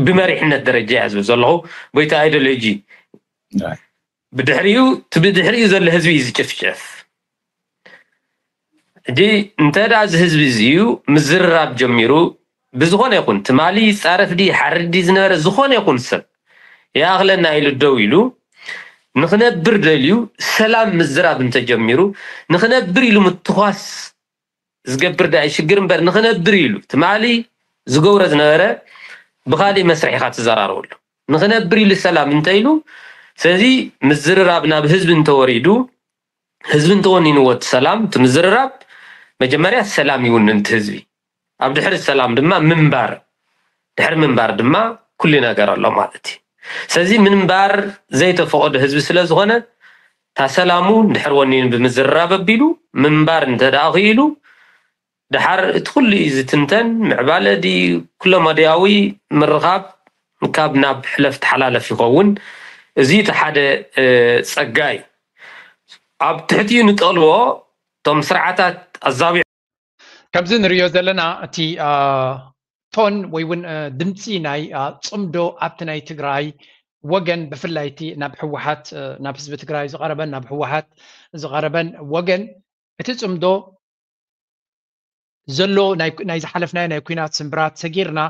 ብመሪሕነት ደረጃ እያ ዝብል ዘለኹ ቦይታ ኣይዲዮሎጂ ብድሕሪኡ እቲ ብድሕሪኡ ዘሎ ህዝቢ እዩ ዝጭፍጨፍ። ሕጂ እንተ ደኣ እዚ ህዝቢ እዚ እዩ ምዝርራብ ጀሚሩ ብዝኾነ ይኹን ትማሊ ይጻረፍ ድዩ ይሓርድ ድዩ ዝነበረ ዝኾነ ይኹን ሰብ ይኣኽለና ኢሉ ደው ኢሉ ንኽነብር ደልዩ ሰላም ምዝራብ እንተጀሚሩ ንኽነብር ኢሉ ምትኳስ ዝገብር ደኣ ሽግር እምበር ንኽነብር ኢሉ ትማሊ ዝገብሮ ዝነበረ ብኻሊእ መስርሕ ኢኻ ትዘራረበሉ። ንኽነብር ኢሉ ሰላም እንተ ኢሉ ስለዚ ምዝርራብ ናብ ህዝቢ እንተወሪዱ ህዝቢ እንተወኒንዎ እቲ ሰላም እቲ ምዝርራብ መጀመርያ ሰላም ይውንን እቲ ህዝቢ ኣብ ድሕሪ ሰላም ድማ ምንባር ድሕሪ ምንባር ድማ ኩሉ ነገር ኣሎ ማለት እዩ። ስለዚ ምንባር ዘይተፈቐዶ ህዝቢ ስለ ዝኾነ እታ ሰላሙ ድሕሪ ወኒኑ ብምዝርራብ ኣቢሉ ምንባር እንተ ደኣ ክኢሉ ደሓር እቲ ኩሉ እዩ ዝትንተን ምዕባለ ድዩ ኩለመዳያዊ ምርኻብ ካብ ናብ ሕለፍ ተሓላለፍ ይኸውን። እዚ እቲ ሓደ ፀጋ እዩ። ኣብ ትሕቲኡ ንጠልቦ እቶም ስርዓታት ኣዛቢዖም ከምዚ ንሪኦ ዘለና እቲ ቶን ወይ እውን ድምፂ ናይ ፅምዶ ኣብቲ ናይ ትግራይ ወገን ብፍላይ እቲ ናብ ህወሓት ናብ ህዝቢ ትግራይ ዝቐረበን ናብ ህወሓት ዝቐረበን ወገን እቲ ፅምዶ ዘሎ ናይ ዝሓለፍናዮ ናይ ኩናት ስምብራት ሰጊርና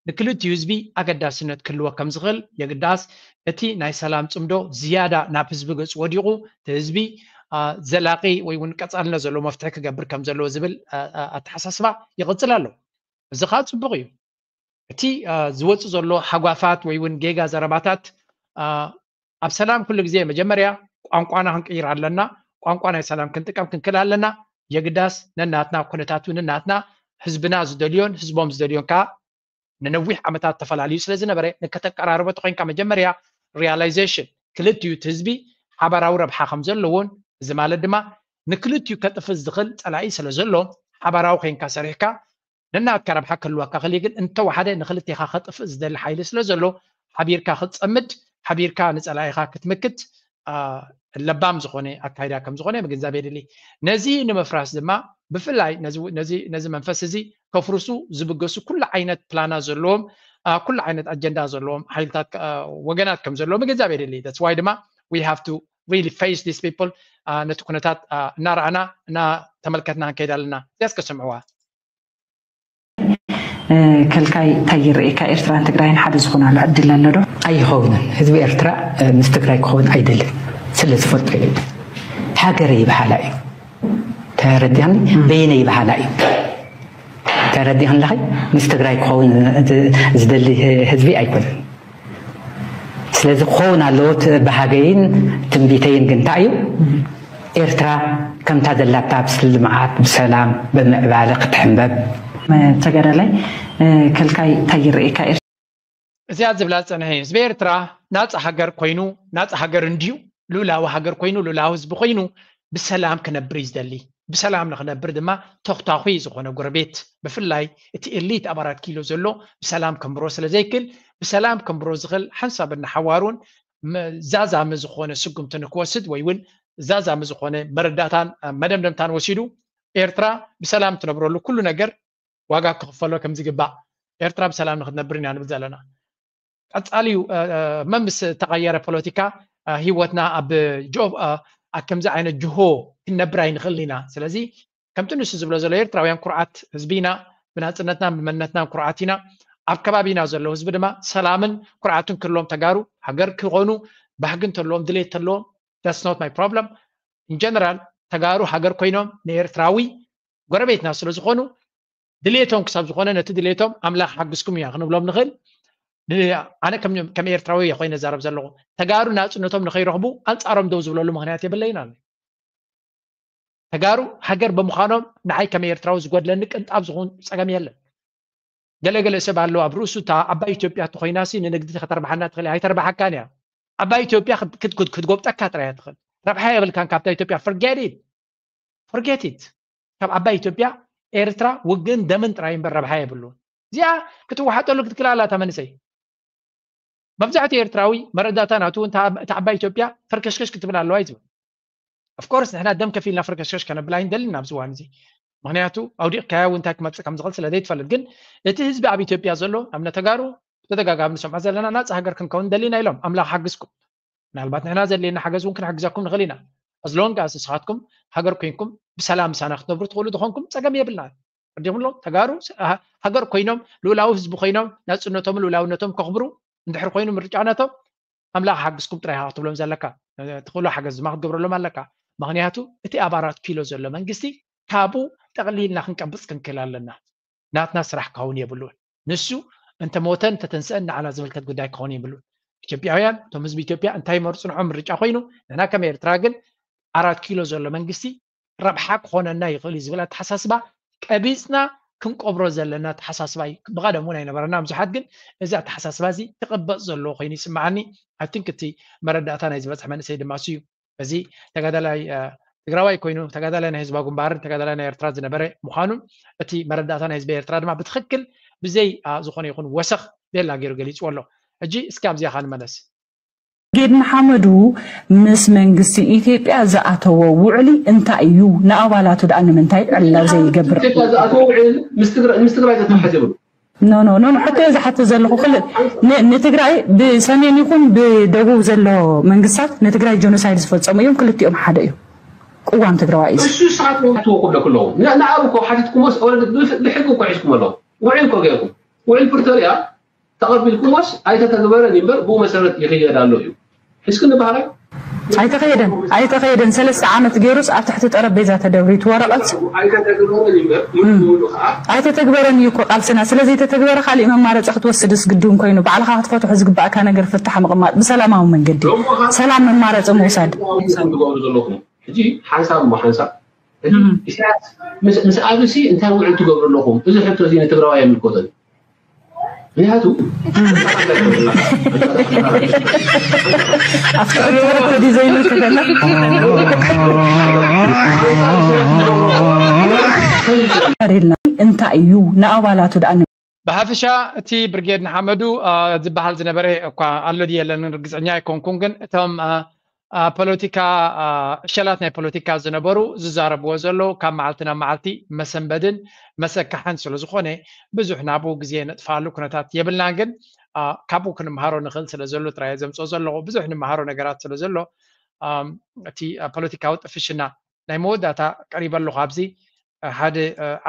ንክልቲኡ ህዝቢ ኣገዳስነት ክህልዎ ከም ዝኽእል የግዳስ እቲ ናይ ሰላም ፅምዶ ዝያዳ ናብ ህዝቢ ገፁ ወዲቑ እቲ ህዝቢ ዘላቒ ወይ እውን ቀፃልነት ዘለዎ መፍትሒ ክገብር ከም ዘለዎ ዝብል ኣተሓሳስባ ይቕፅል ኣሎ። እዚ ከዓ ፅቡቕ እዩ። እቲ ዝወፅእ ዘሎ ሃጓፋት ወይ እውን ጌጋ ዘረባታት ኣብ ሰላም ኩሉ ግዜ መጀመርያ ቋንቋና ክንቅይር ኣለና። ቋንቋ ናይ ሰላም ክንጥቀም ክንክእል ኣለና። የግዳስ ነናትና ኩነታቱ ነናትና ህዝብና ዝደልዮን ህዝቦም ዝደልዮን ከዓ ንነዊሕ ዓመታት ተፈላለዩ ስለ ዝነበረ ንከተቀራርቦ ተኮይንካ መጀመርያ realization ክልቲኡ እቲ ህዝቢ ሓባራዊ ረብሓ ከም ዘለዎን እዚ ማለት ድማ ንክልቲኡ ከጥፍእ ዝኽእል ፀላኢ ስለ ዘሎ ሓባራዊ ኮይንካ ሰሪሕካ ነናትካ ረብሓ ክህልወካ ክእል ግን እንተወሓደ ንክልቴኻ ከጥፍእ ዝደሊ ሓይሊ ስለ ዘሎ ሓቢርካ ክትፀምድ ሓቢርካ ንፀላኢኻ ክትምክት ለባም ዝኾነ ኣካይዳ ከም ዝኾነ ምግንዛብ የድሊ። ነዚ ንምፍራስ ድማ ብፍላይ ነዚ መንፈስ እዚ ከፍርሱ ዝብገሱ ኩሉ ዓይነት ፕላናት ዘለዎም ኩሉ ዓይነት ኣጀንዳ ዘለዎም ሓይልታት ወገናት ከም ዘለዎ ምግንዛብ የድሊ። That's why ድማ we have to really face these people ነቲ ኩነታት እናረኣና እናተመልከትና ክንከይድ ኣለና። እዚያስ ከስምዕዋ ከልካይ እንታይ ይረኤካ? ኤርትራን ትግራይን ሓደ ዝኾናሉ ዕድል ኣሎ ዶ? ኣይኸውንን። ህዝቢ ኤርትራ ምስ ትግራይ ክኸውን ኣይደልን። ስለ ዝፈልጦ እዩ። ሃገረ ይበሃላ እዩ። ተረዲኻኒ? በይነ ይበሃላ እዩ። ተረዲኻኒ ኣለኸ? ምስ ትግራይ ክኸውን ዝደሊ ህዝቢ ኣይኮነን። ስለዚ ክኸውን ኣለዎ። እቲ ባህገይን ትንቢተይን ግን እንታይ እዩ? ኤርትራ ከምታ ዘላታ ብስልምዓት፣ ብሰላም፣ ብምዕባለ ክትሕንበብ። ተጋዳላይ ከልካይ እንታይ ይረኤካ? እዚኣ ዝብላ ዝፀንሐ እዩ። ህዝቢ ኤርትራ ናፃ ሃገር ኮይኑ ናፃ ሃገር እንድዩ፣ ሉላዊ ሃገር ኮይኑ ሉላዊ ህዝቢ ኮይኑ ብሰላም ክነብር እዩ ዝደሊ። ብሰላም ንክነብር ድማ ተኽታኹ ዝኾነ ጎረቤት፣ ብፍላይ እቲ ኤሊት ኣብ ኣራት ኪሎ ዘሎ ብሰላም ከንብሮ ስለዘይክል፣ ብሰላም ከንብሮ ዝኽእል ሓንሳብ እናሓዋሩን ዛዛሚ ዝኾነ ስጉምቲ ንክወስድ ወይ እውን ዛዛሚ ዝኾነ መረዳእታን መደምደምታን ወሲዱ ኤርትራ ብሰላም ትነብረሉ ኩሉ ነገር ዋጋ ክኽፈሎ ከምዝግባእ ኤርትራ ብሰላም ንክትነብር ኢና ንብል ዘለና። ቀጻሊ መምስ ተቐየረ ፖለቲካ ህይወትና ኣብ ከምዚ ዓይነት ጅሆ ክንነብር ኣይንኽእል ኢና። ስለዚ ከምቲ ንሱ ዝብሎ ዘሎ ኤርትራውያን ኩርዓት ህዝቢ ኢና፣ ብናፅነትናን ብመንነትናን ኩርዓት ኢና። ኣብ ከባቢና ዘሎ ህዝቢ ድማ ሰላምን ኩርዓትን ክህልዎም ተጋሩ ሃገር ክኾኑ ባህጊ እንተለዎም ድሌት እንተለዎም that's not my problem። In general ተጋሩ ሃገር ኮይኖም ንኤርትራዊ ጎረቤትና ስለ ዝኾኑ ድሌቶም ክሳብ ዝኾነ ነቲ ድሌቶም ኣምላኽ ሓግዝኩም ኢና ክንብሎም ንኽእል። ኣነ ከም ኤርትራዊ እየ ኮይነ ዛረብ ዘለኹ። ተጋሩ ናፅነቶም ንኸይረኽቡ ኣንፃሮም ደው ዝብለሉ ምኽንያት የብለይን ኣሎ። ተጋሩ ሃገር ብምዃኖም ንዓይ ከም ኤርትራዊ ዝጎድለኒ ቅንጣብ ዝኾን ፀገም የለን። ገለገለ ሰብ ኣሎ ኣብ ርእሱ እታ ዓባይ ኢትዮጵያ ተኾይናሲ ንንግዲ ከተርብሓና ትኽእል ኣይተርብሓካን እያ። ዓባይ ኢትዮጵያ ክትጎብጠካ ጥራይ እያ ትኽእል። ረብሓ የብልካን ካብታ ኢትዮጵያ። Forget it. Forget it. ካብ ዓባይ ኢትዮጵያ ኤርትራ ውግእን ደምን ጥራይ እምበር ረብሓ የብሉን። እዚኣ ክትወሓጠሉ ክትክላላ እታ መንእሰይ። መብዛሕትኡ ኤርትራዊ መረዳእታ ናቱ እታ ዓባይ ኢትዮጵያ ፈርከሽከሽ ክትብል ኣለዋ እዩ ዝብል። Of course ንሕና ደም ከፊልና ፈርከሽከሽ ከነብል ኣይንደልን ኣብዚ እዋን እዚ። ምክንያቱ ኣውዲቕካያ እውን እንታይ ክመፅእ ከም ዝኽእል ስለ ዘይትፈልጥ። ግን እቲ ህዝቢ ኣብ ኢትዮጵያ ዘሎ ኣብ ነተጋሩ ብተደጋጋሚ ንሰምዖ ዘለና ናፃ ሃገር ክንከውን ደሊና ኢሎም። ኣምላኽ ሓግዝኩም። ምናልባት ንሕና ዘድልየና ሓገዝ እውን ክንሕግዘኩም ንኽእል ኢና። As long as ንስኻትኩም ሃገር ኮይንኩም ብሰላም ምሳና ክትነብሩ ትኽእሉ ዝኾንኩም ፀገም የብልና። ረዲኹምሎ ተጋሩ ሃገር ኮይኖም ልኡላዊ ህዝቢ ኮይኖም ናፅነቶም ልኡላውነቶም ከኽብሩ እንድሕር ኮይኑ ምርጫ ነቶም ኣምላኽ ሓግዝኩም ጥራይ ኢኻ ክትብሎም ዘለካ። ትኽእሎ ሓገዝ ድማ ክትገብረሎም ኣለካ። ምክንያቱ እቲ ኣብ ኣራት ኪሎ ዘሎ መንግስቲ ካብኡ ጠቕሊልና ክንቀብፅ ክንክእል ኣለና። ናትና ስራሕ ክኸውን የብሉን። ንሱ እንተሞተን እንተተንስአን ንዓና ዝምልከት ጉዳይ ክኸውን የብሉን። ኢትዮጵያውያን እቶም ህዝቢ ኢትዮጵያ እንታይ ይመርፁ ንዖም ምርጫ ኮይኑ ንሕና ከም ኤርትራ ግን ኣራት ኪሎ ዘሎ መንግስቲ ረብሓ ክኾነና ይኽእል እዩ ዝብል ኣተሓሳስባ ቀቢፅና ክንቆብሮ ዘለና ኣተሓሳስባ እዩ። ብቐደም እውን ኣይነበረና ብዙሓት ግን እዚ ኣተሓሳስባ እዚ ክቕበፅ ዘለዎ ኮይኑ ይስምዓኒ። I think እቲ መረዳእታ ናይ ዝበፅሕ መንእሰይ ድማ እሱ እዩ። እዚ ተጋዳላይ ትግራዋይ ኮይኑ ተጋዳላይ ናይ ህዝባዊ ግንባርን ተጋዳላይ ናይ ኤርትራ ዝነበረ ምዃኑን እቲ መረዳእታ ናይ ህዝቢ ኤርትራ ድማ ብትኽክል ብዘይ ዝኾነ ይኹን ወሰኽ ቤላ ገይሩ ገሊፅዎ ኣሎ። ሕጂ እስኪ ኣብዚኣ ካ ንመለስ። ብርጌድ ንሓመዱ ምስ መንግስቲ ኢትዮጵያ ዝኣተዎ ውዕሊ እንታይ እዩ? ንኣባላቱ ደኣ ንምንታይ ዕላው ዘይገብር? ኢትዮጵያ ዝኣተዎ ውዕል ምስ ትግራይ ምስ ትግራይ ዘተሓሕዝ የብሉ። ኖ ኖ ኖ ሕቶ እየ ዝሓትት ዘለኹ። ክል ን- ንትግራይ ብሰሜን ይኹን ብደቡብ ዘሎ መንግስታት ንትግራይ ጀኖሳይድ ዝፈጸሙ እዮም። ክልቲኦም ሓደ እዩ። ቅዋም ትግራዋይ እዩ። እሱ ንስኻትኩም ትወቁ ብለኩ ኣለኹ። ን- ንኣብ እኮ ሓቲትኩሞስ ኦረዲ ብፍ- ብሕጊ እኮ ሒዝኩም ኣለኹ። ውዕል እኮ ገይርኩም ውዕል ፕሪቶሪያ ተቐቢልኩሞስ ኣይተተግበረን እዩ እምበር ብኡ መሰረት ይኽየድ ኣሎ እዩ። ሒዝክኒ ባህራይ ኣይተኸየደን ኣይተኸየደን ሰለስተ ዓመት ገይሩስ ኣብ ትሕቲ ጠረጴዛ ተደብሪቱ ወረቐት ኣይተተግበረን እዩ እምበር ሙሉ ብሙሉ ከዓ ኣይተተግበረን እዩ እኮ ቃልስና። ስለዘይተተግበረ ካሊእ መማረፂ ክትወስድስ ግድን ኮይኑ ባዕልኻ ክትፈትሖ ዝግባእካ ነገር ፍታሕ ምቕማጥ ብሰላማዊ መንገዲ ሰላም መማረፂ ምውሳድ። ትገብሩ ዘለኹም ሕጂ ሓንሳብ እሞ ሓንሳብ ሕጂ ኢሳያስ ምስ ምስ ኣብሲ እንታይ ውዕል ትገብሩ ኣለኹም? እዚ ሕቶ እዚ ንትግራዋይ ኣይምልከቶን። ምክንያቱ ኣብቲ ሕቶ ሕቶ ድዩ ዘይምልከተና? እንታይ እዩ ንኣባላቱ ደኣ ብሓፈሻ እቲ ብርጌድ ንሓመዱ ዝበሃል ዝነበረ እኳ ኣሎ ድዩ የለንን ርግፀኛ ኣይኮንኩን፣ ግን እቶም ፖለቲካ ዕሸላት ናይ ፖለቲካ ዝነበሩ ዝዛረብዎ ዘለዉ ካብ መዓልቲ ናብ መዓልቲ መሰንበድን መሰካሕን ስለ ዝኾነ ብዙሕ ናብኡ ግዜ ነጥፍኣሉ ኩነታት የብልናን። ግን ካብኡ ክንምሃሮ ንኽእል ስለ ዘሎ ጥራይ ዘምፅኦ ዘለኹ ብዙሕ ንምሃሮ ነገራት ስለ ዘሎ እቲ ፖለቲካዊ ጥፍሽና ናይ መወዳእታ ቀሪበ ኣለኹ። ኣብዚ ሓደ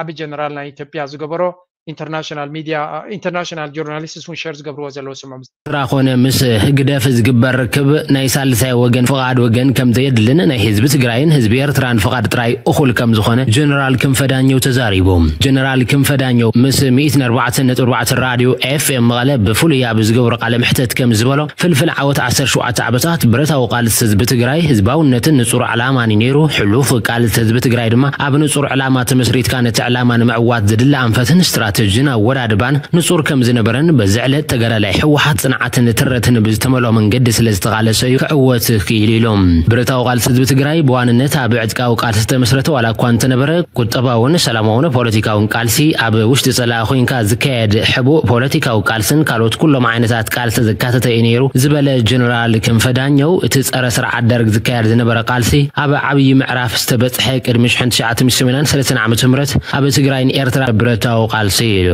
ዓቢ ጀነራል ናይ ኢትዮጵያ ዝገበሮ ኢንተርናሽናል ሚድያ፣ ኢንተርናሽናል ጆርናሊስትስ እውን ሸር ዝገብርዎ ዘለዉ ስምዖም። ኤርትራ ኮነ ምስ ህግደፍ ዝግበር ርክብ ናይ ሳልሳይ ወገን ፍቓድ ወገን ከም ዘየድልን ናይ ህዝቢ ትግራይን ህዝቢ ኤርትራን ፍቓድ ጥራይ እኹል ከም ዝኾነ ጀነራል ክንፈ ዳኘው ተዛሪቡ። ጀነራል ክንፈ ዳኘው ምስ ሚእትን ኣርባዕተን ነጥቢ ኣርባዕተ ራድዮ ኤፍኤም መቐለ ብፍሉይ ኣብ ዝገብሮ ቃለ መሕተት ከም ዝበሎ፣ ፍልፍል ዓወት ዓሰርተ ሸውዓተ ዓመታት ብረታዊ ቃልሲ ህዝቢ ትግራይ ህዝባውነትን ንጹር ዕላማን እዩ ነይሩ። ሕሉፍ ቃልሲ ህዝቢ ትግራይ ድማ ኣብ ንጹር ዕላማ ተመስሪትካ ነቲ ዕላማ ንምዕዋት ዘድሊ ኣንፈትን ስትራተጂን ኣወዳድባን ንጹር ከም ዝነበረን በዚ ዕለት ተጋዳላይ ህወሓት ጽንዓትን ትረትን ብዝተመልኦ መንገዲ ስለ ዝተቓለሰ እዩ ክዕወት ክኢሉ ኢሎም። ብረታዊ ቃልሲ ህዝቢ ትግራይ ብዋንነት ኣብ ዕጥቃዊ ቃልሲ ዝተመስረተ ዋላ እኳ እንተነበረ፣ ቁጠባውን ሰላማውን ፖለቲካውን ቃልሲ ኣብ ውሽጢ ጸላኢ ኮይንካ ዝካየድ ሕቡእ ፖለቲካዊ ቃልስን ካልኦት ኩሎም ዓይነታት ቃልሲ ዘካተተ እዩ ነይሩ ዝበለ ጀነራል ክንፈ ዳኘው፣ እቲ ጸረ ስርዓት ደርግ ዝካየድ ዝነበረ ቃልሲ ኣብ ዓብዪ ምዕራፍ ዝተበጽሐ ቅድሚ ሽሕን ትሽዓተ ሚእትን ሰማንያን ሰለስተን ዓመተ ምህረት ኣብ ትግራይን ኤርትራ ብረታዊ ቃልሲ እዩ ኢሉ።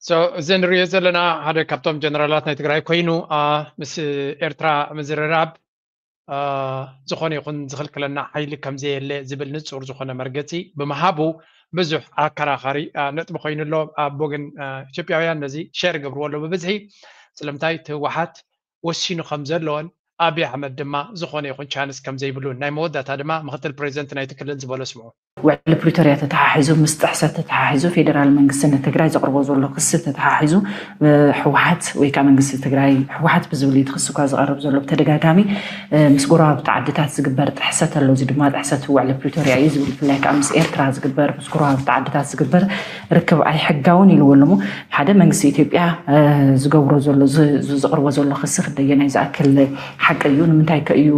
So፣ እዚ ንሪኦ ዘለና ሓደ ካብቶም ጀነራላት ናይ ትግራይ ኮይኑ፣ አ፣ ምስ ኤርትራ ምዝርራብ፣ አ፣ ዝኾነ ይኹን ዝኽልክለና ሓይሊ ከም ዘየለ ዝብል ንጹር ዝኾነ መርገጺ ብምሃቡ ብዙሕ ኣከራኻሪ፣ አ፣ ነጥቢ ኮይኑ ኣሎ። ኣብ ወገን፣ አ፣ ኢትዮጵያውያን ነዚ ሸር ይገብርዎ ኣለዉ ብብዝሒ። ስለምንታይ እቲ ህወሓት ወሲኑ ከም ዘሎን ኣብይ ኣሕመድ ድማ ዝኾነ ይኹን ቻንስ ከም ዘይብሉን ናይ መወዳእታ ድማ ምክትል ፕሬዚደንት ናይቲ ክልል ዝበሎ ስምዑ። ውዕሊ ፕሪቶርያ ተተሓሒዙ ምስ ጥሕሰት ተተሓሒዙ ፌደራል መንግስቲ ንትግራይ ዘቕርቦ ዘሎ ክሲ ተተሓሒዙ ህወሓት ወይ ከዓ መንግስቲ ትግራይ ህወሓት ብዝብል እዩ እቲ ክሲ እኳ ዝቐርብ ዘሎ ብተደጋጋሚ ምስ ጎረባብቲ ዓድታት ዝግበር ጥሕሰት ኣሎ። እዚ ድማ ጥሕሰት ውዕሊ ፕሪቶርያ እዩ ዝብል ብፍላይ ከዓ ምስ ኤርትራ ዝግበር ምስ ጎረባብቲ ዓድታት ዝግበር ርክብ ኣይሕጋውን ኢልዎ ኣለሞ። ሓደ መንግስቲ ኢትዮጵያ ዝገብሮ ዘሎ ዘቕርቦ ዘሎ ክሲ ክደየናይ ዝኣክል ሓቂ እዩ? ንምንታይ ከ እዩ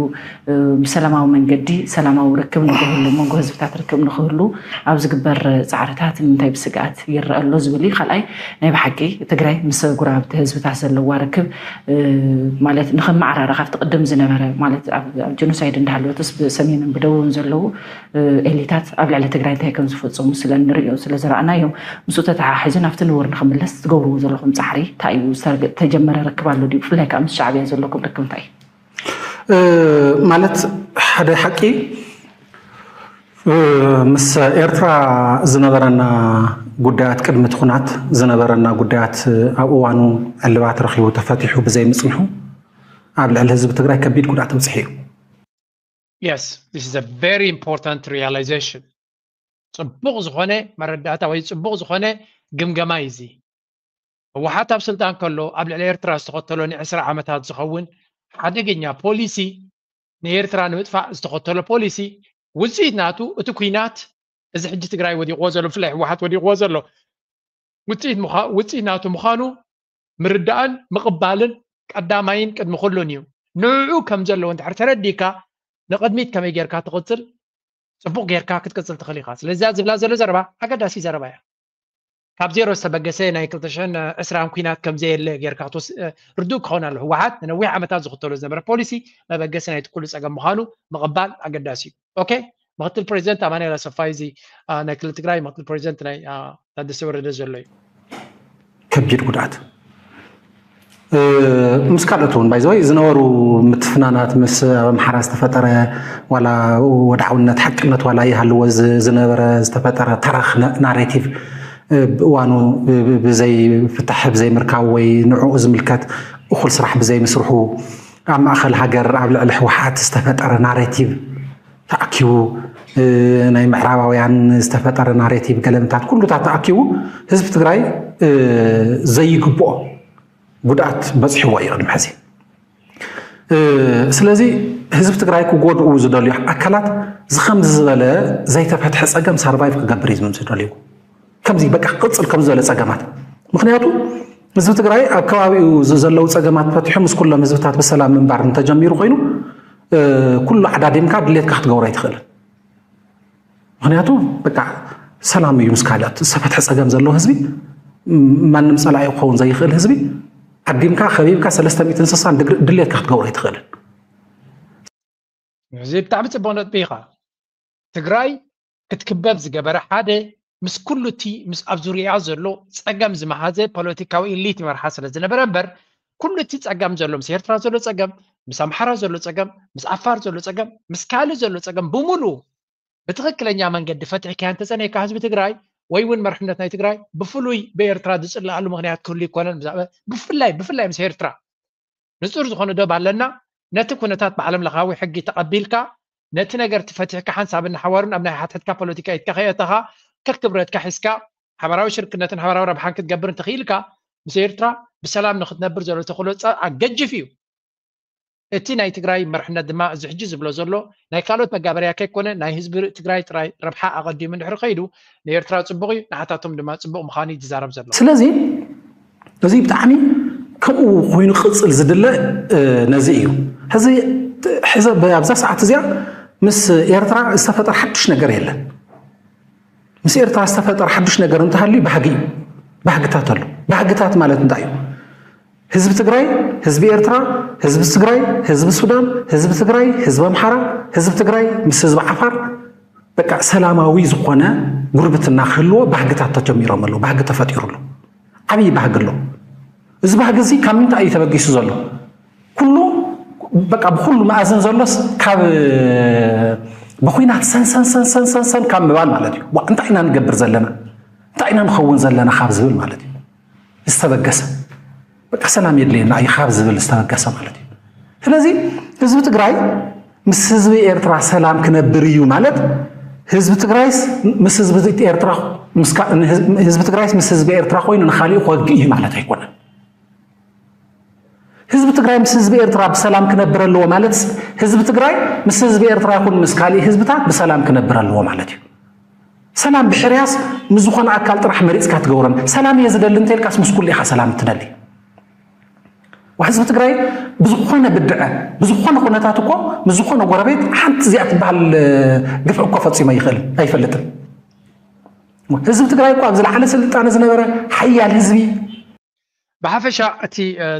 ብሰላማዊ መንገዲ ሰላማዊ ርክብ ንክህሉ መንጎ ህዝብታት ርክብ ንክህሉ ኣብ ዝግበር ፃዕርታት ንምንታይ ብስግኣት ይረአ ኣሎ ዝብል እዩ። ካልኣይ ናይ ብሓቂ ትግራይ ምስ ጎረባብቲ ህዝብታት ዘለዋ ርክብ ማለት ንክመዓራረ ካብቲ ቅድም ዝነበረ ማለት ኣብ ጀኖሳይድ እንዳሃለወትስ ብሰሜንን ብደቡብን ዘለዉ ኤሊታት ኣብ ልዕሊ ትግራይ እንታይ ከም ዝፈፀሙ ስለ ንሪኦ ስለ ዝረኣናዮም ምስኡ ተተሓሒዙ ናብቲ ንቡር ንክምለስ ትገብርዎ ዘለኹም ፃዕሪ እንታይ እዩ? ዝተጀመረ ርክብ ኣሎ ድዩ? ብፍላይ ከዓ ምስ ሻዕብያ ዘለኩም ርክብ እንታይ እዩ? ማለት ሓደ ሓቂ ምስ ኤርትራ ዝነበረና ጉዳያት ቅድሚ እቲ ኩናት ዝነበረና ጉዳያት ኣብ እዋኑ ዕልባት ረኺቡ ተፈቲሑ ብዘይምፅንሑ ኣብ ልዕሊ ህዝቢ ትግራይ ከቢድ ጉድኣት ኣብፅሑ እዩ። Yes, this is a very important realization. ፅቡቕ ዝኾነ መረዳእታ ወይ ፅቡቕ ዝኾነ ግምገማ እዩ እዚ። ህወሓት ኣብ ስልጣን ከሎ ኣብ ልዕሊ ኤርትራ ዝተኸተሎ ንዕስራ ዓመታት ዝኸውን ሓደገኛ ፖሊሲ ንኤርትራ ንምጥፋእ ዝተኸተሎ ፖሊሲ ውፅኢት ናቱ እቲ ኩናት እዚ ሕጂ ትግራይ ወዲቕዎ ዘሎ ብፍላይ ህወሓት ወዲቕዎ ዘሎ ውፅኢት ናቱ ምዃኑ ምርዳእን ምቕባልን ቀዳማይን ቅድሚ ኩሉን እዩ። ንዕኡ ከም ዘለዎ እንድሕር ተረዲእካ ንቕድሚት ከመይ ጌርካ ትቕፅል ፅቡቕ ጌርካ ክትቅፅል ትኽእል ኢኻ። ስለዚ እዛ ዝብላ ዘሎ ዘረባ ኣገዳሲ ዘረባ እያ። ካብ ዜሮ ዝተበገሰ ናይ ክልተ ሽሕን ዕስራን ኩናት ከም ዘየለ ጌርካ ክትወስ ርዱእ ክኸውን ኣሎ። ህወሓት ንነዊሕ ዓመታት ዝኽተሎ ዝነበረ ፖሊሲ መበገሲ ናይቲ ኩሉ ፀገም ምዃኑ ምቕባል ኣገዳሲ እዩ። ኦኬ፣ ምክትል ፕሬዚደንት ኣማኑኤል ኣሰፋ እዚ ናይ ክልል ትግራይ ምክትል ፕሬዚደንት ናይ ታደሰ ወረደ ዘሎ እዩ። ከቢድ ጉድኣት ምስ ካልኦት እውን ባይዘወይ ዝነበሩ ምትፍናናት ምስ ኣብ ኣምሓራ ዝተፈጠረ ዋላ ወድዓውነት ሓቅነት ዋላ ይሃልዎ ዝነበረ ዝተፈጠረ ተረኽ ናሬቲቭ ብእዋኑ ብዘይ ፍትሕ ብዘይ ምርካብ ወይ ንዕኡ ዝምልከት እኹል ስራሕ ብዘይ ምስርሑ ኣብ ማእኸል ሃገር ኣብ ልዕሊ ህወሓት ዝተፈጠረ ናሬቲቭ ተኣኪቡ ናይ ምዕራባውያን ዝተፈጠረ ናሬቲቭ ገለምታት ኩሉታት ተኣኪቡ ህዝቢ ትግራይ ዘይግብኦ ጉድኣት በፂሕዎ እዩ ቅድሚ ሕዚ። ስለዚ ህዝቢ ትግራይ ክጎድኡ ዝደልዩ ኣካላት ዝከምዚ ዝበለ ዘይተፈትሐ ፀገም ሳርቫይቭ ክገብር እዩ ዝምም ዝደልዩ ከምዚ በቃ ክቅፅል ከም ዝበለ ፀገማት ምክንያቱ ህዝቢ ትግራይ ኣብ ከባቢኡ ዘለዉ ፀገማት ፈትሑ ምስ ኩሎም ህዝብታት ብሰላም ምንባር እንተጀሚሩ ኮይኑ ኩሉ ዓዳዲምካ ድሌትካ ክትገብሮ ኣይትኽእልን። ምክንያቱ በቃ ሰላም እዩ ምስ ካልኦት ዝተፈትሐ ፀገም ዘለዎ ህዝቢ ማንም ፀላኢ ክኸውን ዘይኽእል ህዝቢ ዓዲምካ ከቢብካ ሰለስተ ሚእትን ስሳን ድግሪ ድሌትካ ክትገብሮ ኣይትኽእልን። እዚ ብጣዕሚ ፅቡቅ ነጥቢ ኢኻ። ትግራይ ክትክበብ ዝገበረ ሓደ ምስ ኩሉ እቲ ምስ ኣብ ዙሪያ ዘሎ ፀገም ዝመሃዘ ፖለቲካዊ ኢሊት ይመርሓ ስለ ዝነበረ እምበር ኩሉ እቲ ፀገም ዘሎ ምስ ኤርትራ ዘሎ ፀገም ምስ ኣምሓራ ዘሎ ፀገም ምስ ዓፋር ዘሎ ፀገም ምስ ካልእ ዘሎ ፀገም ብምሉኡ ብትኽክለኛ መንገዲ ፈትሕካዮ እንተፀኒሕካ ህዝቢ ትግራይ ወይ እውን መርሕነት ናይ ትግራይ ብፍሉይ ብኤርትራ ዝፅለኣሉ ምክንያት ክህሉ ይኮነን። ብዛዕባ ብፍላይ ብፍላይ ምስ ኤርትራ ንፁር ዝኾነ ደብ ኣለና። ነቲ ኩነታት ብዓለም ለኻዊ ሕጊ ተቐቢልካ ነቲ ነገር ትፈቲሕካ ሓንሳብን ንሓዋሩን ኣብ ናይ ሓትሕትካ ፖለቲካ ኢትካ ከየእተኻ ከክብረትካ ሒዝካ ሓበራዊ ሽርክነትን ሓበራዊ ረብሓን ክትገብር እንተኽኢልካ ምስ ኤርትራ ብሰላም ንክትነብር ዘሎ ተኽእሎ ጸ- ገጅፍ እዩ። እቲ ናይ ትግራይ መርሕነት ድማ እዚ ሕጂ ዝብሎ ዘሎ ናይ ካልኦት መጋበርያ ከይኮነ ናይ ህዝቢ ትግራይ ጥራይ ረብሓ ኣቐዲሙ እንድሕር ከይዱ ንኤርትራ ጽቡቕ እዩ፣ ንዓታቶም ድማ ጽቡቕ ምዃኑ እዩ ዝዛረብ ዘሎ። ስለዚ እዚ ብጣዕሚ ከምኡ ኮይኑ ክቕፅል ዝድለ ነዚ እዩ። ሕዚ ሕዚ ኣብዛ ሰዓት እዚኣ ምስ ኤርትራ ዝተፈጠረ ሓዱሽ ነገር የለን። ምስ ኤርትራ ዝተፈጠረ ሓዱሽ ነገር እንተሃልዩ ባህጊ እዩ። ባህግታት ኣሎ። ባህግታት ማለት እንታይ እዩ? ህዝቢ ትግራይ፣ ህዝቢ ኤርትራ፣ ህዝቢ ትግራይ፣ ህዝቢ ሱዳን፣ ህዝቢ ትግራይ፣ ህዝቢ ኣምሓራ፣ ህዝቢ ትግራይ ምስ ህዝቢ ዓፋር በቃ ሰላማዊ ዝኾነ ጉርብትና ክህልዎ ባህግታት ተጀሚሮም ኣለዉ። ባህጊ ተፈጢሩ ኣሎ። ዓብዪ ባህጊ ኣሎ። እዚ ባህጊ እዚ ካብ ምንታይ እዩ ተበጊሱ ዘሎ? ኩሉ በቃ ብኩሉ መኣዝን ዘሎስ ካብ ብኩናት ሰንሰን ሰንሰን ሰንሰን ካብ ምባል ማለት እዩ። ዋ እንታይ ኢና ንገብር ዘለና? እንታይ ኢና ንኸውን ዘለና ካብ ዝብል ማለት እዩ ዝተበገሰ። በቃ ሰላም የድልየና እዩ ካብ ዝብል ዝተበገሰ ማለት እዩ። ስለዚ ህዝቢ ትግራይ ምስ ህዝቢ ኤርትራ ሰላም ክነብር እዩ ማለት ህዝቢ ትግራይስ ምስ ህዝቢ ኤርትራ ህዝቢ ትግራይስ ምስ ህዝቢ ኤርትራ ኮይኑ ንካሊኡ ክወግእ እዩ ማለት ኣይኮነን። ህዝቢ ትግራይ ምስ ህዝቢ ኤርትራ ብሰላም ክነብር ኣለዎ ማለት ህዝቢ ትግራይ ምስ ህዝቢ ኤርትራ ይኹን ምስ ካሊእ ህዝብታት ብሰላም ክነብር ኣለዎ ማለት እዩ። ሰላም ብሕርያስ ምስ ዝኾነ ኣካል ጥራሕ መሪፅካ ትገብሮን ሰላም እየ ዝደሊ እንተልካስ ምስ ኩሉ ኢኻ ሰላም እትደሊ። ህዝቢ ትግራይ ብዝኾነ ብድዐ ብዝኾነ ኩነታት እኮ ምስ ዝኾነ ጎረቤት ሓንቲ እዚኣ ትበሃል ግፍዒ እኮ ፈፂሞ ይኽእል ኣይፈልጥን። ህዝቢ ትግራይ እኮ ኣብ ዝለዓለ ስልጣነ ዝነበረ ሓያል ህዝቢ። ብሓፈሻ እቲ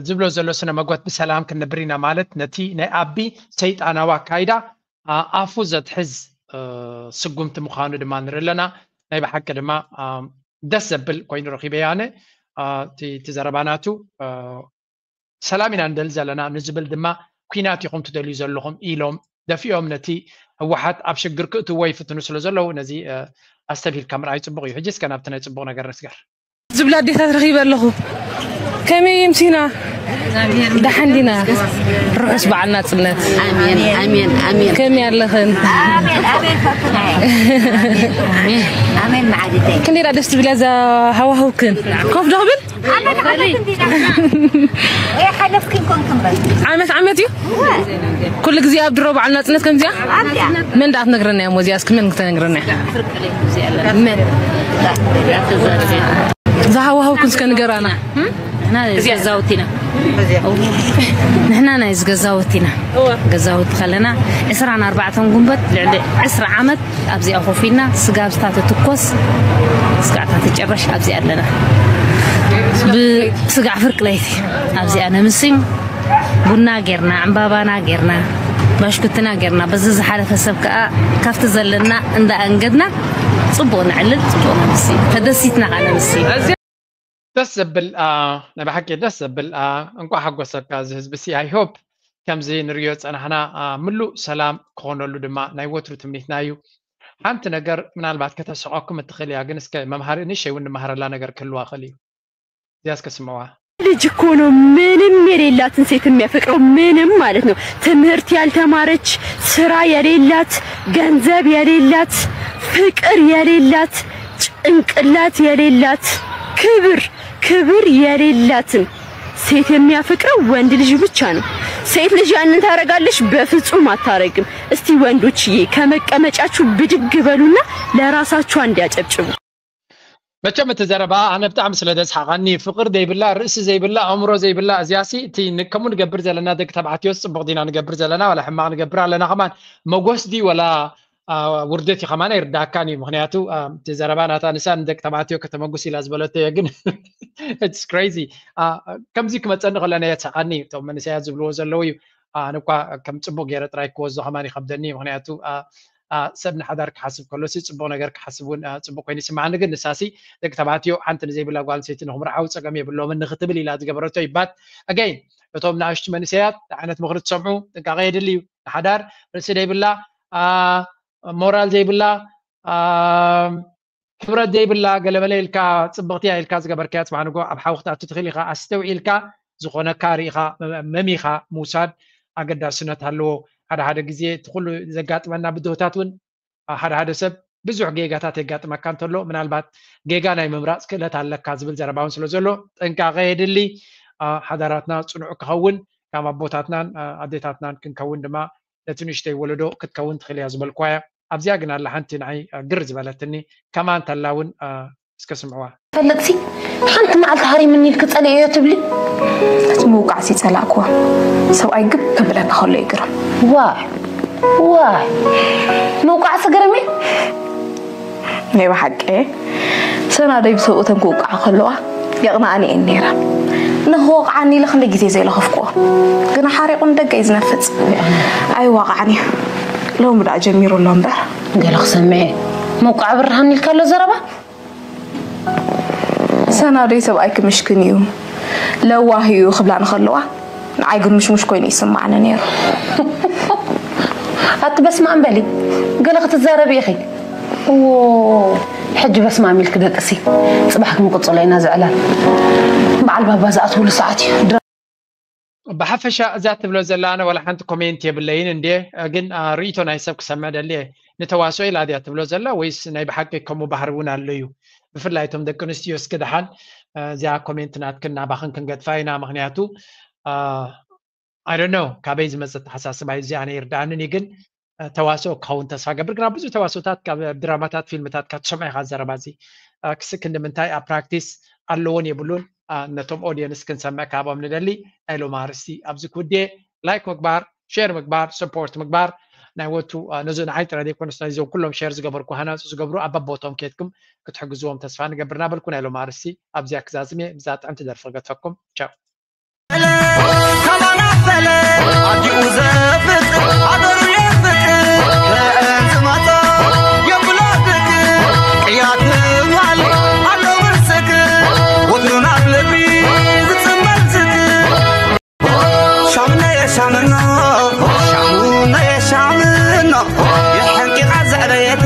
ዝብሎ ዘሎ ስነ መጎት ብሰላም ክንነብር ኢና ማለት ነቲ ናይ ኣቢ ሰይጣናዊ ኣካይዳ ኣፉ ዘትሕዝ ስጉምቲ ምዃኑ ድማ ንርኢ ኣለና። ናይ ብሓቂ ድማ ደስ ዘብል ኮይኑ ረኺበያ ኣነ እቲ ዘረባ ናቱ። ሰላም ኢና ንደሊ ዘለና ንዝብል ድማ ኲናት ኢኹም ትደልዩ ዘለኹም ኢሎም ደፊኦም ነቲ ህወሓት ኣብ ሽግር ክእትዎ ይፍትኑ ስለ ዘለዉ ነዚ ኣስተብሂልካ ምርኣይ ፅቡቕ እዩ። ሕጂ እስከ ናብቲ ናይ ፅቡቕ ነገር ንስገር። ዝብላ ኣዴታት ረኺበ ኣለኹ። ከመይ ይምሲና? ደሓን ዲና? ርሑስ በዓል ናጽነት። ኣሜን ኣሜን ኣሜን። ከመይ ኣለኽን? ኣሜን ኣሜን ፈቱናይ። ኣሜን መዓድተይ። ክንደይ ደኣ ደስ ትብል እያ እዛ ሃዋህውክን። ኮፍ ዶ ክብል? ሓለፍክን ኮንክን በል። ዓመት ዓመት እዩ። ኩሉ ግዜ ኣብ ድሮ በዓል ናጽነት ከምዚኣ ኣብዚኣ። መን ደኣ ትነግረና እያ? እሞ እዚኣ እስኪ መን ክተነግረና እያ? መን? ዝሃዋሃውኩም እስከ ንገራና። ንሕና ናይ ገዛውቲ ኢና። ንሕና ናይ ገዛውቲ ኢና። ገዛውቲ ከለና ዕስራን ኣርባዕተን ጉንበት ልዕሊ ዕስራ ዓመት ኣብዚኣ ኮፍ ኢልና ስጋ ኣብዝታ ትትኮስ ስጋዕታ ትጭረሽ ኣብዚኣ ኣለና። ብስጋዕ ፍርቂ ለይቲ ኣብዚኣ ነምስም ቡና ጌርና ዕምባባና ጌርና ባሽኩትና ጌርና በዚ ዝሓለፈ ሰብ ከዓ ካብቲ ዘለና እንዳ ኣንገድና ፅቡቅ ነዕልል ፅቡቅ ነምሲ ተደሲትና ከዓ ነምሲ። ደስ ዘብል ናይ ብሓቂ ደስ ዘብል እንኳዕ ሓጎሰካ እዚ ህዝቢ ሲ I hope ከምዚ ንሪኦ ዝፀናሕና ምሉእ ሰላም ክኾነሉ ድማ ናይ ወትሩ ትምኒትና እዩ። ሓንቲ ነገር ምናልባት ከተስሕቐኩም እትኽእል እያ ግን እስከ መምሃሪ ንእሽተይ እውን ንመሃረላ ነገር ክህልዋ ይኽእል እዩ። እዚኣ እስከ ስምዕዋ። ልጅ እኮ ነው ምንም የሌላትን ሴት የሚያፈቅረው ምንም ማለት ነው። ትምህርት ያልተማረች ስራ የሌላት ገንዘብ የሌላት ፍቅር የሌላት ጭንቅላት የሌላት ክብር ክብር የሌላትን ሴት የሚያፈቅረው ወንድ ልጅ ብቻ ነው። ሴት ልጅ ያንን ታረጋለች? በፍጹም አታረግም። እስቲ ወንዶችዬ ከመቀመጫችሁ ብድግ በሉና ለራሳችሁ አንድ ያጨብጭቡ። መቸም እቲ ዘረባ ኣነ ብጣዕሚ ስለ ዘስሓቐኒ ፍቕሪ ዘይብላ ርእሲ ዘይብላ ኣእምሮ ዘይብላ እዚኣሲ እቲ ከምኡ ንገብር ዘለና ደቂ ተባዕትዮስ ፅቡቕ ዲና ንገብር ዘለና ዋላ ሕማቕ ንገብር ኣለና ከማን መጎስ ድዩ ወላ ውርደት እዩ ከማን ኣይርዳእካን እዩ። ምክንያቱ እቲ ዘረባ ናታ ንሳ ንደቂ ተባዕትዮ ከተመጉስ ኢላ ዝበለቶ እየ ግን it's crazy። ከምዚ ክመፀኒ ከሎ ናይ የስሓቐኒ እቶም መንእሰያት ዝብልዎ ዘለዉ እዩ። ኣነ እኳ ከም ፅቡቅ ገይረ ጥራይ ክወስዶ ከማን ይከብደኒ ምክንያቱ ሰብ ንሓዳር ክሓስብ ከሎ ሲ ፅቡቅ ነገር ክሓስብ እውን ፅቡቅ ኮይኑ ይስማዓኒ ግን ንሳሲ ደቂ ተባዕትዮ ሓንቲ ንዘይብላ ጓል ኣንስተይቲ ንክምርዓው ፀገም የብሎምን ንክትብል ኢላ ዝገበረቶ ይባት again እቶም ንኣሽቱ መንእሰያት ዓይነት ምክሪ ትሰምዑ ጥንቃቄ የድሊ እዩ። ንሓዳር ርእሲ ዘይብላ ሞራል ዘይብላ ክብረት ዘይብላ ገለመለ ኢልካ ጽብቕቲ እያ ኢልካ ዝገበርካያ ጽባሕ ንጎ ኣብ ሓዊ ክትኣቱ ትኽእል ኢኻ። ኣስተውዒልካ ዝኾነካ ርኢኻ መ- መሚኻ ምውሳድ ኣገዳስነት ኣለዎ። ሓደ ሓደ ግዜ እቲ ኩሉ ዘጋጥመና ብድሆታት እውን ሓደ ሓደ ሰብ ብዙሕ ጌጋታት የጋጥመካ እንተሎ ምናልባት ጌጋ ናይ ምምራፅ ክእለት ኣለካ ዝብል ዘረባ እውን ስለ ዘሎ ጥንቃቐ የድሊ። ሓዳራትና ፅኑዕ ክኸውን ካብ ኣቦታትናን ኣዴታትናን ክንከውን ድማ ነቲ ንእሽተይ ወለዶ ክትከውን ትኽእል እያ ዝበልኳ እያ። ኣብዚኣ ግን ኣላ ሓንቲ ንዓይ ግር ዝበለትኒ ከማን ተላ እውን እስከ ስምዕዋ። ፈልጥሲ ሓንቲ መዓልቲ ሃሪምኒ ኢልክ ጸሊኤዮ ትብሊ? እቲ ምውቃዕሲ ይጸላእክዋ። ሰብኣይ ግብ ክብለኒ ከሎ ይግርም። ዋይ ዋይ ምውቃዕሲ ግርም እዩ። ናይ ብሓቂ ሰናደይ ብሰብኡተን ክውቃዓ ከለዋ የቕንኣኒ እየን ነይረ። ንኽወቕዓኒ ኢለ ክንደይ ግዜ ዘይለኸፍክዎ። ግና ሓሪቑ ንደገ እዩ ዝነፍጽ። ኣይዋቕዓን እዩ። ሎሚ ደኣ ጀሚሩ ኣሎ እምበር። ገለ ክሰምዕ እየ። ምውቃዕ ብርሃን ኢልካ ኣሎ ዘረባ? ሰናደይ ሰብኣይኪ ምሽክን እዩ ለዋህ እዩ ክብላ ንኸለዋ ንዓይ ግን ምሽሙሽ ኮይኑ ይስማዓኒ ነይሩ። ኣቲ በስመኣም በሊ ገለ ክትዛረቢ ኢኺ። እዎ ሕጂ በስመኣም ኢልኪ ደቅሲ። ጽባሕ ክንቅጽሎ ኢና ዝዕላል። በዓል ባባ ዝኣትውሉ ሰዓት እዩ። ብሓፈሻ እዛ ትብሎ ዘላ ኣነ ዋላ ሓንቲ ኮሜንት የብለይን እንዴ ግን ርእይቶ ናይ ሰብ ክሰምዕ ደሊ እየ። ንተዋስኦ ኢላ ድያ ትብሎ ዘላ ወይስ ናይ ብሓቂ ከምኡ ባህሪ እውን ኣሎ እዩ? ብፍላይ እቶም ደቂ ኣንስትዮ እስኪ ደሓን እዚኣ ኮሜንት ናትክን ናባኽን ክንገድፋ ኢና። ምክንያቱ I don't know ካበይ ዝመፀ ኣተሓሳስባ እዩ እዚኣ ናይ ይርዳእንን እዩ ግን ተዋስኦ ክኸውን ተስፋ ገብር ግና ብዙ ተዋስኦታት ካብ ድራማታት ፊልምታት ካብ ትሰምዖ ኢኻ ዘረባ እዚ ክስክ ንምንታይ ኣብ ፕራክቲስ ኣለዎን የብሉን ነቶም ኦዲየንስ ክንሰምዕ ካብኦም ንደሊ ናይ ሎም ኣርስቲ ኣብዚ ክውድየ ላይክ ምግባር ሼር ምግባር ሰፖርት ምግባር ናይ ወቱ ነዚ ንዓይ ጥራይ ዘይኮነስ ናይዞም ኩሎም ሼር ዝገበርኩ ሃናፁ ዝገብሩ ኣብ በቦቶም ኬድኩም ክትሕግዝዎም ተስፋ ንገብር እናበልኩ ናይ ሎም ኣርስቲ ኣብዚኣ ክዛዝም እየ ብዛ ጥዕምቲ ደርፊ ክገድፈኩም ቻው ካባና በለ ኣዲኡ ዘፍቅር ሃገሩ የፍቅር ከእንዝመጾ የብሎ ፍቅር ቅያት ምባል ኣሎ ብርስክ ወትሩን ኣብ ልቢ ዝጽመል ዝክር ሻምነ የሻምኖ ሻሙነ የሻምኖ የሐንቂቓ ዘዕበየቴ